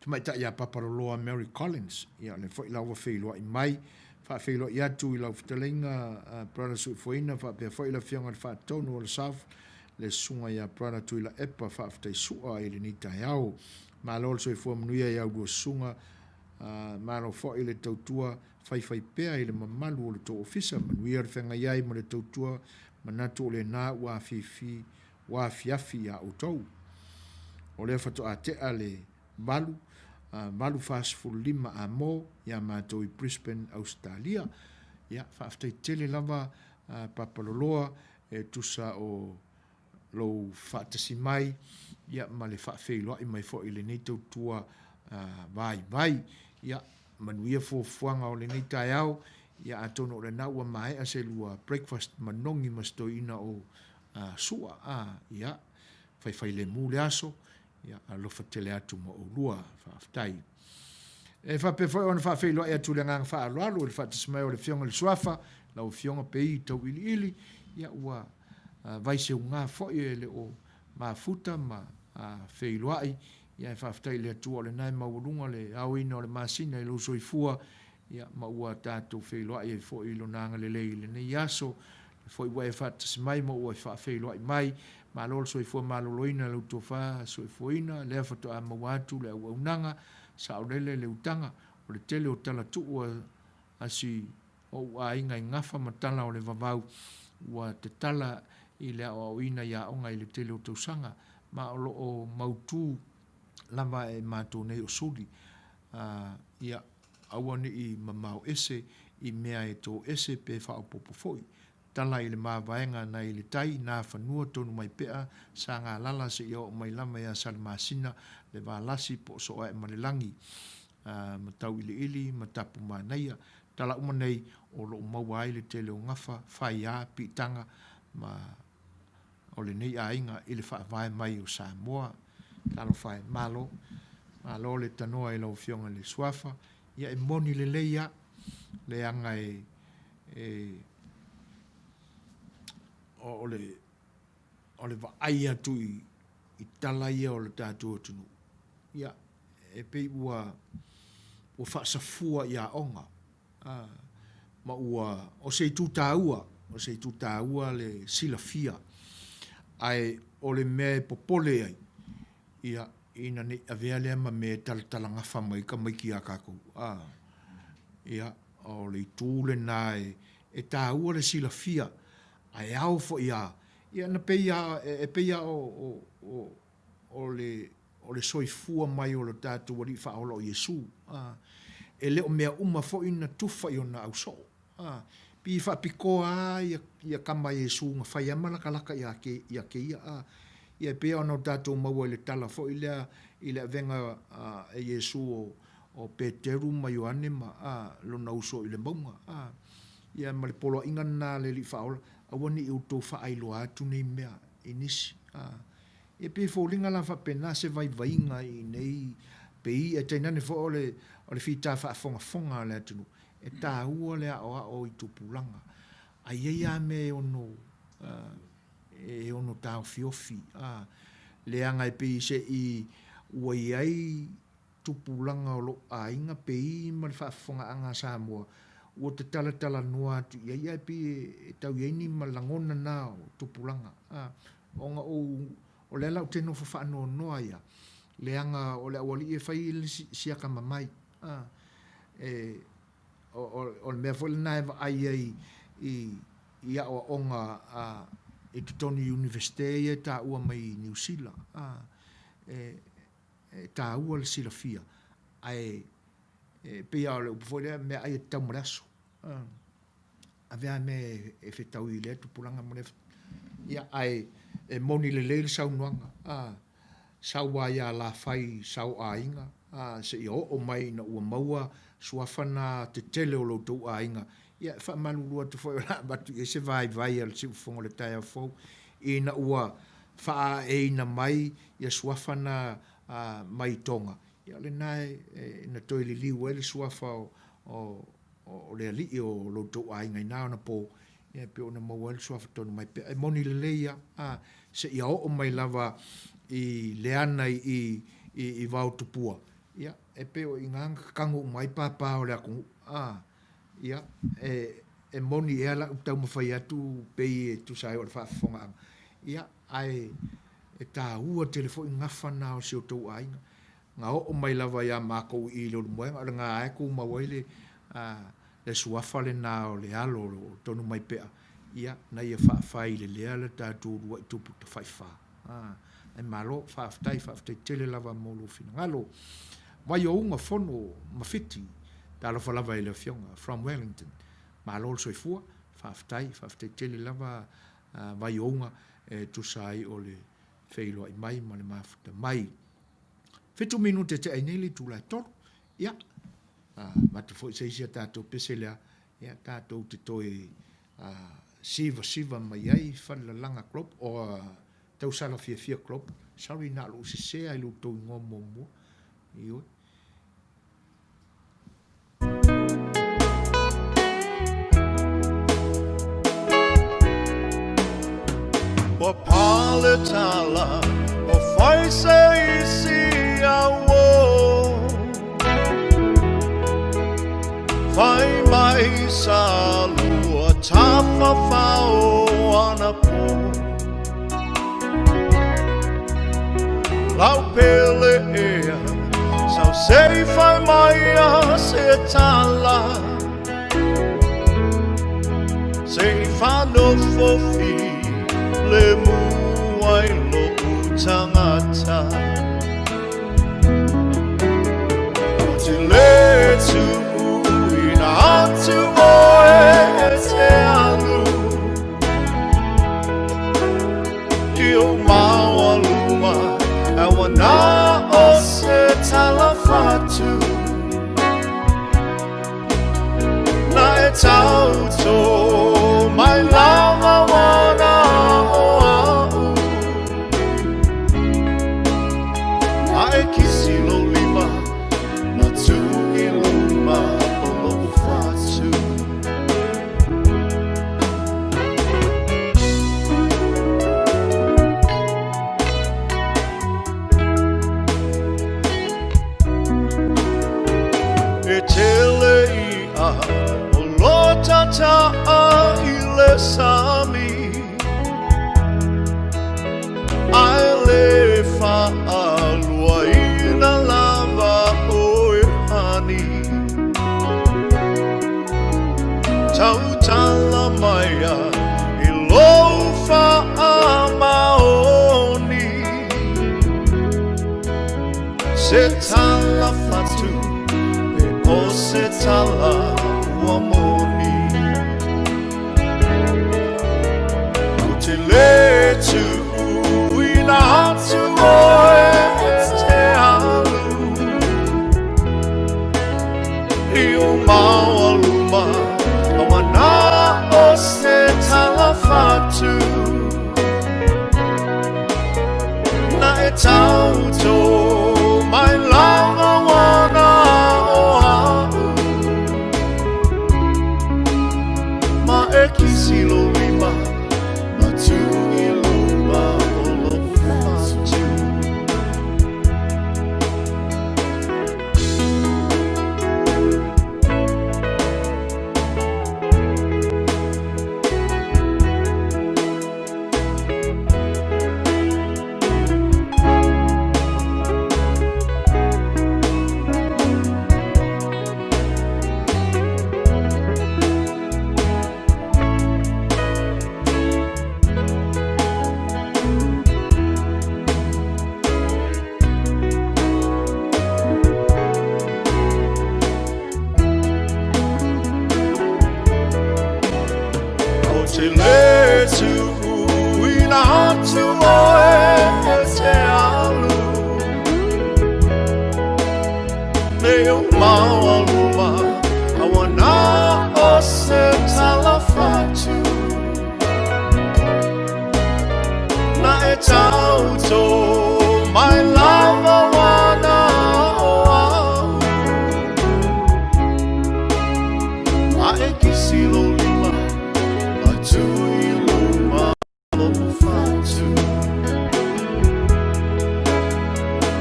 Tamaitai ia Papaloloa Mary Collins, ia o lea foi la ua feiloai mai. Faafeiloai atu i lau fetalaiga Brother Suifoina faapea foi le Afioga i le Faatonu o le South, le Susuga ia Brother Tuilaepa faafetai sua i lenei taeao. Malo le soifua manuia i a ulua susuga, malo foi le tautua faifaipea i le mamalu o le tou ofisa. Manuia le feagai ai ma le tautua manatu o lena ua afifi ua afiafi iā outou. O lea faatoa tea le 8, 8:45 amo iā matou i Brisbane, Ausetalia. Ia, faafetai tele lava Papaloloa e tusa o lou faatasi mai ia ma le faafeiloai mai foi i lenei tautua vaivai. Ia, manuia fuafuaga o lenei taeao, ia atonu o lena ua maea se lua breakfast manogi ma se toeaina o sua, a, ia, faifailemu le aso, ia, alofa tele atu ma oulua. Faafetai. E faapea foi ona faafeiloai atu le agaga faaaloalo i le faatasi mai o le Afioga i le Suafa, lau Afioga Pei Tauiliili, ia, ua vaiseuga foi e le o mafuta ma feiloai, ia, e faafetai i le Atua o lena e maualuga le aoina o le masina i lou soifua, Ia, ma ua tatou feiloai ai foi i Lona agalelei i lenei aso, lea foi ua e faatasi mai ma ua e faafeiloai mai. Malo le soifua maloloina i lau tofa soifuaina, lea faatoa maua atu le auaunaga, saolele le utaga, o le tele o tala tuu a si ou aiga i gafa ma tala o le vavau, ua tatala i le aoaoina i aoga i le tele o tausaga, ma o lo o mautu lava e matou nei o suli. A, ia, aua ne i mamao ese i mea e tō ese pe faaopoopo foi. Tala i le mavaega nai le tai, nā fanua tonu mai pea, sa galala seia oo mai lava ia Salamasina, le Valasi po o Sooaemalelagi, a, ma Tauiliili ma Tapumanaia. Tala uma nei o lo o maua ai le tele o gafa, faiā, piitaga ma o lenei aiga i le faavae mai o Samoa. Talofa e, malo, malo le tanoa i lau Afioga i le Suafa, ia e moni lelei a, leaga e, e, o le, o le vaai atu i, i tala ia o le tatou atunuu, ia, e pei ua, ua faasafua i aoga, A, ma ua, o se itu taua, o se itu taua le silafia, ae o le mea e popole ai, ia, ina ne i avea lea ma mea e talatalagafa mai ai tamaiti ia tatou, a, ia, o le itu lena e, e taua le silafia, ae ao foi a, ia na pei a, e pei a o, o, o, o le, o le soifua mai o lo tatou Alii Faaola o Iesu. A, e le o mea uma foi na tufa i ona ausoo. A, pei e faapitoa a ia, ia tama a Iesu na fai a ma latalata ia ke, ia keia. A, ia e pei ona o tatou maua i le tala foi lea i le avega a, e Iesu o, o Peteru ma Ioane ma, a, lona uso i le mauga. A, ia ma le poloaiga lena a le Alii Faaola, aua ne i outou faailoa atu nei mea i nisi. A, E pei e foliga la faapena se vaivaiga i nei pei, ae tainane foi o le, o le fita faafogafoga a le atunuu, e taua le aoao i tupulaga. A i ai lava mea e ono, e ono taofiofi, a, leaga e pei se i ua i ai tupulaga o lou aiga pei ma le faafofogaaga a Samoa, ua tatalatalanoa atu i ai, ae pei e tau i ai ni lagona na o tupulaga, a, Ona ou, o lea la ou te nofo faanoanoa ia, leaga o le aualii e fai le si atamamai. A, e, o, o, o le mea foi lena e vaai ai i, i aoaoga a, i totonu i Iunivesite ia e taua mai i Niu Sila. A, e, e taua le silafia, ae e pei lava o le upu foi lea, meaai e tatau ma le aso. A. Ave a mea e fetau i lea tupulaga ma lea Ia, ae e moni lelei le saunoaga, a, sau a ia Lafai sao aiga, a, seia oo mai ina ua maua suafa na tetele o lo outou aiga. Ia, e faamalulu atu foi o le a avatu i ai se vaivai a le Siufofoga o le taeao fou, ina ua faaaeina mai ia suafa na mai Toga, ia o lena e na toe liliu ai le suafa o o le alii o lo outou aiga i na ona po, ia e pei ona maua ai le suafa tonu mai pea. E moni lelei ia, a, seia oo mai lava i Leana i, i, i Vaotupua. Ia, e pei o i ina na kakago uma ai pāpā o le atunuu, a, ia, e, e moni ea la'u taumafai atu pei e tusa ai o le faafofogaaga, ia, ae e tāua tele foi gafa na o si o tou aiga. Na oo mai lava iā makou i i Leulumoega, o lena lava e tumau ai le, a, le suafa lena o le alo o Tonumaipea, ia, na ia faafailelea le tatou uluai tupu tafaifa. A, ae malo, faafetai, faafetai tele lava mo lou finagalo. Vaiouga Fono ma Fiti, talofa lava i le Afioga, from Wellington. Malo le soifua, faafetai, faafetai tele lava Vaiouga e tusa ai o le feiloai mai ma le mafuta mai. Fitu minute e tea ai nei le itula e tolu. Ia, avatu foi se isi a tatou pese lea, ia, tatou te toe sivasiva mai ai Falelalaga Club or Tausala Fiafia Club. Sorry na o lou sese lava i lo outou igoa muamua. Ioe. Ua pale tala o fai se isi au Fai mai sa lua tafafao anapo Lau pele ea sau sei fai mai a se tala Sei whanofo fi le muai lo tangata Ko te le tuuina atu oe e te alu I o maualuma e wana o se tala fatu Na e tauto mai lava wana o au A e kisi lo lima na tu i luma o lo'u fatu. E tele i'a o lo tata'a i le sami. Ae le faaluaina lava oe hani. Tautala maia i lou faamaoni. Se tala fatu pe o se tala ua moni. Ko te le tuuina atu oe e te alu I o maualuma a wana o se tala fatu Na e tauto mai lava wana o au Ma e kisi lo lima ma tu i luma o lo fatu. Ko te le tuuina atu oe e te alu Me o maualuma a wana o se tala fatu Na e tauto mai lava wana o au A e kisi lo lima a tui luma lo fatu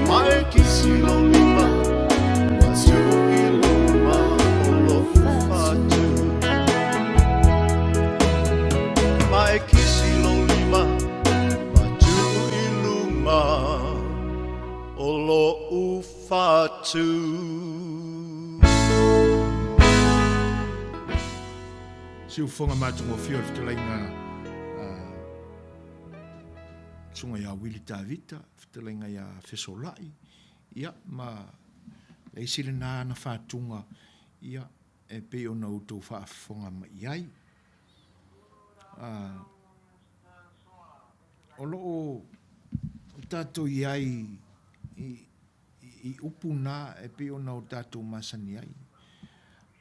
Ma e kisi lo lima O loʻu fatu. Siufofoga matagofie o le fetalaiga a Susuga ia Willie Tavita, fetalaiga ia Fesolai, ia ma le isi lena ana fatuga ia e pei ona outou faafofoga mai i ai. O lo o tatou i ai i, i upu na e pei ona o tatou masani ai.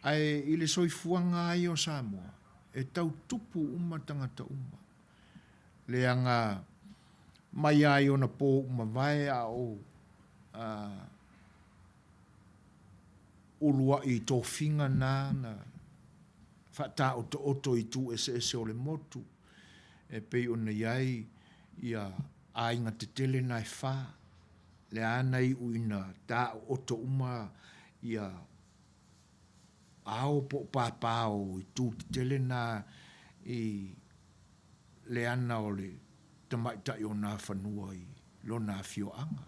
Ae i le soifuaga lava ia o Samoa, e tau tupu uma tagata uma. Leaga mai lava i ona po ua mavae a o uluai tofiga na na faataotooto i itu eseese o le motu e pei ona i ai ia aiga tetele na e fa, lea na iu ina taooto uma ia ao po o pāpā o itu tetele na i le ana o le tamaitai o Nafanua i lona afioaga.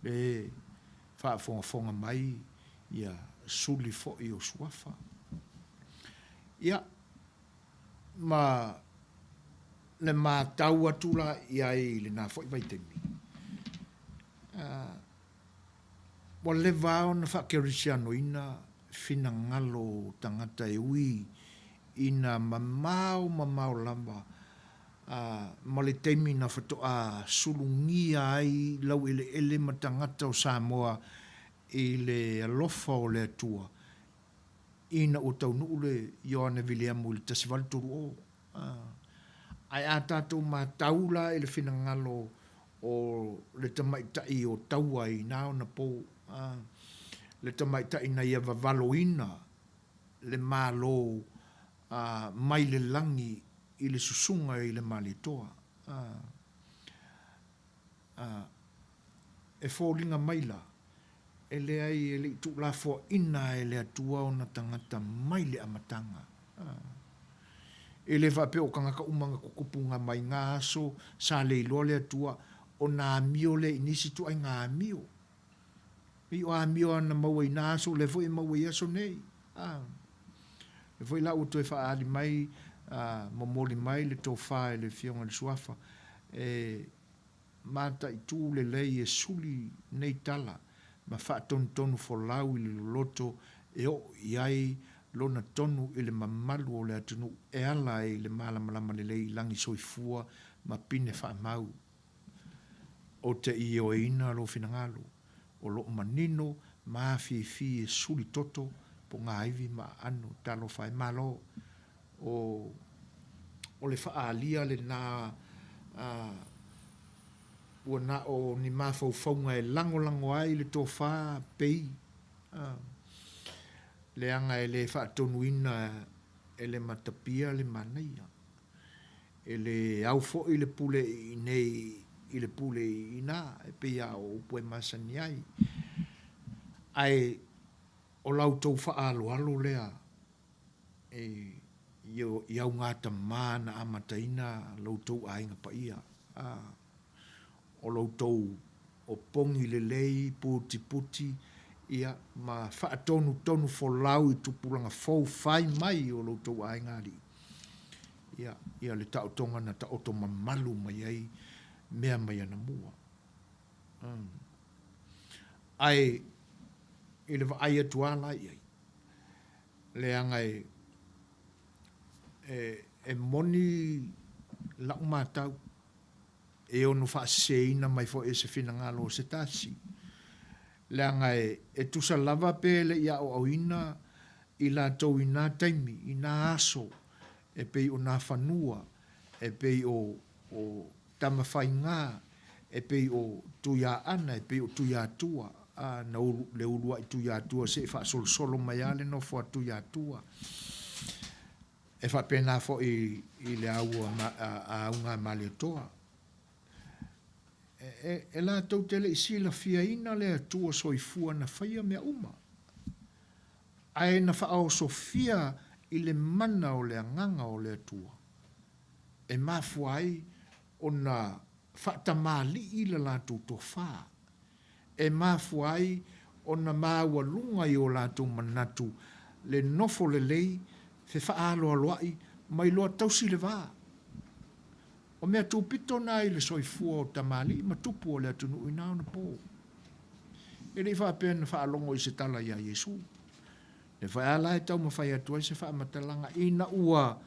Le faafogafoga mai ia suli foi o Suafa. Ia, ma le matau atu la i ai i lena foi vaitaimi, ua leva lava ona faakerisianoina finagalo o tagata e ui ina mamao mamao lava ma le taimi na faatoa sulugia ai laueleele ma tagata o Samoa i le alofa o le Atua ina ua taunuu le Ioane Viliamu i le 1830. Ae a tatou matau la i le finagalo o le tamaitai o Taua i na ona po, le tamaitai na ia vavaloina le Malo mai le lagi i le susuga i le Malietoa. E foliga mai la, e leai e le i tuulafoaina e le Atua ona tagata mai le amataga. E le faapea o tagata uma na tutupuga mai na aso sa le iloa le Atua ona amio lea i nisi ituaiga amio. Pei o amio lava na maua i na aso lea foi e maua i aso nei. Lea foi la ua toe faaali mai, momoli mai le tofa i le Afioga i le Suafa e mataitu lelei e suli nei tala ma faatonutonu folau i le loloto e oo i ai lona tonu i le mamalu o le atunuu e ala ai le malamalama lelei i lagi soifua ma pine faamau. Ou te ioeina lou finagalo, o loo manino ma afifi e suli toto pogaivi ma aano talofa e Malo. O o le faaalia lena a ua na o ni mafaufauga e lagolago ai le tofa pei a leaga e le faatonuina e le matapia le manaia. E le au foi le pule i inei i le pule i ina, e pei lava o upu e masani ai. Ae o la outou faaaloalo lea i augatama na amataina lo outou aiga paia. O lo outou opogi lelei, putiputi, ia, ma faatonutonu folau i tupulaga fou fai mai o lo outou aiga alii. Ia, ia le taotoga na taoto mamalu mai ai mea mai anamua. Umm. Ae i le vaai atu lava la i ai, leaga e, e, e moni la'u matau, e ono faaseseina mai foi e se finagalo o se tasi, leaga e, e tusa lava pe le i aoaoina i latou i nā taimi, i nā aso, e pei o nā fanua, e pei o, o Tamafaigā, e pei o Tuiaana, e pei o Tuiatua, a, na ulu, le uluaʻi Tuiatua seʻi faasolosolo mai lava le nofo a Tuiatua. E faapena foi i le aua a Auga Malietoa. E, e, e latou te le i silafiaina le Atua soifua na faia mea uma, ae na faaosofia i le mana o le Agaga o le Atua, e mafua ai ona. faatamalii le latou tofa e mafua ai ona maualuga i o latou manatu le nofo lelei, fefaaloaloa'i ma iloa tausi le va. O mea tupito na i le soifua o tamalii ma tupu o le atunuu i na ona po. E le i faapea na faalogo i se tala iā Iesu. Nefa e a la e taumafai atu ai se faamatalaga ina ua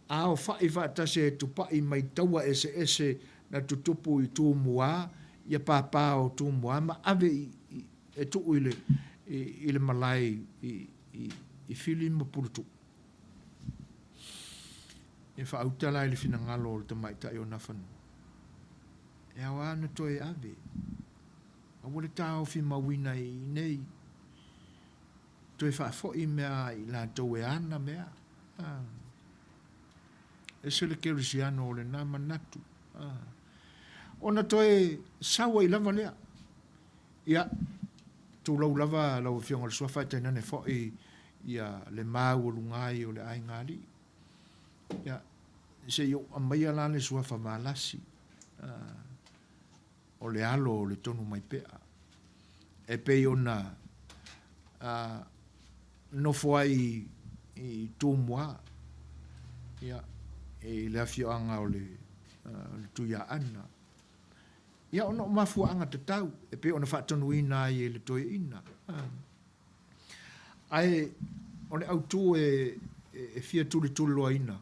aofa'i faatasi e tupa'i mai taua eseese na tutupu i Tumua, ia pāpā o Tumua ma ave i, e tuu i le, i le malae i, i, i Fili ma Puletuu. E faauta la i le finagalo o le tamaitai o Nafanua, e ao lava ona toe ave, aua le taofi mauina i inei, toe faafoi mea a i latou e ana mea. Ese le kerisiano o lena manatu. Ona toe sau ai lava lea. Ia, tulou lava lau Afioga i le Suafa ae tainane foi ia le maualuga ai o le aiga alii. Ia, se i ou aumaia la le suafa Valasi, o le alo o le Tonumaipea, e pei ona nofo ai i Tumua, ia, i le afioaga o le Tuiaana. Ia, ona o mafuaaga tatau e pei ona faatonuina ai e le toeaina. Ae o le autu e fia tulituliloaina,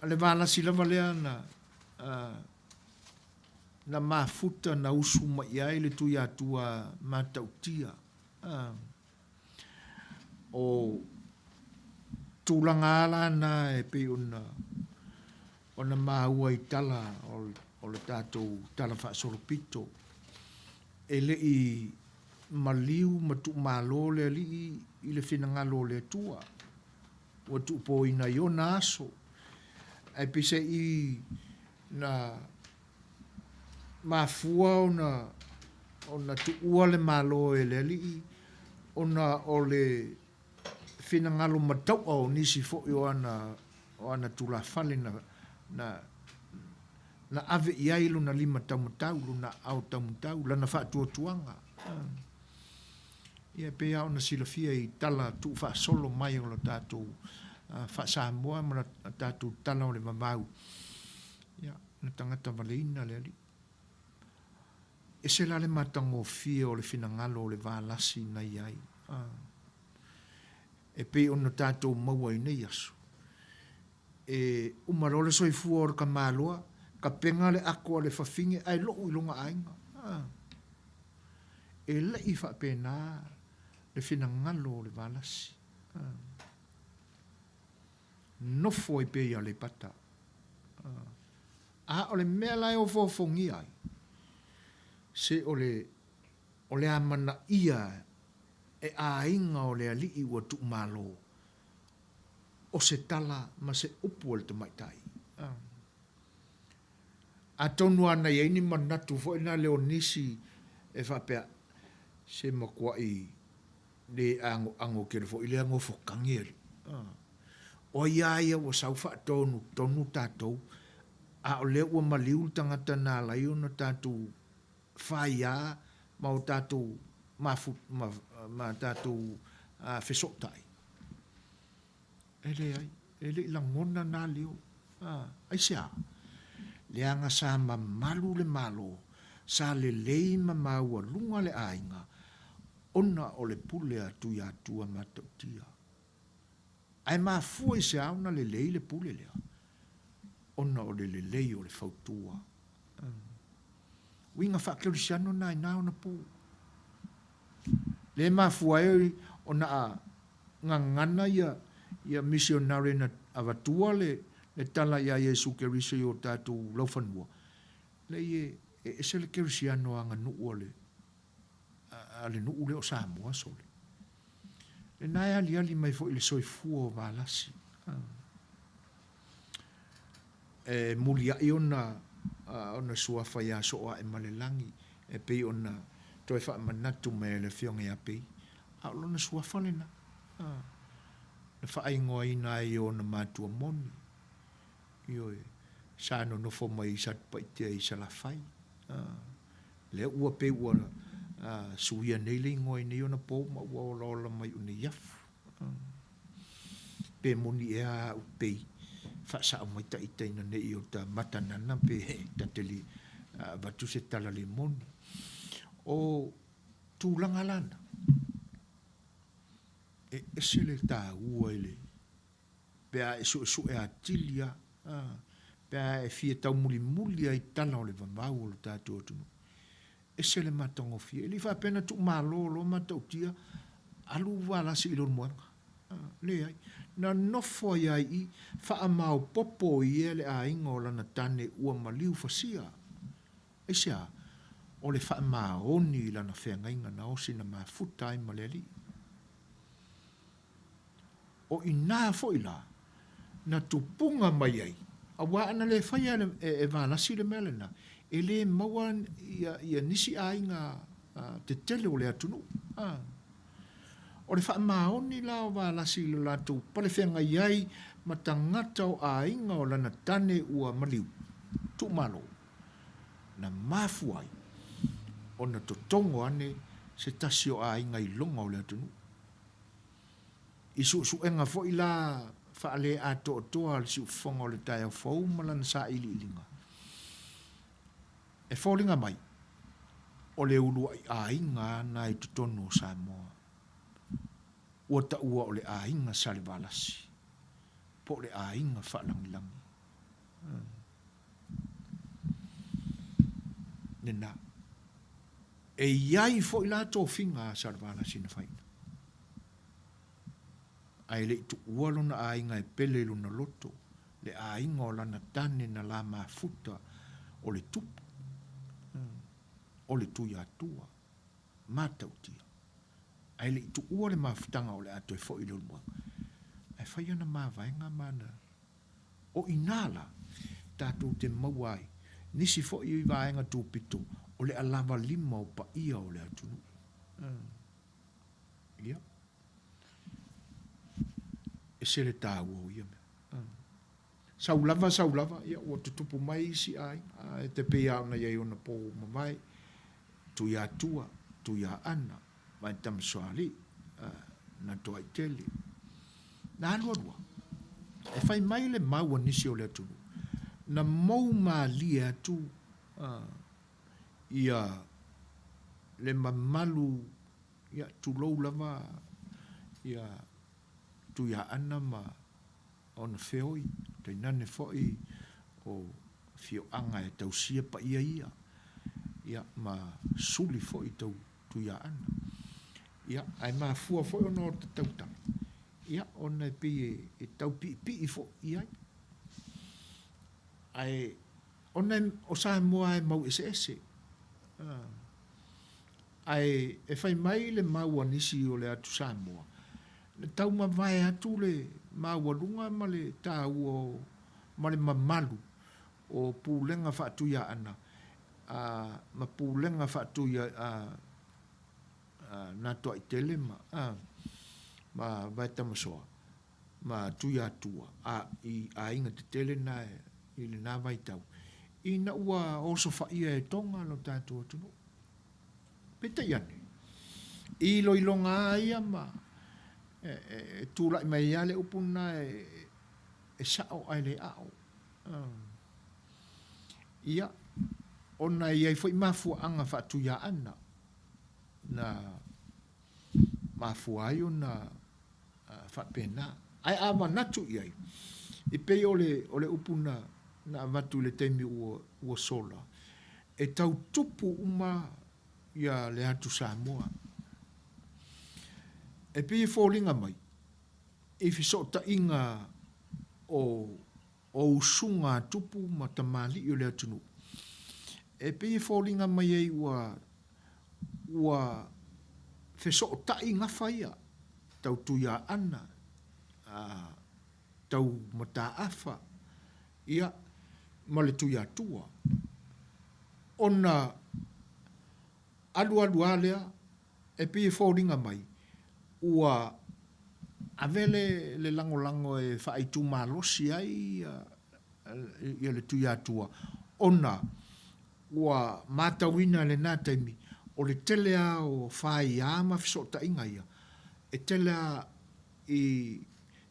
o le Valasi lava lea na na mafuta na usu mai i ai le Tuiatua matautia. O tulaga lava la na e pei ona ona maua i tala o le tatou Tala Faasolopito, e le i maliu ma tuumalo le Alii i le finagalo o le Atua, ua tuupoina i ona aso, ae peiseai na mafua ona ona tuua le Malo e le Alii ona o le finagalo mataua o nisi foi o ana o ana tulafale na na na ave i ai lona lima taumatau, lona aao taumatau, lana faatuatuaga. Ia e pei lava ona silafia i tala tuufaasolo mai o le tatou faa-Samoa ma le tatou tala o le vavau, ia, na tagata valeina le Alii. Ese la le matagofie o le finagalo o le Valasi na i ai. E pei ona tatou maua i nei aso, e uma loa le soifua o le tamaloa, tapena le ato a le fafine ae lou i lona aiga. E le i faapena le finagalo o le Valasi. Nofo ai pea i Aleipata. A o le mea la e ofoofogia ai, se o le o le amanaia e aiga o le alii ua tuumalo, o se tala ma se upu a le tamaitai. Atonu a na i ai ni manatu foi na lea o nisi e faapea, se matuai le agoago tele foi lea nofotagi alii. O ai a ia ua sau faatonutonu tatou, a o lea ua maliu le tagata na ala ai ona tatou faia ma o tatou mafu, ma, ma tatou fesootai. E leai, e le i lagona na leo. Aisea? Leaga sa mamalu le Malo, sa lelei ma maualuga le aiga, ona o le pule a Tuiatua Matautia. Ae mafua i se a ona lelei le pule lea? Ona o le lelei o le fautua. Uiga faakerisiano na i na ona po. Le mafua ai ona a gagana ia ia misionare na avatua le le tala ia Iesu Keriso i o tatou laufanua, leai e e ese le kerisiano aganuu a le a le nuu lea o Samoa sole. Lena e aliali mai foi le soifua o Valasi. E muliaʻi ona ona suafa iā Sooaemalelagi e pei ona toe faamanatu mai e le Afioga ia Pei, a o lona suafa lena, na faaigoaina ai e ona matua moni. Ioe. Sa nonofo mai i Satupaitea i Salafai. Lea ua pei ua suia nei le igoa i nei ona pou ma ua olaola mai o Neiafu. Pe moni ea au pei faasao mai ta ita ina ne i o ta matanana pe ta te li avatu se tala le moni. O tulaga lana, e ese le taua i le pe a e suesue atili a, pe a e fia taumulimuli ai tala o le vavau o lo tatou atunuu. Ese le matagofie. E le i faapea na tuumalo loa matautia alu Valasi i lona moega. Leai. Na nofo ai lava i i, faamaopopo i ea le aiga o lana tane ua maliu fasia. Aisea? O le faamaoni i lana feagaiga na osi na mafuta ai ma le Alii. O i nā foi la na tupuga mai ai, auā ana le faia e Valasi le mea lena, e le maua ia nisi aiga tetele o le atunuu. O le faamaoni la o Valasi i lo latou palefeagai ai ma tagata o aiga o lana tane ua maliu, tuumalo, na mafua ai ona totogo ane se tasi o aiga iloga o le atunuu. I suesuega foi la faale-atoatoa a le siufofoga o le taeao fou ma lana sailiiliga, e foliga mai, o le uluai aiga na i totonu o Samoa ua taua o le aiga Salevalasi po o le aiga faalagilagi. Lena. E i ai foi la tofiga a Salevalasi na faina. Ae le i tuua lona aiga e pele i lona loto, le aiga o lana tane na la mafuta o le tupu, o le Tuiatua, matautia. Ae le i tuua le mafutaga o le a toe foi i le uluaga. Ae fai ana mavaega ma ana. O i ina la, tatou te maua ai nisi foi vaega tupito o le alava lima o paia o le atunuu. Ia. Ese le taua o ia mea. Sau lava, sau lava, ia ua tutupu mai isi aiga, e te pei lava ona i ai ona po mavae, Tuiatua, Tuiaana, Vaetamasoalii, Natoaitele. Na alualu lava, e fai mai le mau a nisi o le atunuu, na mou malie atu ia le mamalu, ia tulou lava ia Tuiaana ma ona feoi, tainane foi o afioaga e tausia paia ia, ia ma suli foi tau Tuiaana. Ia, ae mafua foi ona o ta tautala, ia, ona e pei e tau piipii foi i ai. Ae ona o Samoa e mau eseese. Ae e fai mai le mau a nisi o le atu Samoa, na taumavae atu le maualuga ma le taua o, ma le mamalu o pulega faatuiaana a, ma pulega faatui a, Natoaitele ma, a, ma Vaetamasoa ma Tuiatua, a, i aiga tetele na i lena vaitau, ina ua osofaia e Tonga lo tatou atunuu. Peitai ane, i iloiloga a ia ma e tulai mai ai lava le upu lena e sao ae le ao. Ia, ona e i ai foi mafuaaga faatuiaana na mafua ai ona faapena. Ae a manatu i ai, e pei o le, o le upu na, na avatu i le taimi ua, ua sola, e tau tupu uma ia le atu Samoa. E pei e foliga mai, i fesootaiga o, o usuga a tupu ma tamalii o le atunuu, e pei e foliga mai ai ua, ua fesootai gafa ia, tau Tuiaana, tau Mataafa, ia, ma le Tuiatua. Ona alualu lava lea, e pei e foliga mai, ua ave le, le lagolago e faaitumalosi ai ia. ia le Tuiatua ona ua matauina i lena taimi o le tele lava o faia ma fesootaiga ia e tele lava i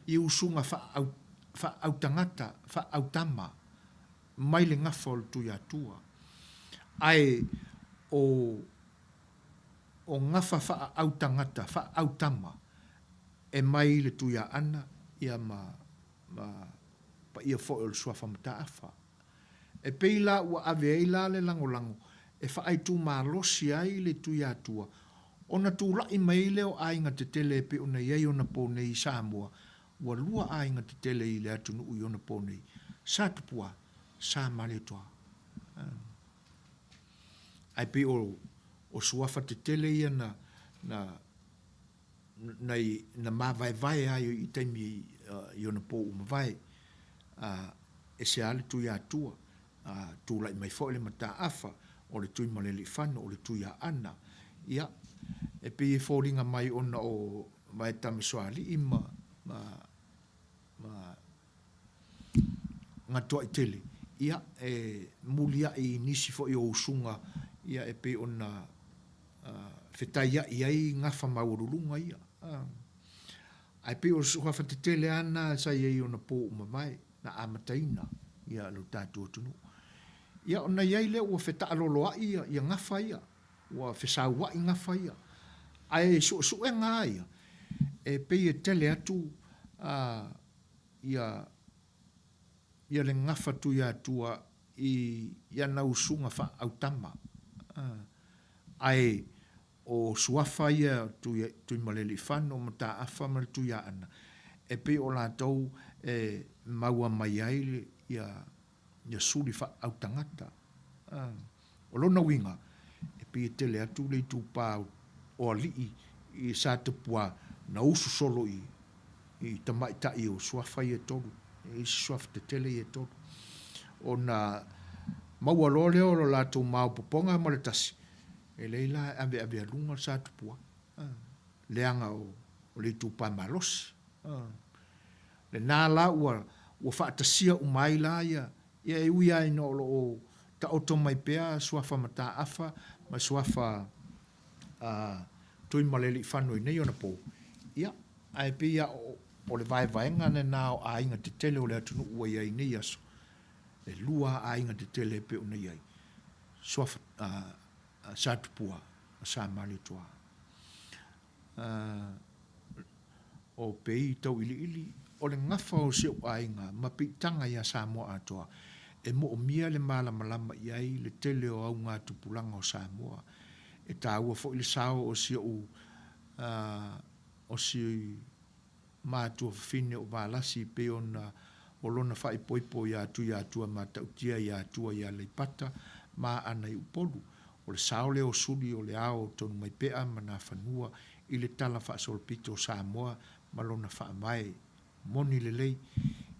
i usuga faa faaautagata, faaautama mai le gafa o le Tuiatua. Ae o o gafa faaautagata, faaautama e mai le Tuiaana ia ma ma paia foi o le Suafa Mataafa. E pei la ua ave ai la le lagolago e faaitumalosi ai le Tuiatua ona tulai mai ai lea o aiga tetele e pei ona i ai onapo nei i Samoa, ua lua aiga tetele i le atunuu i onapo nei, Sa Tupua, Sa Malietoa. Ae pei o o suafa tetele ia na na na na mavaevae ai i taimi i ona po ua mavae, a ese lava le Tuiatua, a tulai mai foi le Mataafa, o le Tuimaleleifano, o le Tuiaana, ia, e pei e foliga mai ona o Vaetamasoalii ma, ma, ma Gatoaitele, ia, e mulia'i i nisi foi o usuga, ia, e pei ona fetaia'i ai gafa maualuluga ia. Ae pei o le suafa tetele lava lena sa i ai i ona po ua mavae, na amataina ia lo tatou atunuu. Ia ona i ai lea ua fetaaloloa'i ia, ia gafa ia, ua fesaua'i gafa ia. Ae i suesuega lava ia, e pei e tele atu a, ia, ia le gafa Tuiatua i ana usuga faaautama. Ae o suafa ia Tuimaleleifano, Mataafa ma le Tuiaana, e pei o latou e maua mai ai ia suli faaautagata. O lona uiga, e pei e tele atu le itupa o alii i Satupua na usu solo i i tamaitai o suafa ia e tolu, i isi suafa tetele ia e tolu. Ona maua loa lea o lo latou maopoopoga ma le tasi, e leai la e aveavealuga le Satupua, leaga o le itupa malosi. Lena la ua ua faatasia uma ai la ia, ia e ui lava ina o lo o taoto mai pea suafa Mataafa ma suafa Tuimaleleifano i nei ona po, ia, ae pei lava o le vaevaega lena o aiga tetele o le atunuu ua i ai i nei aso, e lua lava aiga tetele e pei ona i ai, suafa Satupua ma Samalietoa. O Pei Tauiliili, o le gafa o si ou aiga ma piitaga iā Samoa atoa, e moomia le malamalama i ai le tele o augatupulaga o Samoa. E taua foi le sao o si ou o si matua fafine o Valasi e pei ona o lona faaipoipo iā Tuiatua Matautia iā Atua i Aleipata ma Aana i Upolu. O le sao lea o Suli o le ao o Tonumaipea ma Nafanua i le Tala Faasolopito o Samoa ma lona faavae moni lelei.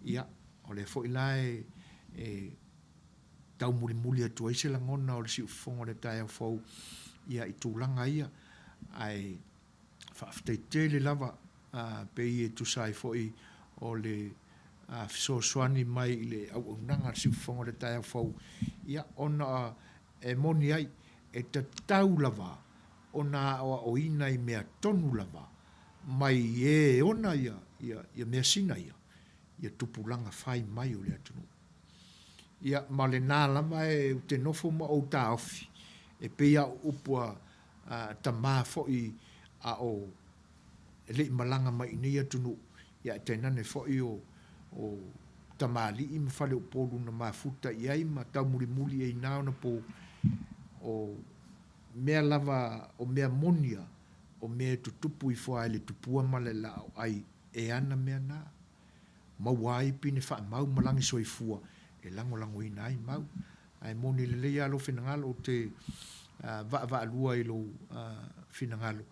Ia, o lea foi la e e taumulimuli atu ai se lagona o le siufofoga o le taeao fou ia i tulaga ia, ae faafetai tele lava pei e tusa ai foi o le fesoasoani mai i le auaunaga a le siufofoga o le taeao fou, ia ona e moni ai, e tatau lava ona aoaoina i mea tonu lava mai e ona ia measina ia, ia tupulaga fai mai o le atunuu. Ia, ma lena lava e ou te nofo ma ou taofi, e pei lava o upu a tama foi a o le i malaga mai i nei atunuu, ia ae tainane foi o tamalii ma faleupolu na mafuta i ai ma taumulimuli i ai na ona po, o mea lava, o mea moni a, o mea e tutupu ifo lava i le tupua ma le laaoai e ana mea na. Maua ai pine faamau ma lagi soifua e lagolagoina ai mau. Ae moni lelei lava lou finagalo, ou te vaavaalua i lou finagalo,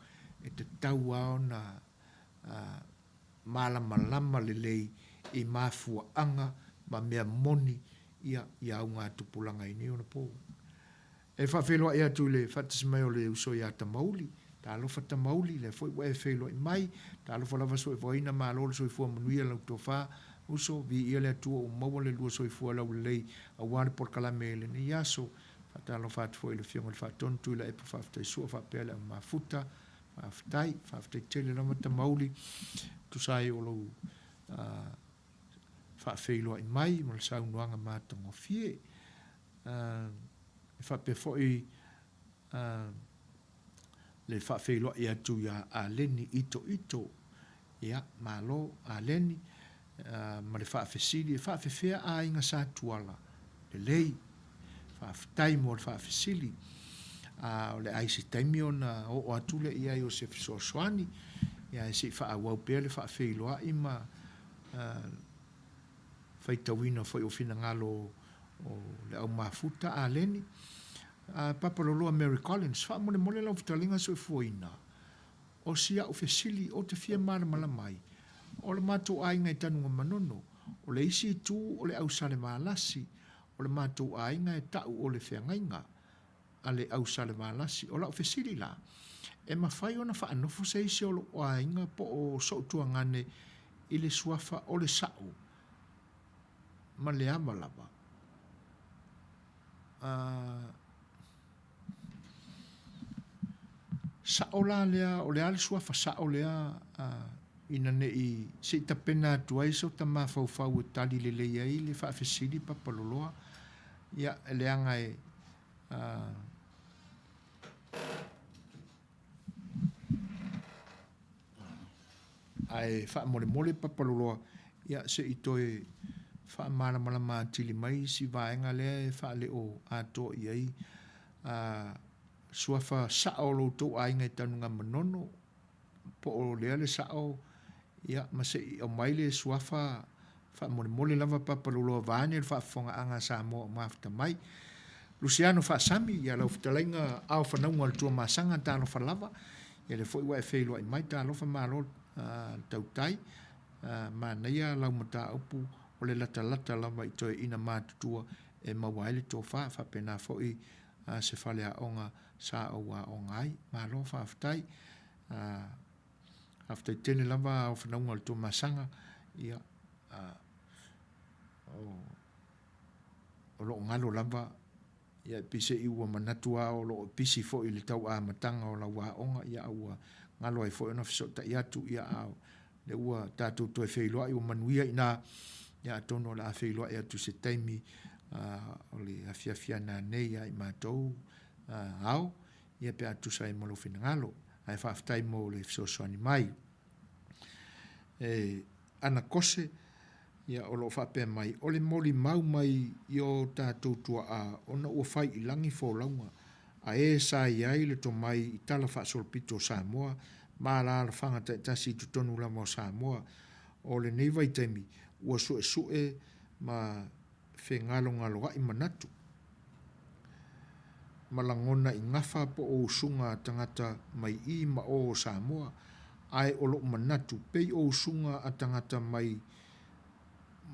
e tatau lava ona malamalama lelei i mafuaaga ma mea moni ia i augatupulaga i nei ona po. E faafeiloai atu i le faatasi mai o le uso ia Tamauli. Talofa Tamauli, lea foi ua e feiloai mai. Talofa lava Soevoaina, malo le soifua manuia lau tofa. Uso, viia le Atua ua maua le lua soifua laulelei aua le polokalame i lenei aso. Faatalofa atu foi i le Afioga i le Faatonu Tuilaepa Faafetai Sua faapea le Aumafuta. Faafetai, faafetai tele lava Tamauli tusa ai o lou faafeiloai mai ma le saunoaga matagofie. E faapea foi le faafeiloai atu ia Aleni Ito Ito. Ia, malo Aleni ma le faafesili, e faafefea aiga Sa Tuala? Lelei, faafetai mo le faafesili. A o le a i se taimi ona oo atu lea i ai o se fesoasoani, ia ae se i faaauau pea le faafeiloai ma faitauina foi o finagalo o le au mafuta Aleni. Papaloloa Mary Collins, faamolemole lau fetalaiga soifuaina. O si a'u fesili ou te fia malamalama ai, o le matou aiga i Tanugamanono, o le isi itu o le Ausalevalasi, o le matou aiga e ta'u o le feagaiga a le Ausalevalasi. O la'u fesili la, e mafai ona faanofo se isi o lo'u aiga po o so'u tuagane i le suafa o le sa'o ma le ava lava? A. Sa'o la lea, o le a le suafa sa'o lea ina ne i se i tapena atu ai so ta mafaufau e tali lelei ai le faafesili papaloloa, ia, leaga e Ae faamolemole Papaloloa, ia se i toe faamalamalama atili mai si vaega lea e faaleo atoa i ai a suafa sa'o o lo outou aiga i Tanugamanono, po o lea le sa'o, ia ma se i aumai le suafa Faamolemole lava Papaloloa vaeane le faafofogaaga a Samoa o mafuta mai. Luciano Faasami, ia lau fetalaiga ao fanauga o le Tuamasaga, talofa lava. Ia lea foi ua e feiloai mai, talofa malo le tautai. Manaia lau mataupu o le latalata lava i toeaiina matutua e maua ai le tofa, faapena foi se faleaoga sa ou aoga ai. Malo faafetai. Faafetai tele lava ao fanauga o le Tuamasaga, ia, o loo galo lava, ia e pei se i ua manatu lava o loo pisi foi i le tau amataga o lau aoga, ia a ua galo ai foi ona fesootai atu, ia a o lea ua tatou toe feiloai ua manuia i ina, ia atonu o le a feiloai atu i se taimi o le afiafi a nanei ia i matou ao, ia pe a tusa ai ma lou finagalo. Ae faafetai mo le fesoasoani mai. E ana kose, ia o lo o faapea mai, o le molimau mai i o tatou tuaa ona ua fai i lagi folauga, a e sa i ai le tomai i tala faasolopito o Samoa ma alaalafaga taitasi i totonu lava o Samoa o lenei vaitaimi, ua suesue ma fegalogaloaʻi manatu ma lagona i gafa po o usuga a tagata mai i ma o o Samoa, ae o loʻu manatu, pei o usuga a tagata mai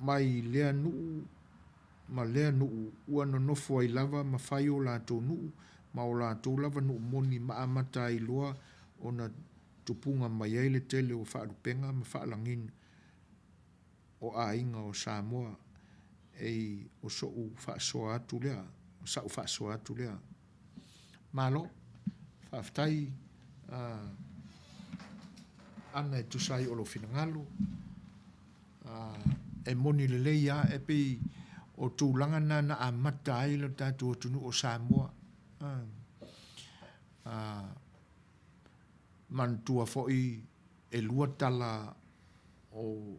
mai lea nuu ma lea nuu ua nonofo ai lava ma fai o latou nuu ma o latou lava nuu moni ma amata ai loa ona tupuga mai ai le tele o faalupega ma faalagina o aiga o Samoa ei o soʻu faasoa atu lea, o saʻu faasoa atu lea. Malo, faafetai Ana e tusa ai o lou finagalo, e moni lelei lava, e pei o tulaga na na amata ai lo tatou atunuu o Samoa. Manatua foi e lua tala o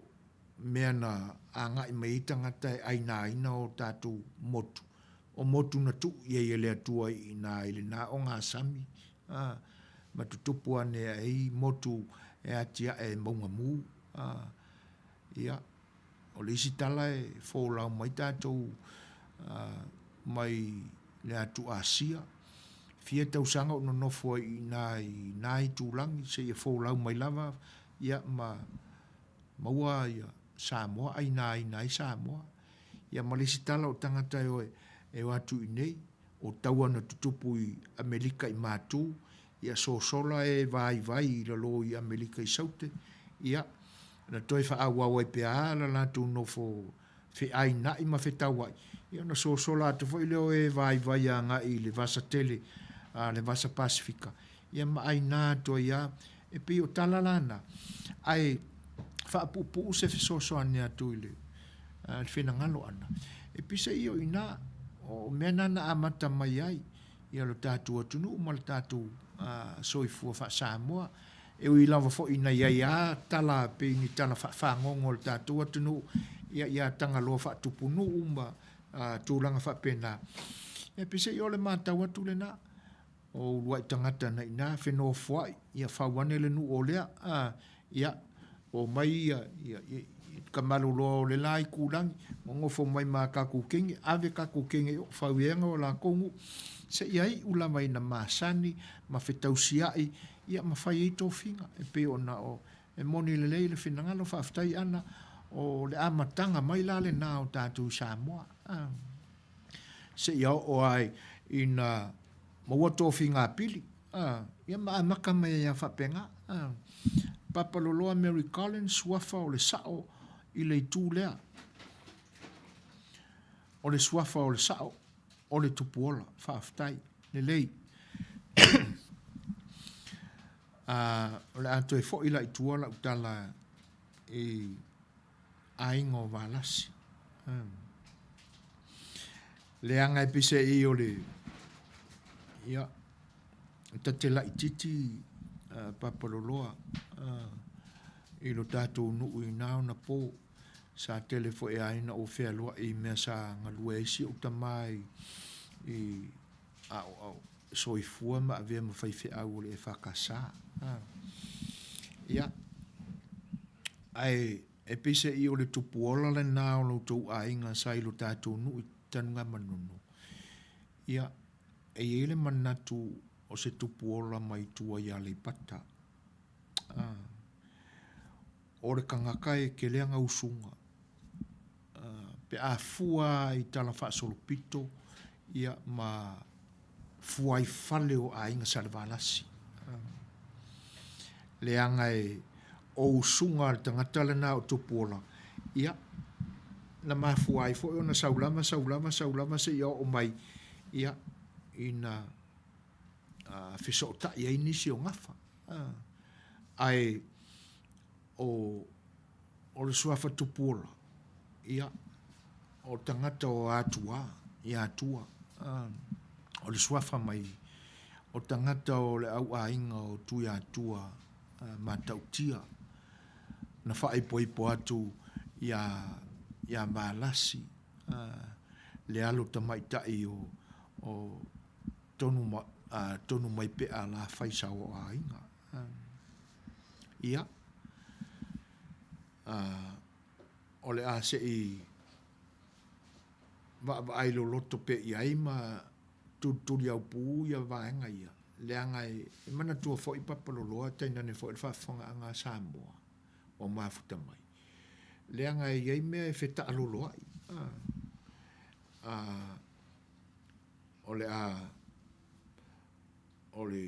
mea na agai mai ai tagata e ainaina o tatou motu, o motu na tuu i ai e le Atua i ina i lena ogasami, a, ma tutupu ane ai motu e atiae e mauga mu, a. Ia, o le isi tala e folau mai tatou mai le atu Asia, fia tausaga o nonofo ai i ina i na itulagi seia folau mai lava ia ma maua ia Samoa ainaina ai Samoa. Ia ma le isi tala o tagata e o e o atu i inei, o taua na tutupu i Amerika i Matu, ia sosola e vaivai i lalo i Amerika i Saute, ia. Na toe faaauau ai pea lava la latou nofo feaina'i ma fetaua'i, ia ona sosola atu foi lea o e vaivai agai i le vasa tele, a le Vasa Pasefika, ia ma aina atu ai lava. E pei o tala la na, ae faapuupuu se fesoasoani atu i le finagalo ʻana. E pise ia o i ina, o mea na na amata mai ai ia lo tatou atunuu ma le tatou soifua faa-Samoa. E ui lava foi ina i ai lava tala pei ni tala faafagogo a le tatou atunuu ia ia Tagaloa faatupunuu ma tulaga faapena, ia peiseai o le matau atu lena, o uluai tagata na i ina fenofoai, ia fau ane le nuu o lea, ia omai ia Tamaloloa o le la itulagi, nonofo mai ma tatou teine, ave tatou teine i o, fau ai o latou nuu, seia iu lava ina masani ma fetausiai, ia ma fai ai tofiga. E pei ona o, e moni lelei le finagalo, faafetai Ana, o le amataga mai la lena o tatou i Samoa, seia oo lava ina maua tofiga apili, ia ma amata mai ai lava faapena. Papaloloa Mary Collins, suafa o le sao i le itu lea. O le suafa o le sao o le Tupuola. Faafetai. Lelei. O le a toe foi la i tua lau tala i aiga o Valasi. Leaga e peiseai o le, ia, ta te laitiiti Papaloloa i lo tatou nuu i na ona po. Sa tele foi lava ina ou fealuai i mea sa galue ai si ou tama i a o soifua ma avea ma faifeau o le EFKS. Ia, ae e peiseai o le tupuola lena o lo outou aiga sa i lo tatou nuu i Tanugamanono. Ia, e i ai le manatu o se tupuola mai tua i Aleipata. O le tagata e tele ana usuga pe a fua i tala faasolopito ia ma fuaifale o aiga Salevalasi. Leaga e o usuga a le tagata lena o Tupuola, ia na mafua ai foi ona sau lava, sau lava, sau lava seia oo mai ia ina fesootai ai nisi o gafa. Ae o o le suafa Tupuola, ia, o tagata o Atua, i Atua, o le suafa mai o tagata o le au aiga o Tuiatua Matautia, na faaipoipo atu ia ia Valasi, le alo tamaitai o o Tonu Tonu mai Pea la fai sao o aiga. Ia, o le a se i vaavaai loloto pea i ai ma tulituliaupū ia vaega ia, leaga e manatua foi Papaloloa tainane foi le faafofogaaga a Samoa ua mafuta mai, leaga e i ai mea e fetaaloloai. O le a o le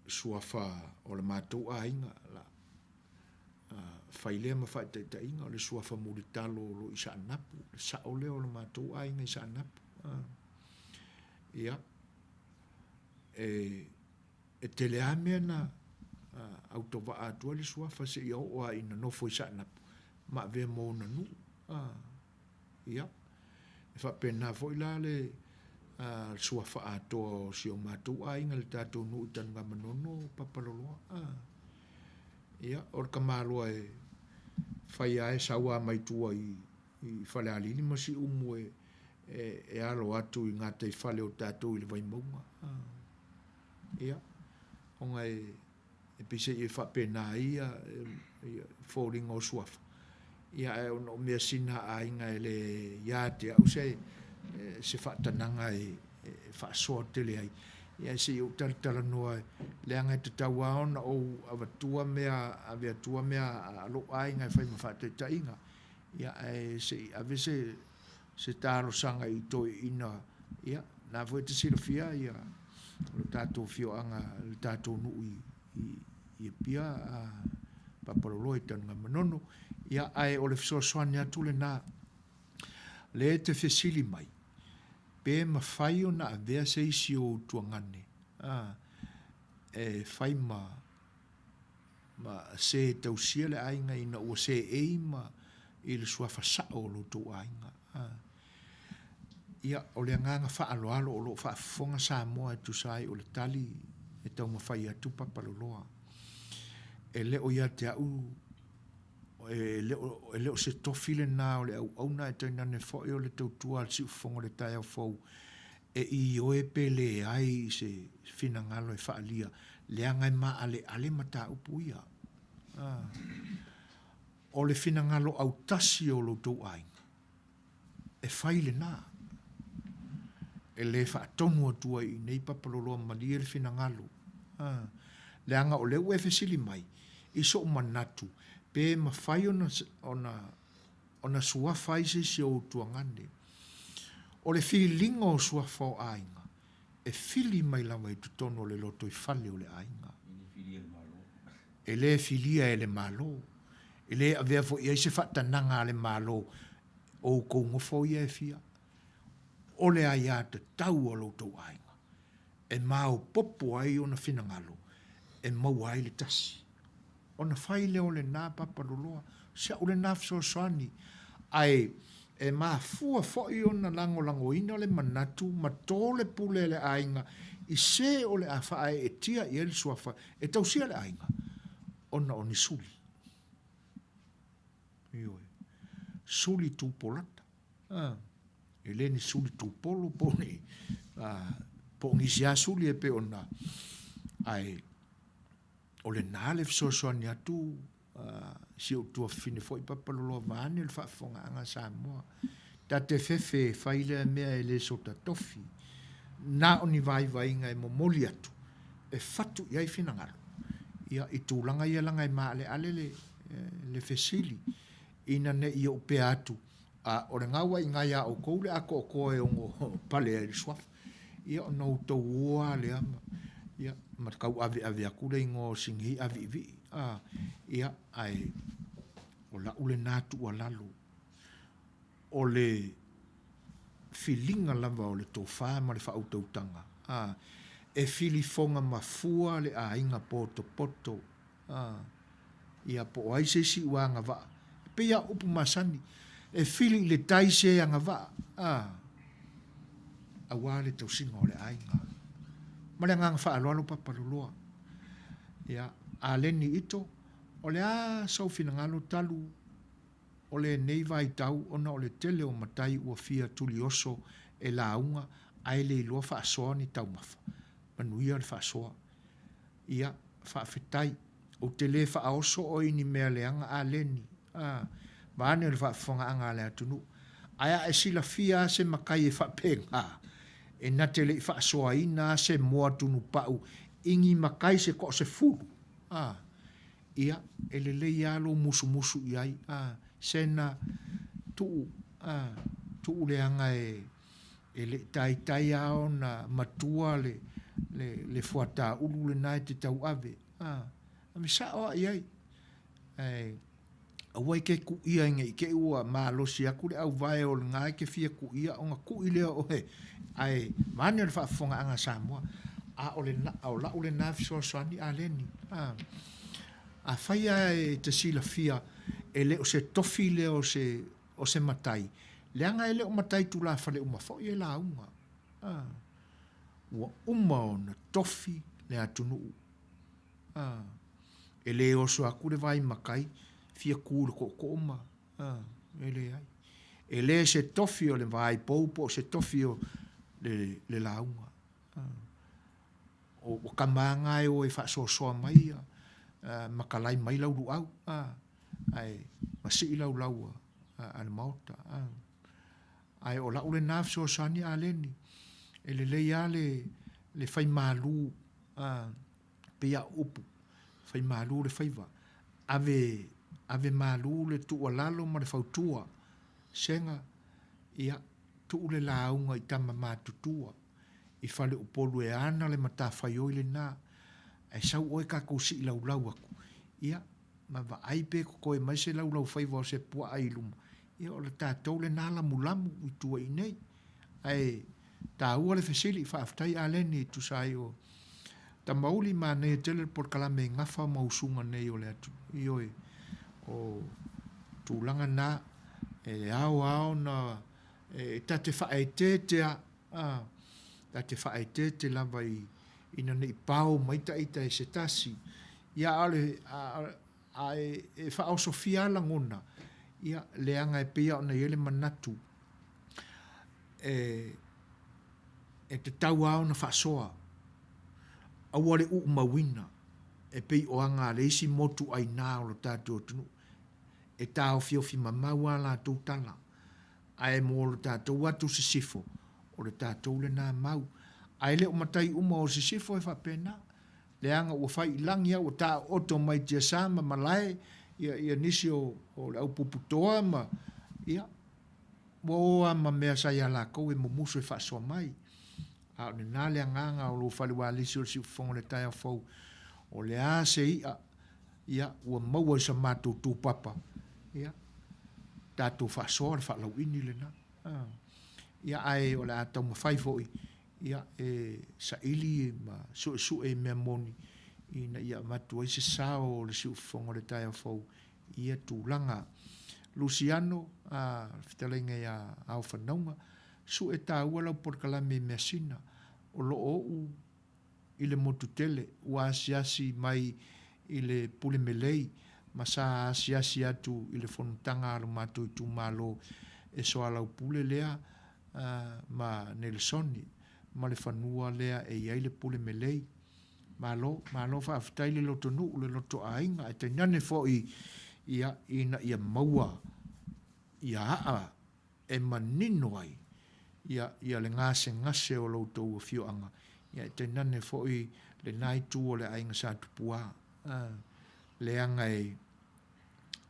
suafa o le matou aiga la fai lea ma faataitaiga o le suafa mulitalo o lo o i Saanapu, le sao lea o le matou aiga i Saanapu. Ia, e tele lava mea na autovaa atu ai le suafa seia oo lava ina nofo i Saanapu ma avea ma ona nuu. Ia, e faapena foi la le suafa atoa o si o matou aiga i le tatou nuu i Tanugamanono, Papaloloa. Ia, o le tamaloa e fai lava e sau lava mai tua i Falealili ma Siumu e, e alo atu i gataifale o tatou i le Vaimauga. Ia, ona e E peiseai e faapena ai ia foliga o suafa, ia ae ona o measina a aiga e le ia te au se se faatanaga e faasoa tele ai. Ia ae se i ou talatalanoa leaga e tatau lava ona ou avatua mea, ave atua mea a lou aiga e fai ma faataitaiga. Ia ae se i ave se se talosaga i toeaiina, ia, na foi e te silafia ia lo tatou afioaga, le tatou nuu i, i, i Apia, a, Papaloloa i Tanugamanono. Ia, ae o le fesoasoani atu lena. Lea e te fesili mai, pe mafai ona avea se isi o ou tuagane, a, e fai ma, ma se e tausia le aiga ina ua seei ma i le suafa sao o lo outou aiga. A. Ia, o le agaga faaaloalo o lo o faafofoga Samoa e tusa ai o le tali e taumafai atu Papaloloa. E le o ia te au, e le o, e le o se tofi lena o le auauna ae tainane foi o le tautua a le Siufofoga o le Taeao Fou e ioe pe leai i se finagalo e faaalia leaga e maaleale mataupu ia. A. O le finagalo autasi o lo outou aiga, e fai lena. E le faatonu atu ai i inei Papaloloa malie le finagalo. A. Leaga o lea ua e fesili mai i sou manatu pe mafai ona, ona, ona suafa ai se isi o ou tuagane. O le filiga o suafa o aiga, e fili mai lava i totonu o le lotoifale o le aiga. E le filia e le Malo. E le avea foi i ai se faatanaga a le Malo, o outou nofo ia e fia. O le aiatatau a lo outou aiga, e maopoopo ai ona finagalo e maua ai le tasi. Ona fai lea o lena papa loloa, si au lena fesoasoani, ae e mafua foi ona lagolagoina le manatu ma to le pule a le aiga i se o le a faaeetia i ai le suafa e tausia le aiga, ona o ni suli. Ioe. Suli tupolata. A, e le ni suli tupolo po o ni, a, po o nisi lava suli e pei ona, ae o lena le fesoasoani atu si ou tuafafine foi Papaloloa vaeane le faafofogaaga a Samoa. Ta te fefe e fai lea mea e le sota tofi. Na o ni vaivaiga e momoli atu e fatu i ai finagalo. Ia, i tulaga ia leaga e maaleale le, le fesili ina ne i ou pea atu, a o le gau ai iga ia outou le atoatoa e ono pale ai le suafa. Ia ona outou o lava lea ma, ia, ma tauaveave atu le igoa o Sinihi Aviivii. A, ia, ae o lau lena tuualalo, o le filiga lava o le tofa ma le faautautaga, a, e filifoga mafua le aiga potopoto. A, ia, po o ai se isi ua agavaa, e pei lava o upu masani, e fili i le tai se agavaa, a, aua le tausiga o le aiga. Ma le agaga faaaloalo Papaloloa. Ia, Aleni Ito, o le a sou finagalo talu o lenei vaitau ona o le tele o matai ua fia tulioso e lauga ae le iloa faasoa ni taumafa. Manuia le faasoa. Ia, faafetai. Ou te le faaoso oe i ni mea leaga a Leni, a, vaeane le faafofogaaga a le atunuu. Ae a e silafia a se matai e faapena, e na te le i faasoaina a se moa tunupau i ni matai se toasefulu, a, ia, e lelei a lou musumusu i ai, a, sena, tuu, a, tuu leaga e, E le i taitai lava ona matua le, le, le fuata ulu lena e te tauave. A, ave sao lava i ai. Ae, aua e te kuia ne i te i ua malosi atu le auvae o lena e te fia kuia ona kui lea oe. Ae, vaeane le faafofogaaga a Samoa, a o le, o lau lena fesoasoani a Leni. A, afai lava e te silafia e le o se tofi lea o se, o se matai, leaga e le o matai tulafale uma foi e lauga. A, ua uma ona tofi le atunuu. A, e le oso atu le vai matai, fia ku i le tootoo ma, a, e leai. E le se tofi o le vai pou po o se tofi o le, le lauga. A, o, o tama na e o e faasoasoa mai ia, ma kalai mai lau luau. A, ae masii laulau a le Maota. Ae o lau lena fesoasoani a Leni, e lelei lava le, le fai malu, a, pei lava o upu, fai malu le faiva, ave, ave malu le tuualalo ma le fautua, sega, ia, tuu le lauga i tama matutua, i Faleupolu e ana le matafaioi lena, ae sau oe tatou sii laulau atu, ia. ma vaai pe totoe mai se laulaufaiva o se puaa i luma, ia o le tatou lena lamulamu i tua i inei. Ae taua le fesili, faafetai Aleni e tusa ai o Tamauli, manaia tele le polokalame e gafa ma usuga nei o le atunuu. Ioe, o tulaga na e ao lava ona e ta te faaeteete lava, a, ta te faaeteete lava i ina ne i pao mai ta ita e se tasi. Ia a o le, a e faaosofia lava lagona, ia, leaga e pei lava ona i ai le manatu, e, e tatau lava ona faasoa, aua le uumauina e pei o aga a le isi motu aina o lo tatou atunuu, e taofiofi mamau a latou tala, ae mo lo tatou atu sisifo, o le tatou lena mau. Ae le o matai uma o sisifo e faapena, leaga ua fai i lagi a ua taooto mai tiasa ma malae ia, ia nisi o, o le au puputoa ma, ia, ua o lava ma mea sa ia lakou e mumusu e faasoa mai. A o lena le agaga o lou fale ualisi o le siufofoga o le taeao fou, o le a se i'a, ia, ua maua i sa matou tupapa, ia, tatou faasoa le faalauini lena. Ia, ae o le a taumafai foi, ia, e saili ma suesue i mea moni, ina ia avatu ai se sao o le siufofoga o le taeao fou i ia tulaga. Luciano, a, le fetalaiga ia Aofanauga, sue taua lau polokalame i measina, o lo o ou i le motu tele, ua asiasi mai i le pule melei ma sa asiasi atu i le fonotaga a lo matou itumalo e soalaupule lea ma Nelesoni ma le fanua lea e i ai le pule melei. Malo, malo faafetai le loto nuu, le loto aiga, ae tainane foi ia ina ia maua ia aa e manino ai ia ia le gasegase o lo outou afioaga, ia ae tainane foi lena itu o le aiga Sa Tupua, leaga e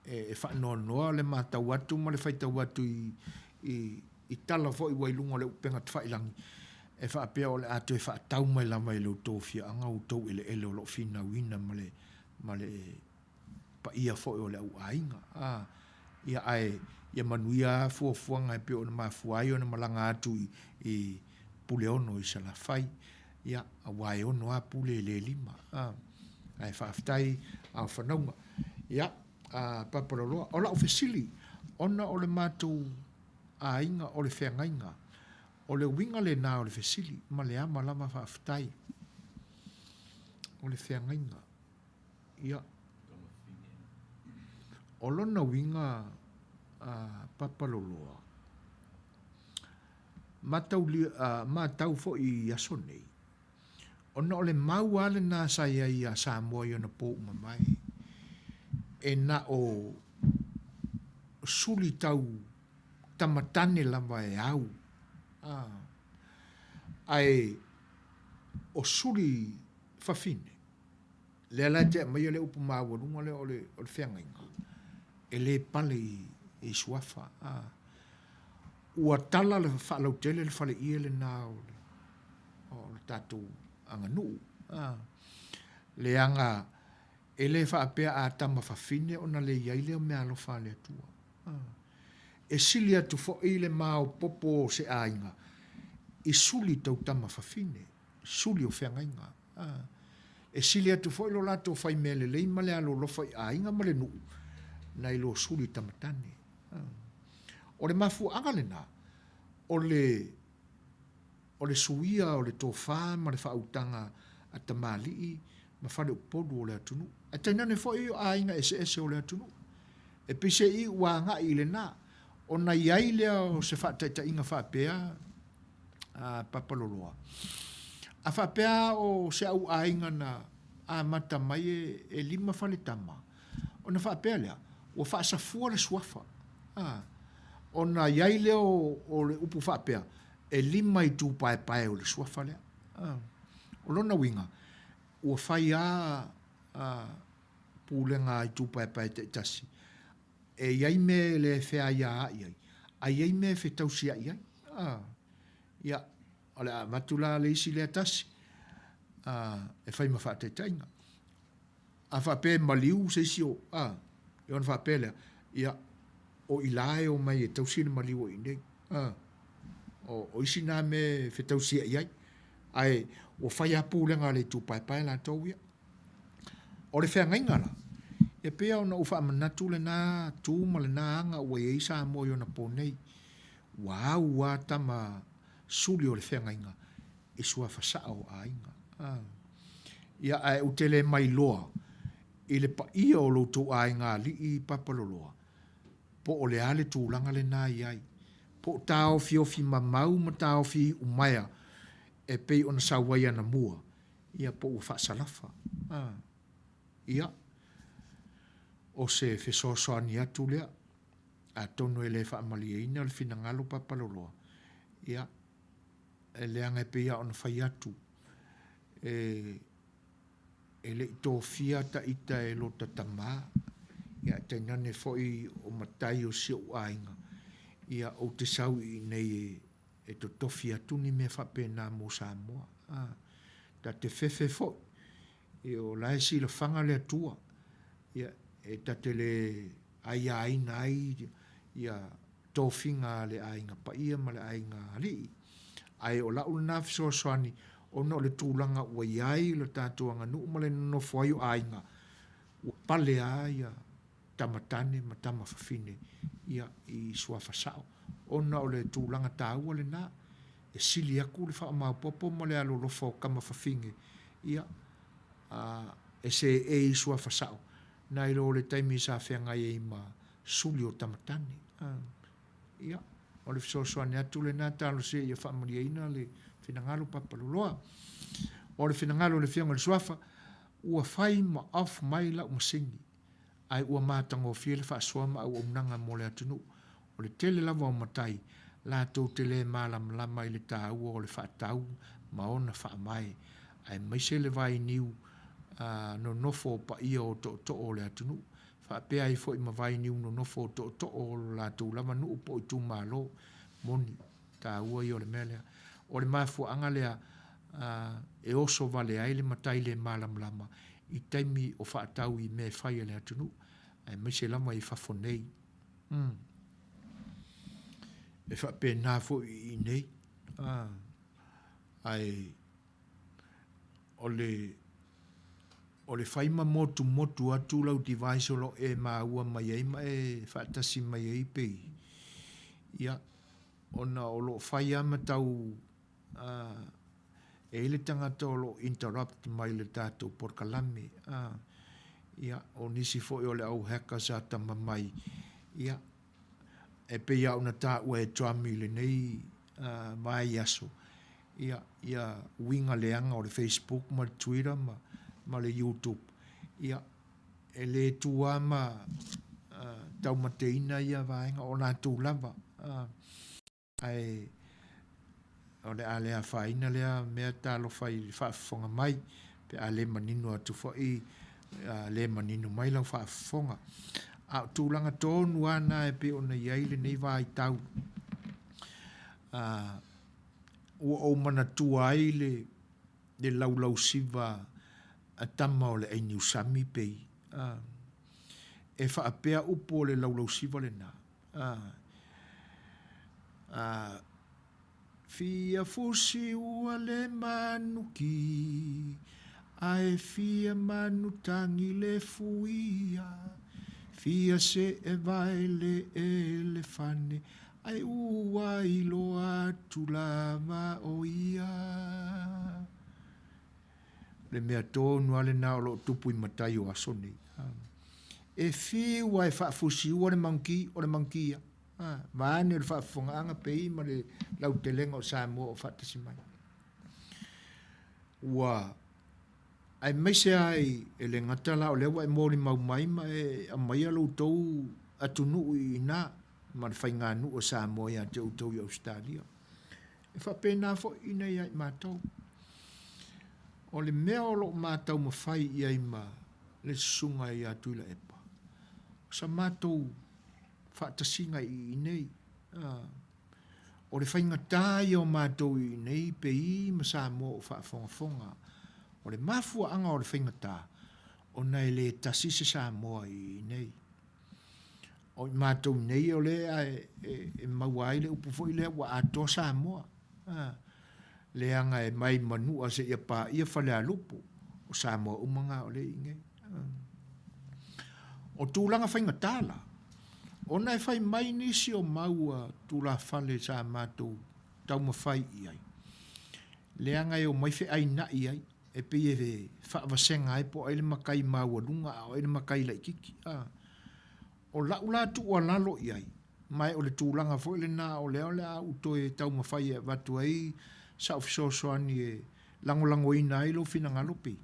e faanoanoa le matau atu ma le faitau atu i i i tala foi ua i luga o le upega tafailangi, e faapea o le a toe faatau mai lava e lo outou afioaga outou eleele o lo o finauina ma le ma le paia foi o le au aiga. A, ia ae ia manuia lava fuafuaga e pei ona mafua ai ona malaga atu i, i Puleono i Salafai, ia, aua e ono lava pule e le lima. A, ae faafetai a fanauga. Ia, a Papaloloa, o lau fesili, ona o le matou aiga o le feagaiga, o le uiga lena o le fesili, ma le ama lava faafetai. O le feagaiga. Ia. O lona uiga a Papaloloa, matau foi i aso nei, ona o le mau lava lena sa i ai ia Samoa i ona po uma mavae, e na o suli tau tamatane lava e au, ae o suli fafine, Lea la e te aumaia le upu maualuga lea o le, o le feagaiga, e le pale i, i suafa. A. Ua tala le faalautele le faleie lena o le, o le tatou aganuu. A. Leaga e le faapea a tama fafine ona le i ai lea o meaalofa a le Atua. A. E sili atu foi le maopoopo o se aiga i suli tau tama fafine, suli o feagaiga. E sili atu foi lo latou fai mea lelei ma le alolofa i aiga ma le nuu, nai lo suli tamatane. O le mafuaaga lena, o le, o le suia o le tofa ma le faautaga a tamalii ma faleupolu o le atunuu, ae tainane foi o aiga eseese o le atunuu. E peiseai ua agai i lena, ona i ai lea o se faataitaiga faapea, a Papaloloa. A faapea o se au aiga na amata mai e, e lima faletama, ona faapea lea, ua faasafua le suafa. A, ona i ai lea o, o le upu faapea, e lima itu paepae o le suafa lea. A, o lona uiga, ua fai a, a pulega a itu paepae taitasi, E i ai mea e le feaiaai ai, a i ai mea e fetausiai ai. A, ia, o le a avatu la le isi lea tasi, a, e fai ma faataitaiga. A faapea e maliu se isi o, a, ia ona faapea lea, ia, o i la e omai e tausi le maliu o i inei. A, o, o isi na mea e fetausiai ai. Ae ua fai lava pulega a le itu paepae latou ia. O le feagaiga la, e pei lava ona ou faamanatu lena tu ma lena aga ua i ai Samoa i ona po nei. Ua au lava tama suli o le feagaiga i suafa sao o aiga. A. Ia, ae ou te le mailoa i le paia o lo outou aiga alii Papaloloa, po o le a le tulaga lena i ai, po o taofiofi mamau ma taofi iumaea e pei ona sau ai anamua, ia po ua faasalafa. A. Ia, o se fesoasoani atu lea, atonu e le faamalieina le finagalo Papaloloa, ia, e leaga e pei lava ona fai atu, e, e le i tofia ta ita e lota tama, ia ae tainane foi o matai o si ou aiga, ia ou te sau i inei e, e totofi atu ni mea faapena mo Samoa. A, ta te fefe foi, ia o la e silafaga le Atua, ia e ta te le aiaina ai ia tofiga a le aiga paia ma le aiga alii. Ae o la'u lena fesoasoani ona o le tulaga ua i ai lo tatou aganuu ma le nonofo ai o aiga, ua pale lava ia tama tane ma tama fafine ia i suafa sao ona o le tulaga taua lena e sili atu le faamaopopo ma le alolofa o tama fafine ia a e seei i suafa sao nai lo le taimi sa feagai ai ma suli o tama tane. Ia, o le fesoasoani atu lena talosia ia faamalieina le finagalo Papaloloa. O le finagalo o le Afioga i le Suafa, ua fai ma off mai lau masini, ae ua matagofie le faasoa ma auaunaga mo le atunuu. O le tele lava o matai, latou te le malamalama i le taua o le faatau ma ona faamae, aemaise le vainiu nonofo o paia o tootoo o le atunuu. Faapea ai foi ma vainiu nonofo o tootoo o lo latou lava nuu po o itumalo. Moni, taua ia o le mea lea. O le mafuaaga lea e oso vale ai le matai le malamalama i taimi o faatau i mea e fai a le atunuu, aemaise lava i fafo nei. Umm. E faapena foi i inei. Ae o le o le fai ma motumotu atu lau device o lo o e maua mai ai ma e faatasi mai ai pei, ia, ona o lo o fai lava ma tau e i ai le tagata o lo o interrupt mai le tatou polokalame, ia, o nisi foi o le au hackers atamamai, ia, e pei lava ona taua e Trump i lenei vaiaso, ia, ia uiga leaga o le Facebook ma le Twitter ma, ma le YouTube, ia, e le tu lava ma taumateina ia vaega o latou lava. Ae o le a le afaina lea mea talofa i le faafofoga mai, pe a le manino atu foi, le manino mai lau faafofoga. A o tulaga tonu lava na e pei ona i ai lenei vaitau, ua ou manatua ai le, le laulausiva a tama o le Ainiusami pei, e faapea upu o le laulausiva lena, Fia fusi ua le manuki, ae fia manu tangi le fuia, fia see vae le elefane, ae ua iloa atu lava o ia. O le mea tonu lava lena o lo o tupu i matai o aso nei. E fiu lava e faafusiua le manuki, o le manuki ia. Vaeane o le faafofogaaga pei ma le lautelega o Samoa o faatasi mai. Ua aemaise lava i, e le gata la o lea ua e molimau mai ma e aumaia lo outou atunuu i ina ma le faiganuu a Samoa ia te outou i Ausetalia. E faapena foi ina ia i matou. O le mea o lo o ma taumafai i ai ma le susuga ia Tuilaepa, o sa matou faatasiga i inei. O le faigata ia o matou i inei pei ma Samoa o faafogafoga. O le mafuaaga o le faigata, Ona e le tasi se Samoa i inei. O i matou nei o lea e maua ai le upu foi lea ua atoa Samoa. A, leaga e mai Manua seia paia Falealupo, o Samoa uma na o lea i inei. O tulaga faigata la, ona e fai mai nisi o mau tulafale sa matou taumafai i ai, leaga e omai feaina'i ai, e pei e faavasega ai po o ai le matai maualuga a o ai le matai laitiiti. A, o la'u la tuualalo i ai, ma o le tulaga foi lena o lea o le a ou toe taumafai e avatu ai sa'u fesoasoani e lagolagoina ai lou finagalo pei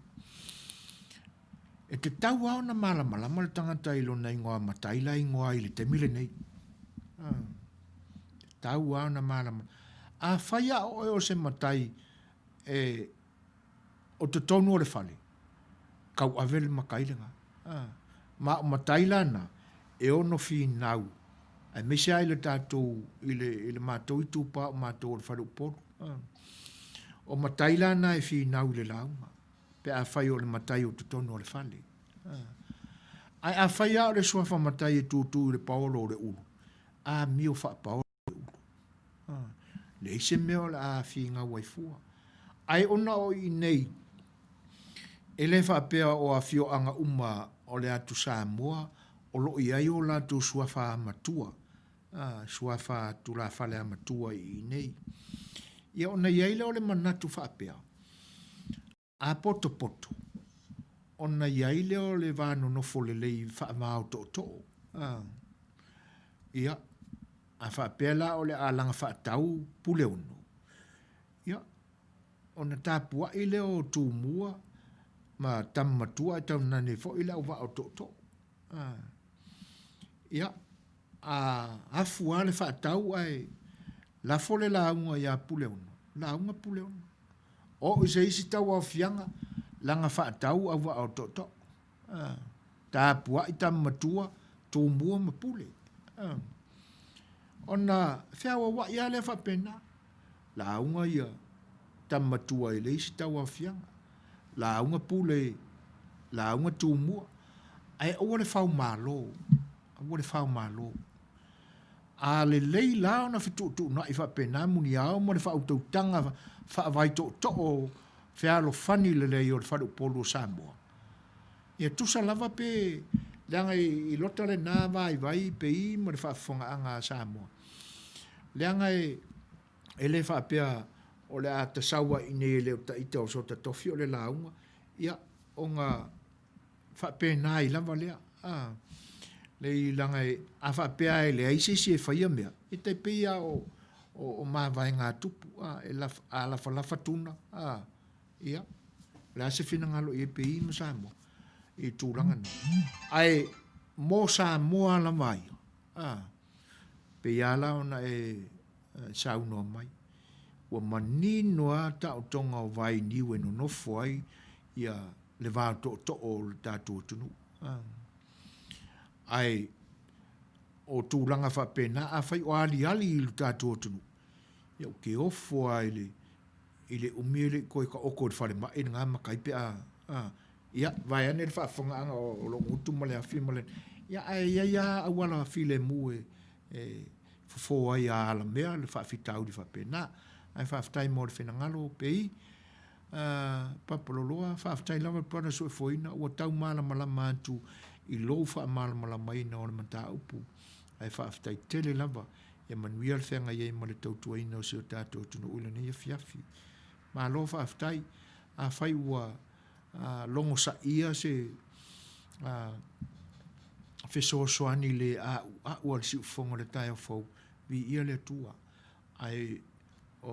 e tatau lava ona malamalama le tagata i lona igoa matai la e igoa ai i le taimi lenei. A, tatau lava ona malamalama. Afai lava o oe o se matai e o totonu o le fale, tauave le matai lena. A, ma o matai la na, e ono finau, aemaise lava i le tatou, i le, i le matou itupa o matou o le fale Upolu. A, o matai la na e finau i le lauga, pe afai o le matai o totonu o le fale. A, ae afai lava o le suafa matai e tutu i le paolo o le ulu, amio faapaolo le ulu. A, leai se mea o le a finau ai fua. Ae ona o i inei, e le faapea o afioaga uma o le atu Samoa o lo o i ai o latou suafa matua, a, suafa tulafale a matua i inei. Ia ona i ai lea o le manatu faapea, A potopoto, ona i ai lea o le va nonofo lelei faavao tootoo. A. Ia, a faapea la o le a laga faatau Puleono, ia, ona tapuai lea o Tumua ma Tama Matua ae taunane foi le auvaa o Tootoo. A. Ia, a afu lava le faatau ae lafo le lauga ia Puleono, lauga Puleono. Oo i se isi tauaofiaga, laga faatau auvaa o tootoo. Tapuai tama matua, Tumua ma Pule. Ona feauauai lava lea faapena. Lauga ia tama matua i le isi tauaofiaga, lauga Pule, lauga Tumua. Ae aua le fau malo, aua le fau malo. A lelei la ona fetuutuunai faapena muniao ma le faautautaga faavae tootoo fealofani lelei o le faleupolu o Samoa, ia tusa lava pe leaga i lota lena vaivai pei ma le faafofogaaga a Samoa, leaga e le faapea o le a tasau ai i inei e le o taita o sota tofi o le lauga, ia ona faapena ai lava lea. A, leai leaga e, a faapea e leai se isi e faia mea, e tai pei lava o, o, o mavaega a tupu, a, e laf, a lafalafa tuna, a, ia, o le a se finagalo i ai pei ma Samoa i tulaga na. Ae mo Samoa lava ia, a, pei lava la ona e saunoa mai, ua manino lava taotoga o vainiu e nonofo ai ia le va tootoo o le tatou atunuu. Ae o tulaga faapena, afai o aliali i lo tatou atunuu, ia ou te ofo lava i le, i le umi e le i toe taoto i le falemai lena matai pe a, a, ia, vaeane le faafofogaaga o lou gutu ma le afi ma le, ia ae i ai lava auala filemu e, e fofo ai a alamea le faafitauli faapena. Ae faafetai mo le finagalo, Pei. Papaloloa, faafetai lava Brother Suefoina ua tau malamalama atu i lou faamalamalamaina o le mataupu. Ae faafetai tele lava, ia manuia le feagai ai ma le tautuaina o si o tatou atunuu i lenei afiafi. Malo faafetai. Afai ua logosaia se fesoasoani le a'ua'u a le siufofoga o le taeao fou, viia le Atua. Ae o,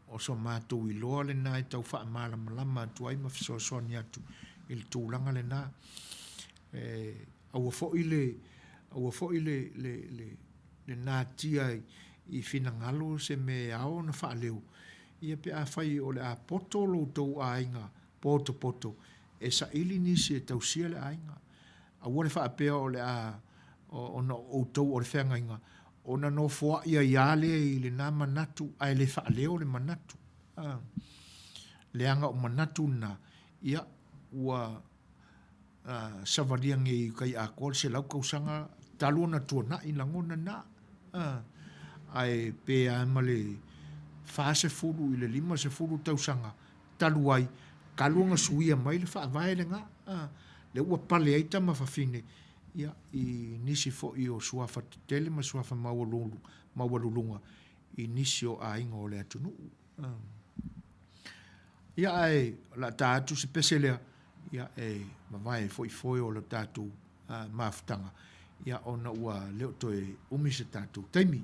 o so matou iloa lena e tau faamalamalama atu ai ma fesoasoani atu i le tulaga lena. E, aua foi le, aua foi le, le, le, le natia i, i finagalo se mea e ao ona faaleo, ia pe afai o le a poto lo outou aiga potopoto e saili nisi e tausia le aiga. Aua le faapea o le a, ona o outou o le feagaiga, ona nofoa'i ai a lea i lena manatu ae le faaleo le manatu. A, leaga o manatu na, ia, ua. savalia nei i kai atoa le 100 tausaga talu ona tuanai lagona na. Ae pe a ma le 40 i le 50 tausaga talu ai, talu ona suia mai le faavae lena, lea ua pale ai tama fafine ia, i nisi foi o suafa tetele ma suafa maualuluga i nisi o aiga o le atunuu. Ia ae o le a ta atu se pese lea, ia e mavae foi foe o le tatou mafutaga, ia ona ua le o toe umi se tatou taimi.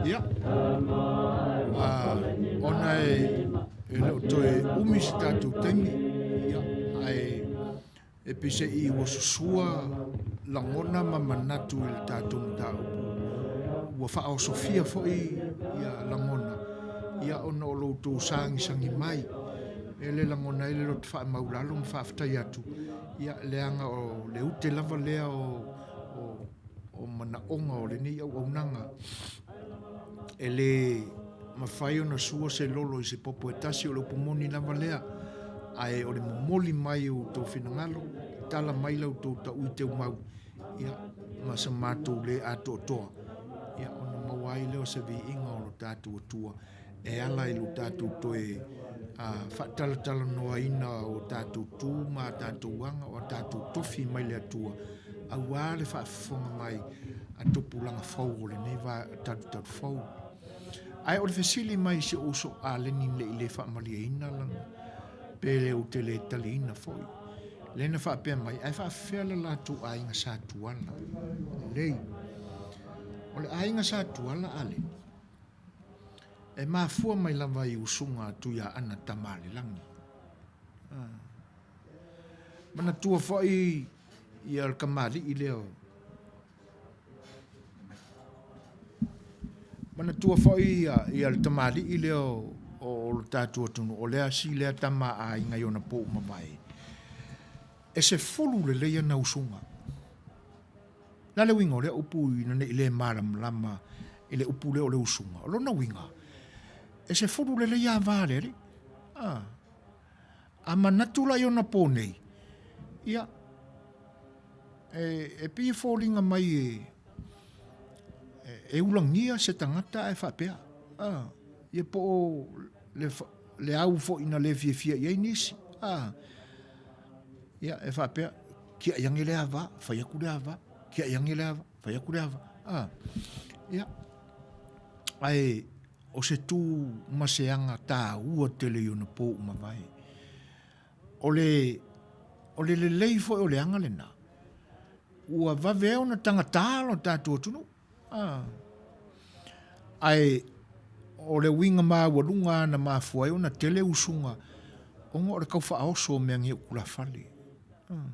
Ia, ona e le o toe umi se tatou taimi, ia, ae e pei se i ua susua lagona ma manatu i le tatou mataupu, ua faaosofia foi ia lagona, ia ona o lo outou sagisagi mai, e le lagona ai le loto faamaulalo ma faafetai atu, ia leaga o le ute lava lea o, o manaoga o lenei auaunaga. E le mafai ona sua se lolo i se popo e tasi, o le upu moni lava lea, ae o le momoli mai o outou finagalo, tala mai la outou taui teumau, ia, ma sa matou le atoatoa, ia, ona maua ai lea o se viiga o lo tatou Atua e ala i lo tatou toe faatalatalanoaina o tatou tu ma a tatou aga, o a tatou tofi mai le Atua, auā le faafofoga mai a tupulaga fou o lenei talutalu fou. Ae o le fesili mai i si ou uso a Lenin le i le faamalieina lana, pe le ou te le taliina foi. Lea na faapea mai, ae faafefea le latou aiga Sa Tuala? Lelei. O le aiga Sa Tuala a Lenin, e mafua mai lava i usuga a Tuiaana Tamaalelagi. Ah. Manatua foi ia le kamali'i lea o Manatua foi ia le tamalii lea o lo tatou atunuu, o lea si lea tama a aiga i ona po ua mavae, e 10 lelei ana usuga. O le a le uiga o lea upu ina ne i le malamalama i le upu lea o le usuga? O lona uiga, e 10 lelei ava a le alii. A, a manatu la i ona po nei, ia, E, e pei e foliga mai e, e, e ulagia se tagata ae faapea. Ah, ia po o le, le au foi na le fiafia i ai nisi. Ah, ia e faapea, kiai ange le ava, fai atu le ava, kiai ange le ava, fai atu le ava. Ah, ia, ae o se tū ma se aga tāua tele i ona pō ua mavae. O le, o le lelei foi o le aga lena, ua vave ai ona tagatā lo tatou atunuu. Ah. Ae o le uiga maualuga na mafua ai ona tele usuga ona o le tau faaoso o mea nei o tulafale. Ah.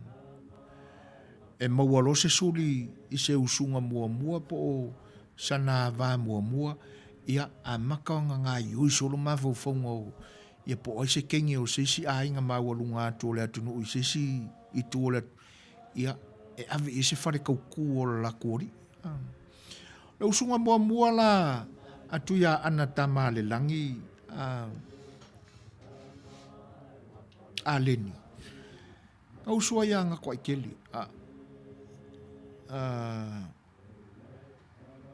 E maua loa se suli i se usuga muamua po o sana ava muamua, ia amata ona gaioi solo mafaufauga o. Ia po o ai se kenge o se isi aiga maualuga atu o le atunuu i se isi itu o le ia e ave i ai se fale taukū o le latou alii. O le usuga muamua la a Tuiaana Tamaalelagi a a Leni, na usu ai ia Gatoaitele a a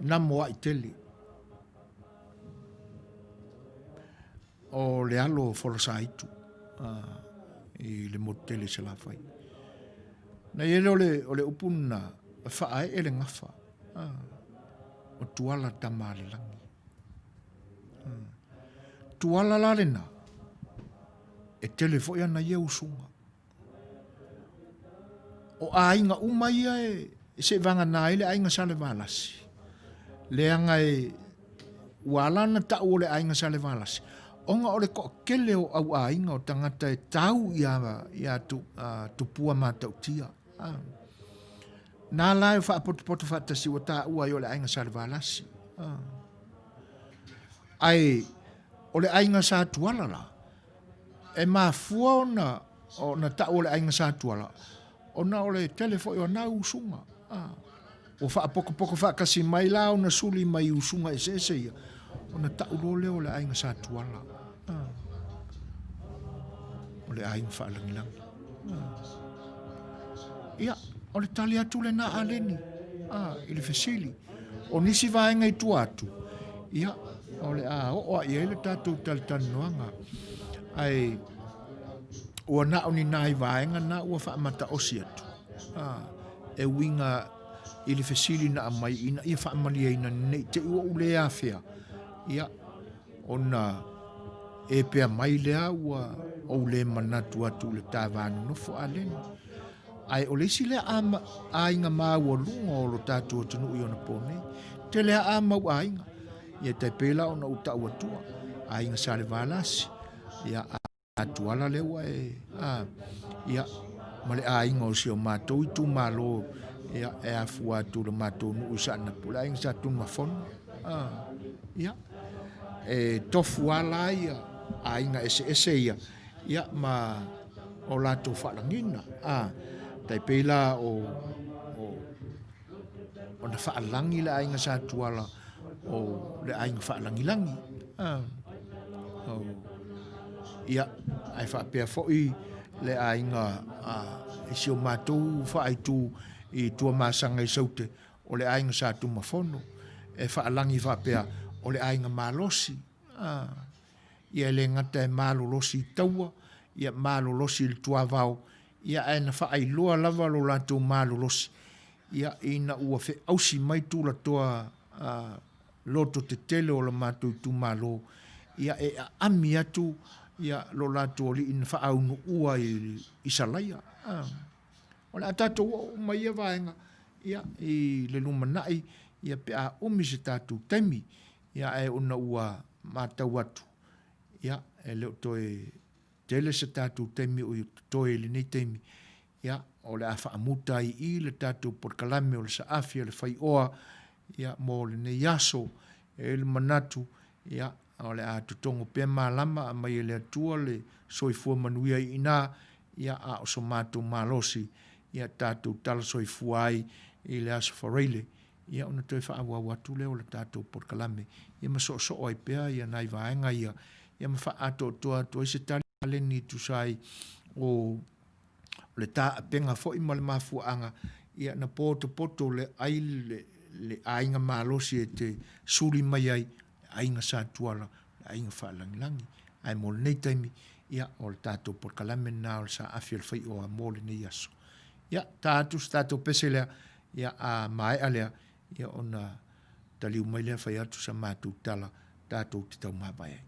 Namoaitele. O le alo o Folosaitu i le motu tele i Salafai. Na i ai lea o le, o le upu lena, e faaee le gafa o Tuala Tamaalelagi. Tuala la lena, e tele foi ana ia usuga. O aiga uma ia e seivagana ai le aiga Salevalasi, leaga e ua ala ona tau o le aiga Salevalasi, ona o le toatele o au aiga o tagata e tau ia, ia tu, uh, Tupua Matautia. Ah. Nā la e faapotopoto faatasi ua taua ai o le aiga Salevalasi. Ah. Ae o le aiga Sa Tuala la, E mafua ona ona tau o le aiga Sa Tuala, ona o le tele foi o ana usuga. A, ua faapokopoko faatasi mai la ona suli mai i usuga eseese ia, ona tau loa lea o le aiga Sa Tuala. A, o le aiga faalagilagi. A, ia, o le tali atu lena a Leni, a, i le fesili. O nisi vaega i tua atu, ia, o le a oo lava i ai le tatou talatalanoaga. Ae ua na o ni nai vaega na ua faamataosi atu, a, e uiga i le fesili na aumai ina ia faamalieina ne i te i ua ou le afea, ia, ona e pea mai lea ua ou le manatu atu i le ta va nonofo a Leni. Ae o le isi lea aiga maualuga o lo tatou atunuu i ona po nei. Tele a mau aiga. Ia tai pei la ona ou tau atua. Aiga Salevalasi. Ia a Tuala lea ua e a ia ma le aiga o si o matou itumalo ia e afua atu le matou nuu i Saanapu, le aiga Sa Tunumafono. A ia e tofu lava la ia aiga eseese ia ia ma o latou faalagiga. A, tai pei la o, o, ona faalagi le aiga Sa Tuala o le aiga faalagilagi. A, o, ia, ae faapea foi le aiga a, i si o matou faaitu i Tuamasaga i Saute, o le aiga Sa Tumafono, e faalagi faapea o le aiga malosi. A, Ia e le gata e malolosi i taua, ia malolosi i le tuavao, ia ae na faailoa lava lo latou malolosi, ia ina ua feausi mai tulatoa a loto tetele o lo matou itumalo, ia e aami atu ia lo latou alii na faaunuua i i Salaia. A. O le a tatou oo uma i ia vaega, ia i le lumanai, ia pe a umi se tatou taimi. Ia ae ona ua matau atu, ia, e le o toe tele se tatou taimi o totoe i lenei taimi, ia, o le a faamuta ai i i le tatou polokalame o le Saafi a le Faioa, ia, mo lenei aso. E i ai le manatu, ia, o le a totogo pea malama aumai e le Atua le soifua manuia i ina, ia, a o so matou malosi, ia, tatou tala soifua ai i le Aso Faraile, ia ona toe faaauau atu lea o le tatou polokalame, ia ma soosoo ai pea ia nai vaega ia, ia ma faaatoatoa atu ai se tali paleni e tusa ai o le taapega foi ma le mafuaaga, ia na potopoto le ai le, le aiga malosi e te suli mai ai, le aiga Sa Tuala, le aiga Faalagilagi. Ae mo lenei taimi, ia, o le tatou polokalame lena o le Saafi o le Faioa mo lenei aso. Ia, ta atu se tatou pese lea, Ia, a maea lea, ia ona taliu mai lea fai atu sa matou tala tatou te taumavae ai.